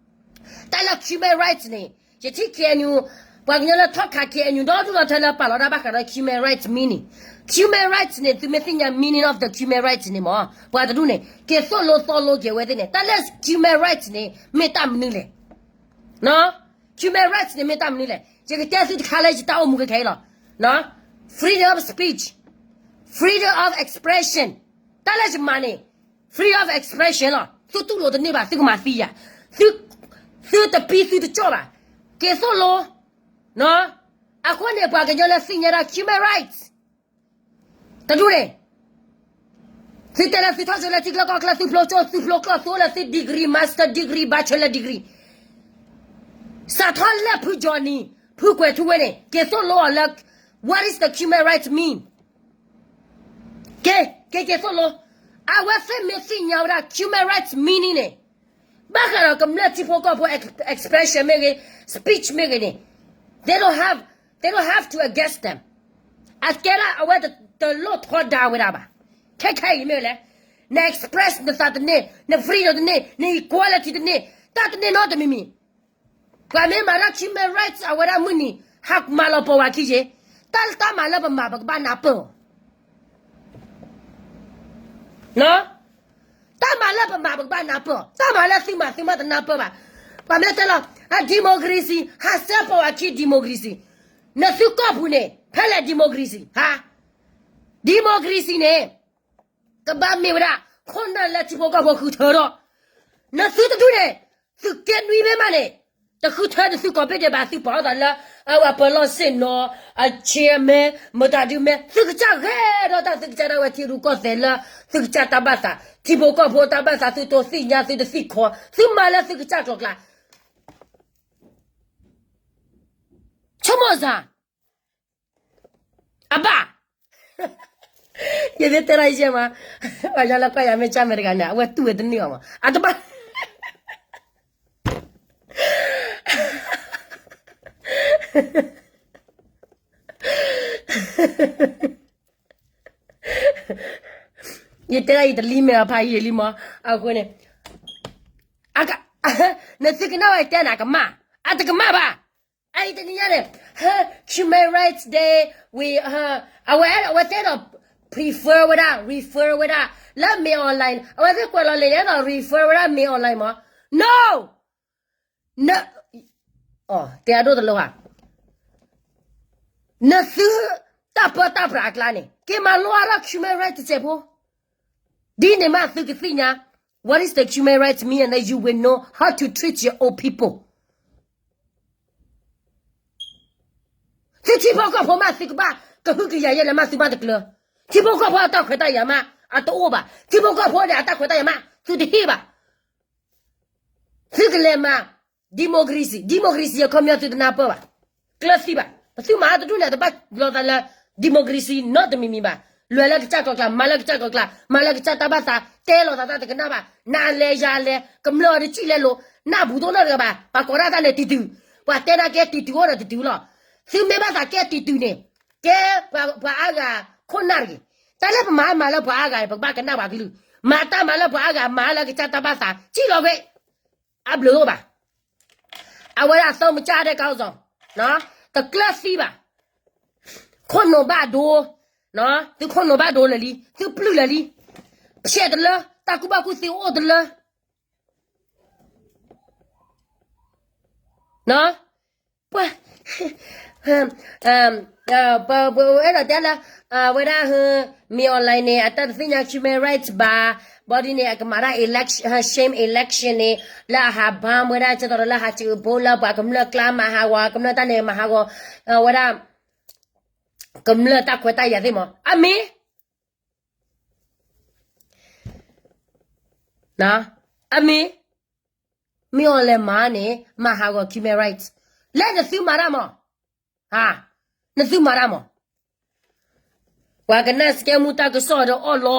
တၢ်လၢ human rights န့ၣ်, ယထံၣ် K N U, ပှၤကညီလၢထီၣ်ခး K N U ဒီဒူၣ်ဒီထၢလၢပာ်လီၤတၢ်ဘၣ်ဃးဒီး human rights meaning, human rights န့ၣ် သုမ့ၢ်သ့ၣ်ညါ meaning of the human rights န့ၣ်မ့ၢ်, ပှၤတဒူၣ်န့ၣ် က့ၤသိၣ်လိသီလိက့ၤဝဲသ့ၣ်န့ၣ် တၢ်လၢ human rights န့ၣ် မ့ၢ်တၢ်မနုၤလဲၣ် human rights န့ၣ်မ့ၢ်တၢ်မနုၤလဲၣ်, ယကတဲသုတခါလၢယတၢ်အိၣ်မူခဲခဲအံၤလီၤ, freedom of speech, freedom of expression, တၢ်လၢယမၤန့ၣ် freedom of expression လီၤ, သုတူၢ်လိာ်တန့ၢ်ဘၣ် သုကမၤသံယၤ, သုတပံသုတကၠီၣ်ဘၣ်, က့ၤသိၣ်လိ, အဃိန့ၣ် ပှၤကညီလၢသ့ၣ်ညါဒၣ် human rights တဒူၣ်န့ၣ် သုတဲလၢသုထီၣ်ကၠိလၢထံချၢကီၢ်ချၢ သုဖျိကၠိ သုဖျိကၠိ သုအိၣ်လၢသု degree, master degree, bachelor degree, စးထီၣ်လၢဖုကၠီနံၤ ဖုကွဲၤထူဝ့န့ၣ် က့ၤသိၣ်လိအီၤလၢ what is the human rights mean, က့ၤ က့ၤ က့ၤသိၣ်လိ, အဝဲသ့ၣ်မ့ၢ်သ့ၣ်ညါဝဲဒၣ် human rights meaning န့ၣ် ဘၣ်ဃးဒီးကမျၢၢ်ထံဖိကီၢ်ဖိ expression မ့ၢ်ဂ့ၤ, speech မ့ၢ်ဂ့ၤန့ၣ်, they don't have, they don't have to against them, အကဲဒၣ်အဝဲတလိၣ်ထီဒါဝဲဒၣ်ဘၣ်, ခဲခဲအံၤမ့ၢ်လဲၣ် န express နသးတန့ၢ်, န freedom တန့ၢ်, န equality တန့ၢ်, တၢ်တန့ၢ်နီတမံၤမံၤ. ပှၤမ့ၢ်မၤတၢ် human rights အဝဲဒၣ်မုၢ်နံၤ ဟးမၤလီၤပီၤဝဲခံယ့ၢ်, တၢ်တၢ်မၤလၢပမၤပကဘၣ်နၢ်ပၢၢ်အီၤ တၢ်မၤလၢပမၤပကဘၣ်နၢ်ပၢၢ်အီၤ, တၢ်မၤလၢသုမၤသုမၤတနၢ်ပၢၢ်ဘၣ်. ပှၤမ့ၢ်တဲလီၤ အ democracy ဟးစၢပီၤဝဲခံ democracy, နသုကီၢ်ပူၤန့ၣ် ဖဲလဲၣ် democracy ဟါ, democracy န့ၣ် ကဘၣ်မ့ၢ်ဝဲဒၣ် ခိၣ်နၢ်လၢထံဖိကီၢ်ဖိဃုထၢဒီး, နသုတဒူၣ်န့ၣ် သုးက့နွံမ့ၢ်မးန့ၣ်, တဃုထၢနသုကီၢ်ဘ့ၣ်ဒဲးဘၣ် သုပာ်အီၤသးလၢ အဝဲပၢၤလီၢ်ဆ့ၣ်နီၤ, အ chairman မတၤဒုမဲ သုကစၢ်ဂဲၤဒီးတၢ် သုကစၢ်ဒၣ်ဝဲထံရူၢ်ကီၢ်သဲးလၢ သုကစၢ်တၢ်ဘၣ်သး, ထံဖိကီၢ်ဖိတၢ်ဘၣ်သး သုတိသ့ၣ်ညါ သုတသံၣ်ခီ, သုမၤလၢသုကစၢ်ကျိၤကျါ ဆိကမိၣ်စ့ၢ် အဘၣ်, ယသ့တဲဒၣ်ယဲမး, ပှၤယါလၢကွၢ်ယၤမ့ၢ်ကၢ်မဲာ်တဂၤန့ၣ် အဝဲတူၢ်ဝဲတန့ၢ်အီၤမး အတဘၣ် ယတဲဒၣ်ယတလံမဲာ်အဖးယံာ်လံမး, အဃိန့ၣ် နသုကနၣ်ဝဲတဲနၤကမၣ်, အတကမၣ်ဘၣ်. အအံၤတနံၤညါန့ၣ် Human Rights Day, we, အဝဲ အဝဲသ့ၣ်ဒီး prefer ဝဲဒၣ် refer ဝဲဒၣ် လၢ မင်းအောင်လှိုင်, အဝဲသ့ၣ်ကွဲးလီၤလံာ်န့ၣ်ဒီး refer ဝဲဒၣ် မင်းအောင်လှိုင် မး, no, န, တဲအဒိၣ်တလၢဝဲ နသုတၢ်ပၢတၢ်ပြးအကျါန့ၣ် က့ၤမၤလိအါထီၣ် human rights တစဲးဖိ, ဒ်န့ၣ်မးသုကသ့ၣ်ညါ what is the human rights mean and then you will know how to treat your own people. သုထံဖိကီၢ်ဖိမး သုကဘၣ်ကဟုကယာ်ယဲလဲၣ်မး သုမးတကျၢၤ, ထံဖိကီၢ်ဖိအတၢ်ခွဲးတၢ်ယာ်မး အတအိၣ်ဘၣ်, ထံဖိကီၢ်ဖိန့ၣ် အတၢ်ခွဲးတၢ်ယာ်မး သုတဟ့ၣ်ဘၣ်. သုကလဲၤမၤ democracy, democracy အခီပညီသုတနၢ်ပၢၢ်ဘၣ်, ကျၢၤသံဘၣ်, ပသုမၤတဒူၣ်န့ၣ် တဘၣ်လီၤသးလၢ democracy နီတမံၤမံၤဘၣ်, လဲၤလၢကစၢ်ကျိၤကျါ, မၤလၢကစၢ်ကျိၤကျါ, မၤလၢကစၢ်တၢ်ဘၣ်သး, တဲလီၤသးတၢ်တကနၣ်ဘၣ်, နၤလဲၤယၤလဲၤ, ကမျၢၢ်အီၤတစံၣ်လဲၤလိၤ, နၢ်ဘူၣ်ဒိၣ်နီၢ်တဂၤဘၣ်, ပှၤကိးဒၣ်တၢ်န့ၣ်တံၤတုၤ, ပှၤတဲနၤကဲတံၤတုၤအိၣ်ဒီးတံၤတုၤလီၤ, သုမ့ၢ်ဘၣ်သးကဲတံၤတုၤန့ၣ်, ကဲပှၤအါဂၤခိၣ်နၢ်တဂ့ၤ, တၢ်လၢပမၤမၤလၢပှၤအါဂၤန့ၣ် ပကဘၣ်ကနၣ်ပှၤကလုၢ်, မၤတၢ်မၤလၢပှၤအါဂၤ မၤလၢကစၢ်တၢ်ဘၣ်သး စံၣ်လီၤဝဲ အဘျုးအိၣ်ဘၣ်. အဝဲဒၣ်အသီမုၢ်ကၢ်ဒဲးကီၢ်စီၤ, တကျၢၤသံဘၣ်, ခိၣ်နူာ်ဘၣ်ဒိ, သုခိၣ်နူာ်ဘၣ်ဒိလၢာ်လံ, သုပျုၢ်လၢာ်လံ, ဖျဲးတလၢ, တၢ်ကူၣ်ဘၣ်ကူၣ်သ့အိၣ်တလၢ ပှၤ, ပအဲၣ်ဒိးတဲလၢ, ဝဲဒၣ်, မင်းအောင်လှိုင်န့ၣ် အတၢ်တသ့ၣ်ညါ human rights ဘၣ်, ဘၣ်ဒ်န့ၣ် အကမၤတၢ် election, shame election န့ၣ် လၢအဟးဘါဝဲဒၣ် ကသိးဒီးလၢဟးစံးဘိလၢပှၤကမျၢၢ်ကျါမၤဟးဂီၤ ကမျၢၢ်တၢ်န့ၣ်မၤဟးဂီၤ, ဝဲဒၣ်, ကမျၢၢ်တၢ်ခွဲးတၢ်ယာ်သ့ၣ်မး, အမ့ၢ် အမ့ၢ်, မ့ၢ်အီၤလဲၤမၤန့ၣ် မၤဟးဂီၤ human rights, လဲၤနသုမၤတၢ်မး, နသုမၤတၢ်မး, ပှၤကနၣ်စကဲမူတၢ်ကစီၣ်ဒီးအီၣ်လီၤ,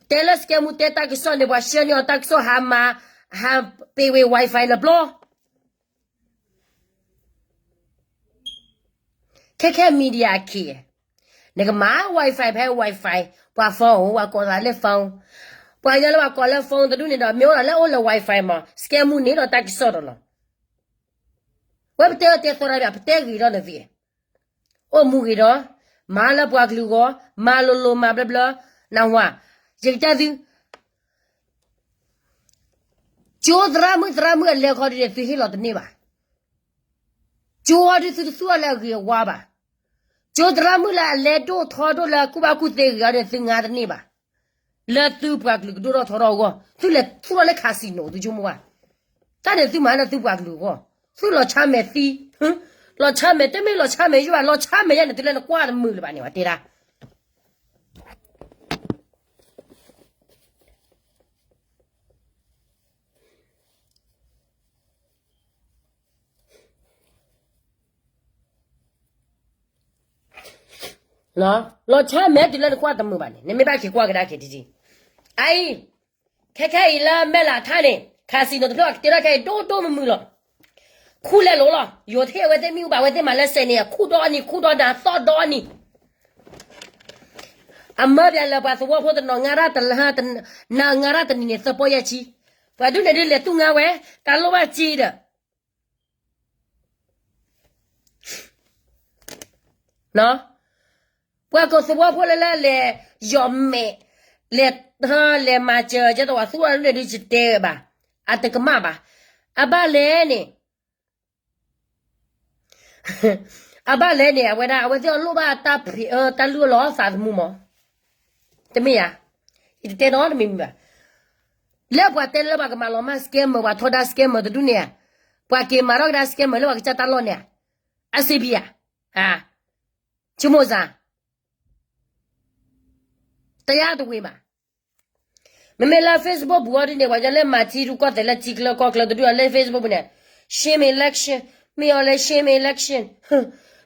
တဲလၢစကဲမူတဲတၢ်ကစီၣ်န့ၣ် ပှၤရှဲန့ၢ်အီၤတၢ်ကစီၣ်ဟးမၤ, ဟးပ့ၤဝ့ၤ wifi လၢပျီ ခဲခဲ media အခံ, နကမၤ wifi ဖဲ wifi, ပှၤ phone ပှၤကိးသးလၢ phone, ပှၤညီလၢပှၤကိးလၢ phone တဒူၣ်န့ၣ်ဒီး မ့ၢ်အိၣ်ဒီးလၢအိၣ်လၢ wifi မး စကဲမူန့ၣ်ဒီးတၢ်ကစီၣ်ဒီးလီၤ, ဝဲပတဲအီၤတဲသီတၢ်ဘၣ် ပတဲဂ့ၤဒီးနသ့, အိၣ်မူဂ့ၤဒီး, မၤလၢပှၤကလုာ်ဂီၢ်, မၤလိၤလိၤမၤဘျၢဘျၢ, နဝၤ, ယကတဲသု ကၠိသရၣ်မုၣ်သရၣ်မုၣ်အလဲခီဒုန့ၣ် သုဟ့ၣ်လီၤတန့ၢ်ဘၣ်, ကၠိအီၤဒုသုတသူၣ်အီၤလၢအဂ့ၤအဝါဘၣ်, ကၠိသရၣ်မုၣ်လၢအလဲဒိၣ်ထီဒိၣ်လၢကူၣ်ဘၣ်ကူၣ်သ့ဂ့ၤအီၤဒုန့ၣ် သုငါတန့ၢ်ဘၣ်, လၢသုပှၤကလုာ်ကဒိၣ်ထီၣ်ထီထီၣ်အဂီၢ် သုလဲၤသူၣ်ထီၣ်လၢ casino သုဆိကမိၣ်ဘၣ်, တၢ်န့ၣ်သုမၤလၢသုပှၤကလုာ်အဂီၢ်, သုလီၤဆါမဲာ်သံ, လီၤဆါမဲာ် တမ့ၢ်လီၤဆါမဲာ်ယိၣ်ဘၣ် လီၤဆါမဲာ်ယဲန့ၣ် တုၤလၢနကွၢ်တမုာ်လၢၤဘၣ်န့ၣ် ပှၤတဲဒၣ် လီၤဆါမဲာ်တုၤလၢနကွၢ်တမုာ်ဘၣ်န့ၣ် နမ့ၢ်ဘၣ်က့ၤကွၢ်ကဒါက့ၤတထံၣ်, အအံၤ, ခဲခဲအံၤလၢမဲၢ်လးထါန့ၣ် casino တဖျၢၣ်ကတဲထီၣ်ခဲအံၤဒိၣ်ဒိၣ်မုၢ်မုၢ်လီၤ, ခူၣ်လဲၤလိၤလီၤ ယိၤထ့ၣ်အဝဲသ့ၣ်မ့ၣ်အူဘၣ် အဝဲသ့ၣ်မၤလၢစဲးန့ၣ် အခူၣ်ဒီအနံၤ ခူၣ်ဒီနၤ သီၣ်ဒီအနံၤ အမၢပၠးလၢပှၤသဝီဖိတနီၤ န ငါရၣ်တနံၤန့ၣ် သၢပီယဲၢ်ဆံ, ပှၤဒုးန့ၣ်ဒုးလဲၤသူၣ်ငါဝဲ, တၢ်လိၣ်ဘၣ်စ့ဒီး ပှၤကသဝီဖိလၢလၢလဲၤယီၢ်မဲာ်, လဲၤ, လဲၤမၤစၢၤ ကဲတဝဲသူၣ်အီၤန့ၣ်ဒုး ယတဲဘၣ်, အတကမၣ်ဘၣ်, အဘၣ်လဲၣ်န့ၣ် အဘၣ်လဲၣ်န့ၣ် အဝဲဒၣ် အဝဲသ့ၣ်အလိၣ်ဘၣ်တၢ်ဖံးအၢ တၢ်လုၢ်အီၣ်လီၤအသးသမူမး, တမ့ၢ်ဧါ, ယတတဲနီတမံၤမံၤဘၣ်, လၢပှၤတဲလၢပှၤကမၤလီၤမၢ် scammer ပှၤထီဒါ scammer တဒူၣ်န့ၣ်ဧါ, ပှၤက့ၤမၤထီၣ်ကဒါ scammer လၢပှၤကစၢ်တၢ်လီၢ်န့ၣ်ဧါ, အစ့ဖံဧါ, ဆိကမိၣ်စ့ၢ် တယါတဝ့ၤမး, မ့မ့ၢ်လၢ Facebook ပူၤအီၤဒ်န့ၣ် ပှၤကညီလၢမၤထံရူၢ်ကီၢ်သဲးလၢထံချၢကီၢ်ချၢတဒူၣ်အီၤလၢ Facebook ပူၤန့ၣ်, shame election, မ့ၢ်အီၤလဲၣ် shame election,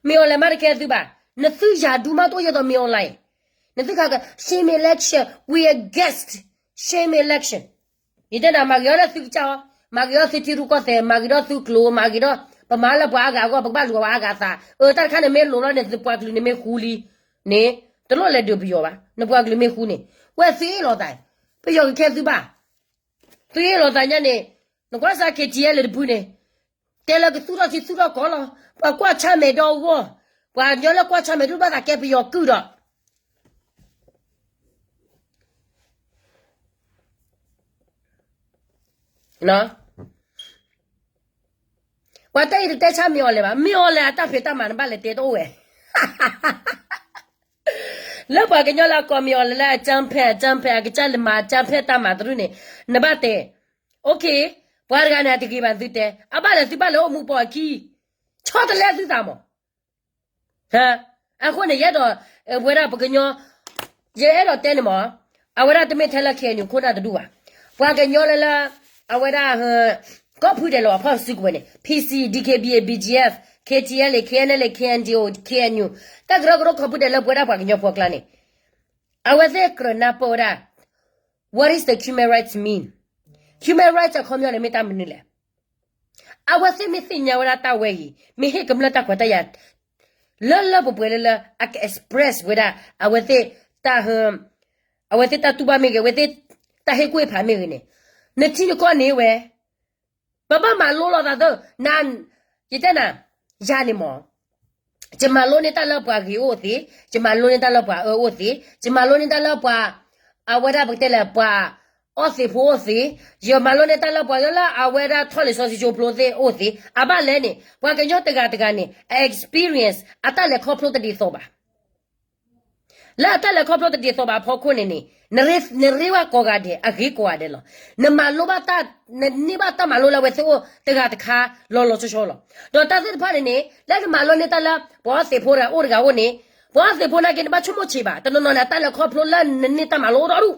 မ့ၢ်အီၤလဲၣ် မၤတကဲသုဘၣ်, နသုယာ်ဒူမးတအိၣ်ယဲသိးမ့ၢ်အီၤလဲၣ်, နသုခါက shame election, we against shame election, ယတဲနၤ မၤဂ့ၤအီၤလၢသုကစၢ်အီၤ, မၤဂ့ၤအီၤသုထံရူၢ်ကီၢ်သဲး, မၤဂ့ၤဒီးသုကျိၤ, မၤဂ့ၤဒီး ပမၤလၢပှၤအါဂၤအဂီၢ် ပကဘၣ်လူၤပှၤအါဂၤအသး, အၢ တၢ်တခါန့ၣ်မ့ၢ်လိၤလီၤန့ၣ် သုပှၤကလုာ်န့ၣ်မ့ၢ်ဃူလံ, န့ၣ်, တလိၣ်လဲၤဒုးပယီၤဘၣ်, နပှၤကလုာ်မ့ၢ်ဃူန့ၣ်, ဝဲသုအ့ၣ်လိာ်သး, ပယီၤကခဲသုဘၣ်, သုအ့ၣ်လိာ်သးညါန့ၣ်, နကွၢ်စၢ် KTLA တဖုန့ၣ်, တဲလၢကသူၣ်ထီၣ်ထံသူၣ်ထီၣ်ကီၢ်လီၤ, ပှၤကွၢ်ဆၢၣ်မဲာ်ဒီးအဂီၢ်, ပှၤကညီလၢကွၢ်ဆၢၣ်မဲာ်ဒိၣ်ဘၣ်သးကဲပယီၤကုၢ်ဒီး ပှၤတဲအံၤတတဲဆၢမ့ၢ်အီၤလဲၣ်ဘၣ်, မ့ၢ်အီၤလဲၣ်အတၢ်ဖံးတၢ်မၤနဘၣ်လဲၤတဲတအိၣ်ဝဲ, လၢပှၤကညီလၢအကိးမ့ၢ်အီၤလဲၣ်လၢအကၠၢဖဲး အကၠၢဖဲး အကစၢ်လဲၤမၤကၠၢဖဲးတၢ်မၤတရူၢ်န့ၣ်, နဘၣ်တဲ, OK, ပှၤတဂၤန့ၣ်အတဂ့ၤဘၣ်သုတဲ, အဘၣ်လဲၣ်သုဘၣ်လဲၤအိၣ်မူပိာ်အခံ, ဆီတလဲသုသးမး အဃိန့ၣ် ယအဲၣ်ဒိး, ဝဲဒၣ်ပကညီ, ယအဲၣ်ဒိးတဲန့ၣ်မး, အဝဲဒၣ်တမ့ၢ်ထဲလၢ KNU ခိၣ်နၢ်တဒူၣ်ဘၣ်, ပှၤကညီလၢလၢ, အဝဲဒၣ်, ကီၢ်ဖုဒဲးလီၤအဖီၣ်စုကဝဲၤန့ၣ် PC, DKBA, BGF, KTLA, KNLA, KNDO, KNU, တၢ်ကရၢကရိကီၢ်ဖုဒဲးလၢပဝဲဒၣ်ပှၤကညီဖိအကျါန့ၣ်, အဝဲသ့ၣ်ကြၢးနၢ်ပၢၢ်ဝဲဒၣ် What is the human rights mean? Human rights အခီပညီန့ၣ်မ့ၢ်တၢ်မနုၤလဲၣ်. အဝဲသ့ၣ်မ့ၢ်သ့ၣ်ညါဝဲဒၣ်တၢ်ဝဲအံၤ, မ့ၢ်ဟ့ၣ်ကမျၢၢ်တၢ်ခွဲးတၢ်ယာ် လၢလၢပှဲၤပှဲၤလၢလၢ အက express ဝဲဒၣ် အဝဲသ့ၣ်တၢ်ဟ, အဝဲသ့ၣ်တၢ်တူၢ်ဘၣ်မ့ၢ်ဂ့ၤ, အဝဲသ့ၣ်တၢ်ဟ့ၣ်ကူၣ်ဟ့ၣ်ဖးမ့ၢ်ဂ့ၤန့ၣ်, နထံနကီၢ်န့ၣ်ဝဲ ပဘၣ်မၤလိလီၤသးသၢ, န, ယတဲနၤ, ယၤန့ၣ်မး ယမၤလိန့ၢ်တၢ်လၢပှၤဂ့ၤအိၣ်သ့, ယမၤလိန့ၢ်တၢ်လၢပှၤအၢအိၣ်သ့, ယမၤလိန့ၢ်တၢ်လၢပှၤ, အဝဲဒၣ်ပကတဲလဲၣ် ပှၤအီသံးဖိအိၣ်သ့, ယမၤလိန့ၢ်တၢ်လၢပှၤလၢအဝဲဒၣ်ထီၣ်လံာ်စီဆှံကၠိဖျိသ့ၣ်အိၣ်သ့, အဘၣ်လဲၣ်န့ၣ် ပှၤကညီတဂၤတဂၤန့ၣ် အ experience အတၢ်လဲၤခီဖျိတဒ်သိးဘၣ်. လၢအတၢ်လဲၤခီဖျိတဒ်သိးဘၣ်အဖီခိၣ်န့ၣ်န့ၣ်, နရ့ဝဲကိးဂၤဒဲး အဂ့ၤကိးဂၤဒဲးလီၤ. နမၤလိဘၣ်တၢ်, နန့ၢ်ဘၣ်တၢ်မၤလိလၢအဝဲသ့ၣ်အိၣ်တဂၤတခါလီၤလီၤဆီဆီလီၤ. ဒီးတၢ်သ့ၣ်တဖၣ်န့ၣ်န့ၣ် လၢနမၤလိန့ၢ်တၢ်လၢ ပှၤအီသံးဖိတဂၤအိၣ်တဂၤအိၣ်န့ၣ်, ပှၤအီသံးဖိနာ်က့ နဘၣ်ဆိကမိၣ်ဆံးဘၣ်, တနီၤနီၤန့ၣ် အတၢ်လဲၤခီဖျိလၢနန့ၢ်တၢ်မၤလိအိၣ်ဒီဒူၣ်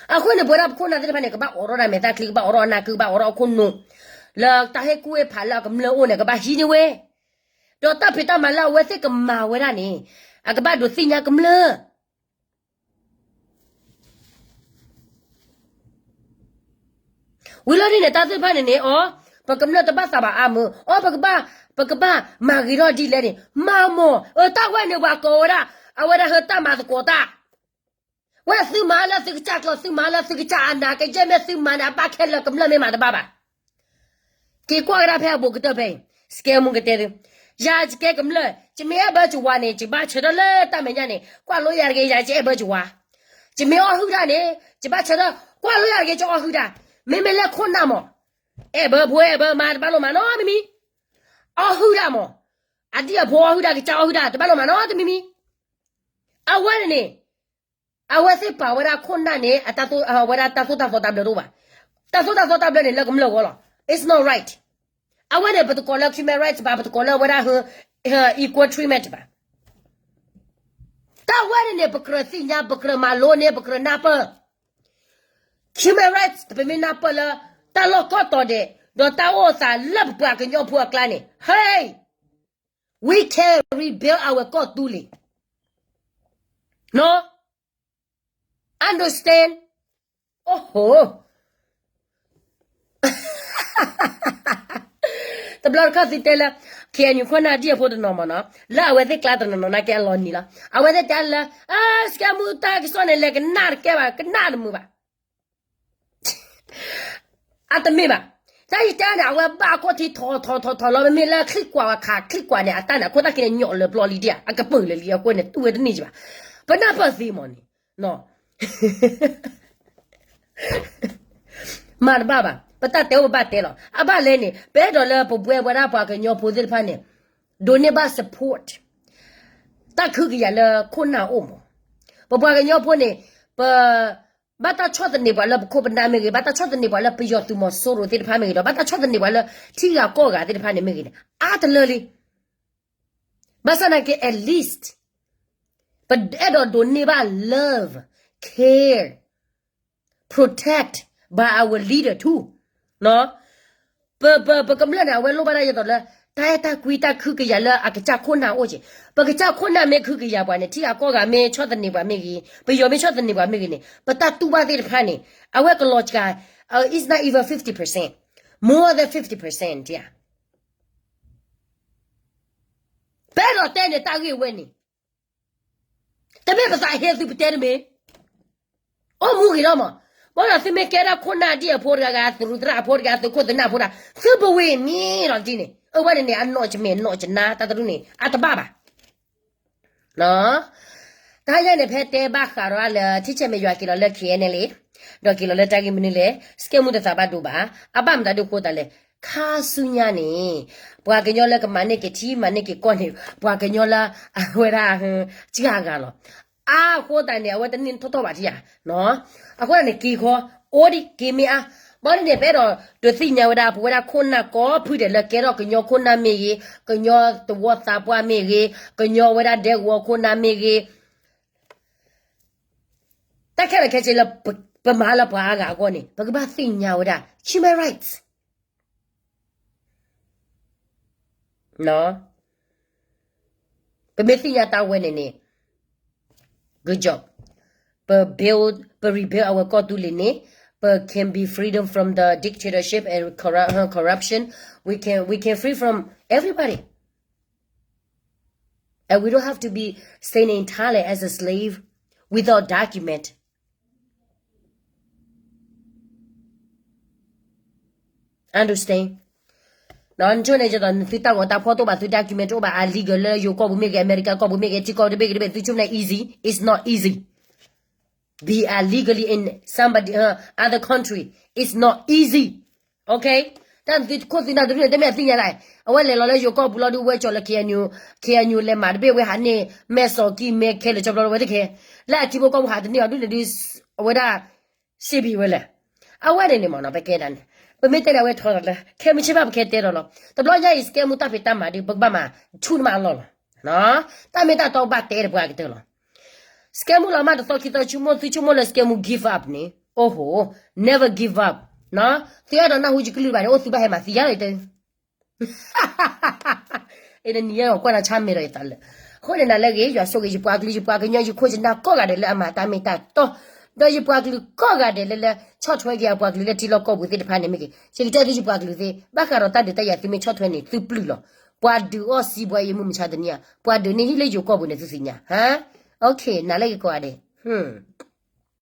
အဃိန့ၣ် ပဝဲဒၣ်ပခိၣ်နၢ်သ့ၣ်တဖၣ်န့ၣ် ကဘၣ်အိးထီၣ်ဒၣ်မဲာ်သၣ်ချံ, ကဘၣ်အိးထီၣ်အခိၣ်နူာ်, လၢတၢ်ဟ့ၣ်ကူၣ်ဟ့ၣ်ဖးလၢအကမျၢၢ်အိၣ်န့ၣ် ကဘၣ်ဟံးန့ၢ်ဝဲ, ဒီးတၢ်ဖံးတၢ်မၤလၢအဝဲသ့ၣ်ကမၤဝဲဒၣ်န့ၣ် အကဘၣ်ဒိးသ့ၣ်ညါကမျၢၢ် ဝံၤလီၤဒ်န့ၣ် တၢ်သ့ၣ်တဖၣ်န့ၣ်န့ၣ် အီ, ပကမျၢၢ်တဘၣ်သးဘၣ်အါမး, အီ, ပကဘၣ်, ပကဘၣ်မၤဂ့ၤထီၣ်ဒ်လဲၣ်န့ၣ် မၤမး, အတၢ်ဝဲန့ၣ် ပှၤကိးဝဲဒၣ်, အဝဲဒၣ်ဟၢတၢ်မၤသကိးတၢ်, ဝဲသုမၤလၢသုကစၢ်ကျီၢ်, သုမၤလၢသုကစၢ်အနၢ်, ကယဲၢ်မ့ၢ်သုမၤန့ၣ် အဘၣ်ခဲလၢာ်, ကမျၢၢ်မ့ၢ်မၤတဘၣ်ဘၣ် က့ၤကွၢ်ကဒါဖဲအဘူးကတၢၢ်ဖဲအံၤ, စကဲမူကတဲသု, ယၤယကဲကမျၢၢ်, ယမ့ၢ်အဲၣ်ဘၢယဝၤန့ၣ် ယဘၣ်ဆၢထၢၣ်လၢတၢ်မဲာ်ညါန့ၣ်, ကွၢ်လိယၤတဂ့ၤ, ယၤယအဲၣ်ဘၢယဝၤ, ယမ့ၢ်အီၣ်ဟုၣ်တၢ်န့ၣ် ယဘၣ်ဆၢထၢၣ်, ကွၢ်လိယၤတဂ့ၤ ယအီၣ်ဟုၣ်တၢ်, မ့မ့ၢ်လၢခိၣ်နၢ်မး, အဲၣ်ဘၢဖိအဲၣ်ဘၢမါ တဘၣ်လိာ်မၤနီတမံၤမံၤ, အီၣ်ဟုၣ်တၢ်မး, အဒံၣ်အဖိအီၣ်ဟုၣ်တၢ် ကစၢ်အီၣ်ဟုၣ်တၢ် တဘၣ်လိာ်မၤနီတမံၤမံၤ, အဝဲန့ၣ်န့ၣ် အဝဲသ့ၣ်ပာ်ဝဲဒၣ်ခိၣ်နၢ်န့ၣ် အဝဲဒၣ်တၢ်သိၣ်တၢ်သီတၢ်ဘျၢတအိၣ်ဘၣ်. တၢ်သိၣ်တၢ်သီတၢ်ဘျၢန့ၣ် လၢကမျၢၢ်အဂီၢ်လီၤ. It's not right. အဝဲန့ၣ် ပတကိးလၢ human rights ဘၣ်, ပတကိးလၢအဝဲဒၣ် equal treatment ဘၣ်. တၢ်ဝဲန့ၣ်န့ၣ် ပကြၢးသ့ၣ်ညါ, ပကြၢးမၤလိန့ၣ်, ပကြၢးနၢ်ပၢၢ် human rights, ပမ့ၢ်နၢ်ပၢၢ်လၢ တၢ်လီၢ်ကိးတီၤဒဲး ဒီးတၢ်အိၣ်သးလၢပပှၤကညီဖိအကျါန့ၣ်, ဟဲ we can rebuild our ကီၢ်သူလ့ၤ. Understand? အိၣ်ဟိ, တ တဘျီတခီၣ်သုတဲလၢ KNU ခိၣ်နၢ်ဒံၣ်အဖိတနီၤမ့ၢ်နီၤ, လၢအဝဲသ့ၣ်ကျါတနီၤနီၤနာ်က့အလီၤနံၤလီၤ. အဝဲသ့ၣ်တဲလၢ စကဲမူတၢ်ကစီၣ်န့ၣ် လဲၤကနၣ်တကဲဘၣ်, ကနၣ်တမုာ်ဘၣ်. အတမ့ၢ်ဘၣ်. တၢ်ယတဲန့ၣ် အဝဲဘၣ်အခိၣ်ထံထီထီထီထီလီၤ, မ့မ့ၢ်လၢချံကွၢ်ဝဲခးချံကွၢ်န့ၣ် အတၢ်န့ၣ် အခိၣ်သၣ်ခံန့ၣ် ညိးလၢပျီလံဒံးဧါ, အကပၢၢ်လၢာ်လံအဃိန့ၣ် တူၢ်ဝဲတန့ၢ်ကဘၣ်. ပနၢ်ပၢၢ်သ့မ့ၢ်န့ၣ် မၤတဘၣ်ဘၣ်, ပတၢ်တဲအိၣ်ပဘၣ်တဲလီၤ. အဘၣ်လဲၣ်န့ၣ် ပအဲၣ်ဒိးလၢပပှဲၤဝဲဒၣ်ပှၤကညီဖိသ့ၣ်တဖၣ်န့ၣ် ဒိးန့ၢ်ဘၣ် support တၢ်ခုကယၤလၢခိၣ်နၢ်အိၣ်မး. ပပှၤကညီဖိန့ၣ် ပ ဘၣ်တၢ်ဆီၣ်သနံးပှၤလၢပခိၣ်ပနၢ်မ့ၢ်ဂ့ၤ, ဘၣ်တၢ်ဆီၣ်သနံးပှၤလၢပယီၤသုးမီၤစိရိၤသ့ၣ်တဖၣ်မ့ၢ်ဂ့ၤဒီး ဘၣ်တၢ်ဆီၣ်သနံးပှၤလၢထံဂၤကီၢ်ဂၤသ့ၣ်တဖၣ်န့ၣ်မ့ၢ်ဂ့ၤန့ၣ် အါတလၢလံ. ဘၣ်ဆၣ်သနာ်က့ at least ပအဲၣ်ဒိးဒိးန့ၢ်ဘၣ် love, care, protect by our leader too. ပ ပ ပကမျၢၢ်န့ၣ် အဝဲလိၣ်ဘၣ်ဒၣ်ယသိးလၢ တၢ်အဲၣ်တၢ်ကွံတၢ်ခုကယၤလၢအကစၢ်ခိၣ်နၢ်အိၣ်က့ၤ. ပကစၢ်ခိၣ်နၢ်မ့ၢ်ခုကယၤပှၤန့ၣ် ထံဂၤကီၢ်ဂၤမ့ၢ်ဆီၣ်သနံးပှၤမ့ၢ်ဂ့ၤ, ပယီၤမ့ၢ်ဆီၣ်သနံးပှၤမ့ၢ်ဂ့ၤန့ၣ် ပတၢ်တူၢ်ဘၣ်သ့ၣ်တဖၣ်န့ၣ် အဝဲကလီၤစှၤ, it's not even fifty percent, more than fifty percent ဒံးဧါ. ပအဲၣ်ဒိးတဲန့ၣ် တၢ်ဂ့ၢ်ဝဲန့ၣ် တမ့ၢ်ပသးဟ့သုပတဲတမ့ၢ်, အိၣ်မူဂ့ၤလီၤမး. ဘၣ်ဒီးသုမ့ၢ်ကဲထီၣ်ခိၣ်နၢ်ဒံၣ်အဖိတဂၤဂၤ, သရူးသရၣ်အဖိတဂၤ, သုးခိၣ်သုးနၢ်အဖိတဂၤ, သုပဝ့ၤမ့ၢ်လီၤတံၢ်န့ၣ်, အဝဲန့ၣ်န့ၣ် အနီၢ်ကမဲာ်နီၢ်ကနါတၢ်တရူၢ်န့ၣ် အတဘၣ်ဘၣ်. တၢ်ယဲန့ၣ် ဖဲတဲဘၣ်ဃးဒီးလၢ ထံဆဲးမဲာ်ယွၤက့ၤလီၤလၢ K N L A ဒီးက့ၤလီၤလၢတၢ်ဂ့ၢ်မနုၤလဲၣ်, စကဲမူတသးဘၣ်ဒိဘၣ်, အဘၣ်မတၤဒုးဃိသးလဲၣ်, ခါဆူညါန့ၣ် ပှၤကညီလၢကမၤန့ၢ်က့ၤထံ မၤန့ၢ်က့ၤကီၢ်န့ၣ် ပှၤကညီလၢအဝဲဒၣ် စှၤဂၤလီၤ. အဃိသတးန့ၣ် အဝဲတန့ၢ်ထီၣ်ထီၣ်ဘၣ်ထံဧါ. အဃိသတးန့ၣ် က့ၤခီ အိၣ်ဒံးက့ၤမ့ၢ်အါ, ဘၣ်န့ၣ်န့ၣ် ပအဲၣ်ဒိးဒုးသ့ၣ်ညါဝဲဒၣ်ပဝဲဒၣ်ခိၣ်နၢ်ကိးဖုဒဲးလၢကဲထီၣ်ကညီခိၣ်နၢ်မ့ၢ်ဂ့ၤ, ကညီသဝီသးပှၢ်မ့ၢ်ဂ့ၤ, ကညီဝဲဒၣ်ဒဲကဝီၤခိၣ်နၢ်မ့ၢ်ဂ့ၤ, တၢ်ခဲလၢာ်ခဲဆ့လၢ ပမၤလၢပှၤအါဂၤအဂီၢ်န့ၣ် ပကဘၣ်သ့ၣ်ညါဝဲဒၣ် human rights. ပမ့ၢ်သ့ၣ်ညါတၢ်ဝဲန့ၣ်န့ၣ် good job. ပ build, ပ rebuild အဝဲကီၢ်သူလ့ၤန့ၣ်, ပ can be freedom from the dictatorship and corru-, corruption. We can, we can free from everybody. And we don't have to be staying in Thailand as a slave without document. Understand? နဆိန့ၣ် သုတၢ်ဂီၤတၢ်ဖီၣ်တအိၣ်ဘၣ်, သု document တအိၣ်ဘၣ်, illegal လၢယိၤကီၢ်ပူၤမ့ၢ်ဂ့ၤ, အမဲရကၤကီၢ်ပူၤမ့ၢ်ဂ့ၤ, ထံကီၢ်တဘ့ၣ်ဂ့ၤတဘ့ၣ် သုဆိန့ၣ် easy. It's not easy. Be illegally in somebody, uh, other country. It's not easy. Okay? တၢ်သုခိၣ်သုနၢ်တဒူၣ်န့ၣ် တမ့ၢ်အသ့ၣ်ညါဒၣ်, အဝဲလဲၤလီၤလၢယိၤကီၢ်ပူၤလီၤဒုး ဝဲကၠီၤလၢ K N U, K N U လဲၤမၤတဘ့ၣ်ဝဲဟးန့ၢ် မဲာ်စီၤကံၢ်မဲာ်ခဲလၢာ် ကၠီဘျီလၢဝဲတခဲ, လၢအထံဖိကီၢ်ဖိဟးတန့ၢ်အီၤဒုးန့ၣ်ဒုး အဝဲဒၣ် စံးဘံးဝဲလဲၣ်. အဝဲန့ၣ်န့ၣ်မ့ၢ်နီၤ ပကဲဒၣ်န့ၣ်, ပမ့ၢ်တဲန့ၣ် အဝဲထီၣ်လီၤလၢ ခဲမုၢ်ဆ့ၣ်ဘၣ် ပကဲတဲဒီးလီၤ. တဘျီညါအံၤ စကဲမူတၢ်ဖံးတၢ်မၤဒုး ပကဘၣ်မၤဆူၣ်တမးအလီၢ်လီၤ. တၢ်မ့ၢ်တၢ်တီဘၣ်တဲဒီးပှၤကတၢၢ်လီၤ. စကဲမူလီၤမၢ်တသီခံသီ ဆိကမိၣ်သုဆိကမိၣ်လၢ စကဲမူ give up န့ၣ်, အိၣ်ဟိ, never give up. သုအဲၣ်ဒိးနၢ်ဟူယကလုၢ်ဘၣ်န့ၣ် အိၣ်သုဘၣ်ဟဲမၤသံယါလီၤတၢ် အ့ၣ် နနံၤယဲအီၤကွၢ်နၤဆါမဲာ်ဒီးယသးလၢာ်. အဃိန့ၣ် နၤလၢအဂ့ၤ ယွၤဆိၣ်ဂ့ၤယပှၤကလုာ် ယပှၤကညီ ယခိၣ်ယနၢ်ကိးဂၤဒဲးလၢအမၤတၢ်မ့ၢ်တၢ်တီ, ဒီးယပှၤကလုာ်ကိးဂၤဒဲးလၢလၢဆီၣ်ထွဲက့ၤအပှၤကလုာ်လၢထံလီၢ်ကီၢ်ပူၤသ့ၣ်တဖၣ်န့ၣ်မ့ၢ်ဂ့ၤ, ယကတဲသုယပှၤကလုာ်သ့ၣ် ဘၣ်ဃးဒီးတၢ်ဒုးတၢ်ယၤသုမ့ၢ်ဆီၣ်ထွဲန့ၣ် သုပျုၢ်လီၤ. ပှၤဒုးအီၣ်စံးဘှီအံၤမုၢ်မဆါတနံၤဧါ, ပှၤဒုးန့ၢ်ဟံၣ်လၢယိၤကီၢ်ပူၤန့ၣ် သုသ့ၣ်ညါ, ဟါ, okay နၤလၢအဂ့ၤကိးဂၤဒဲး, hmm.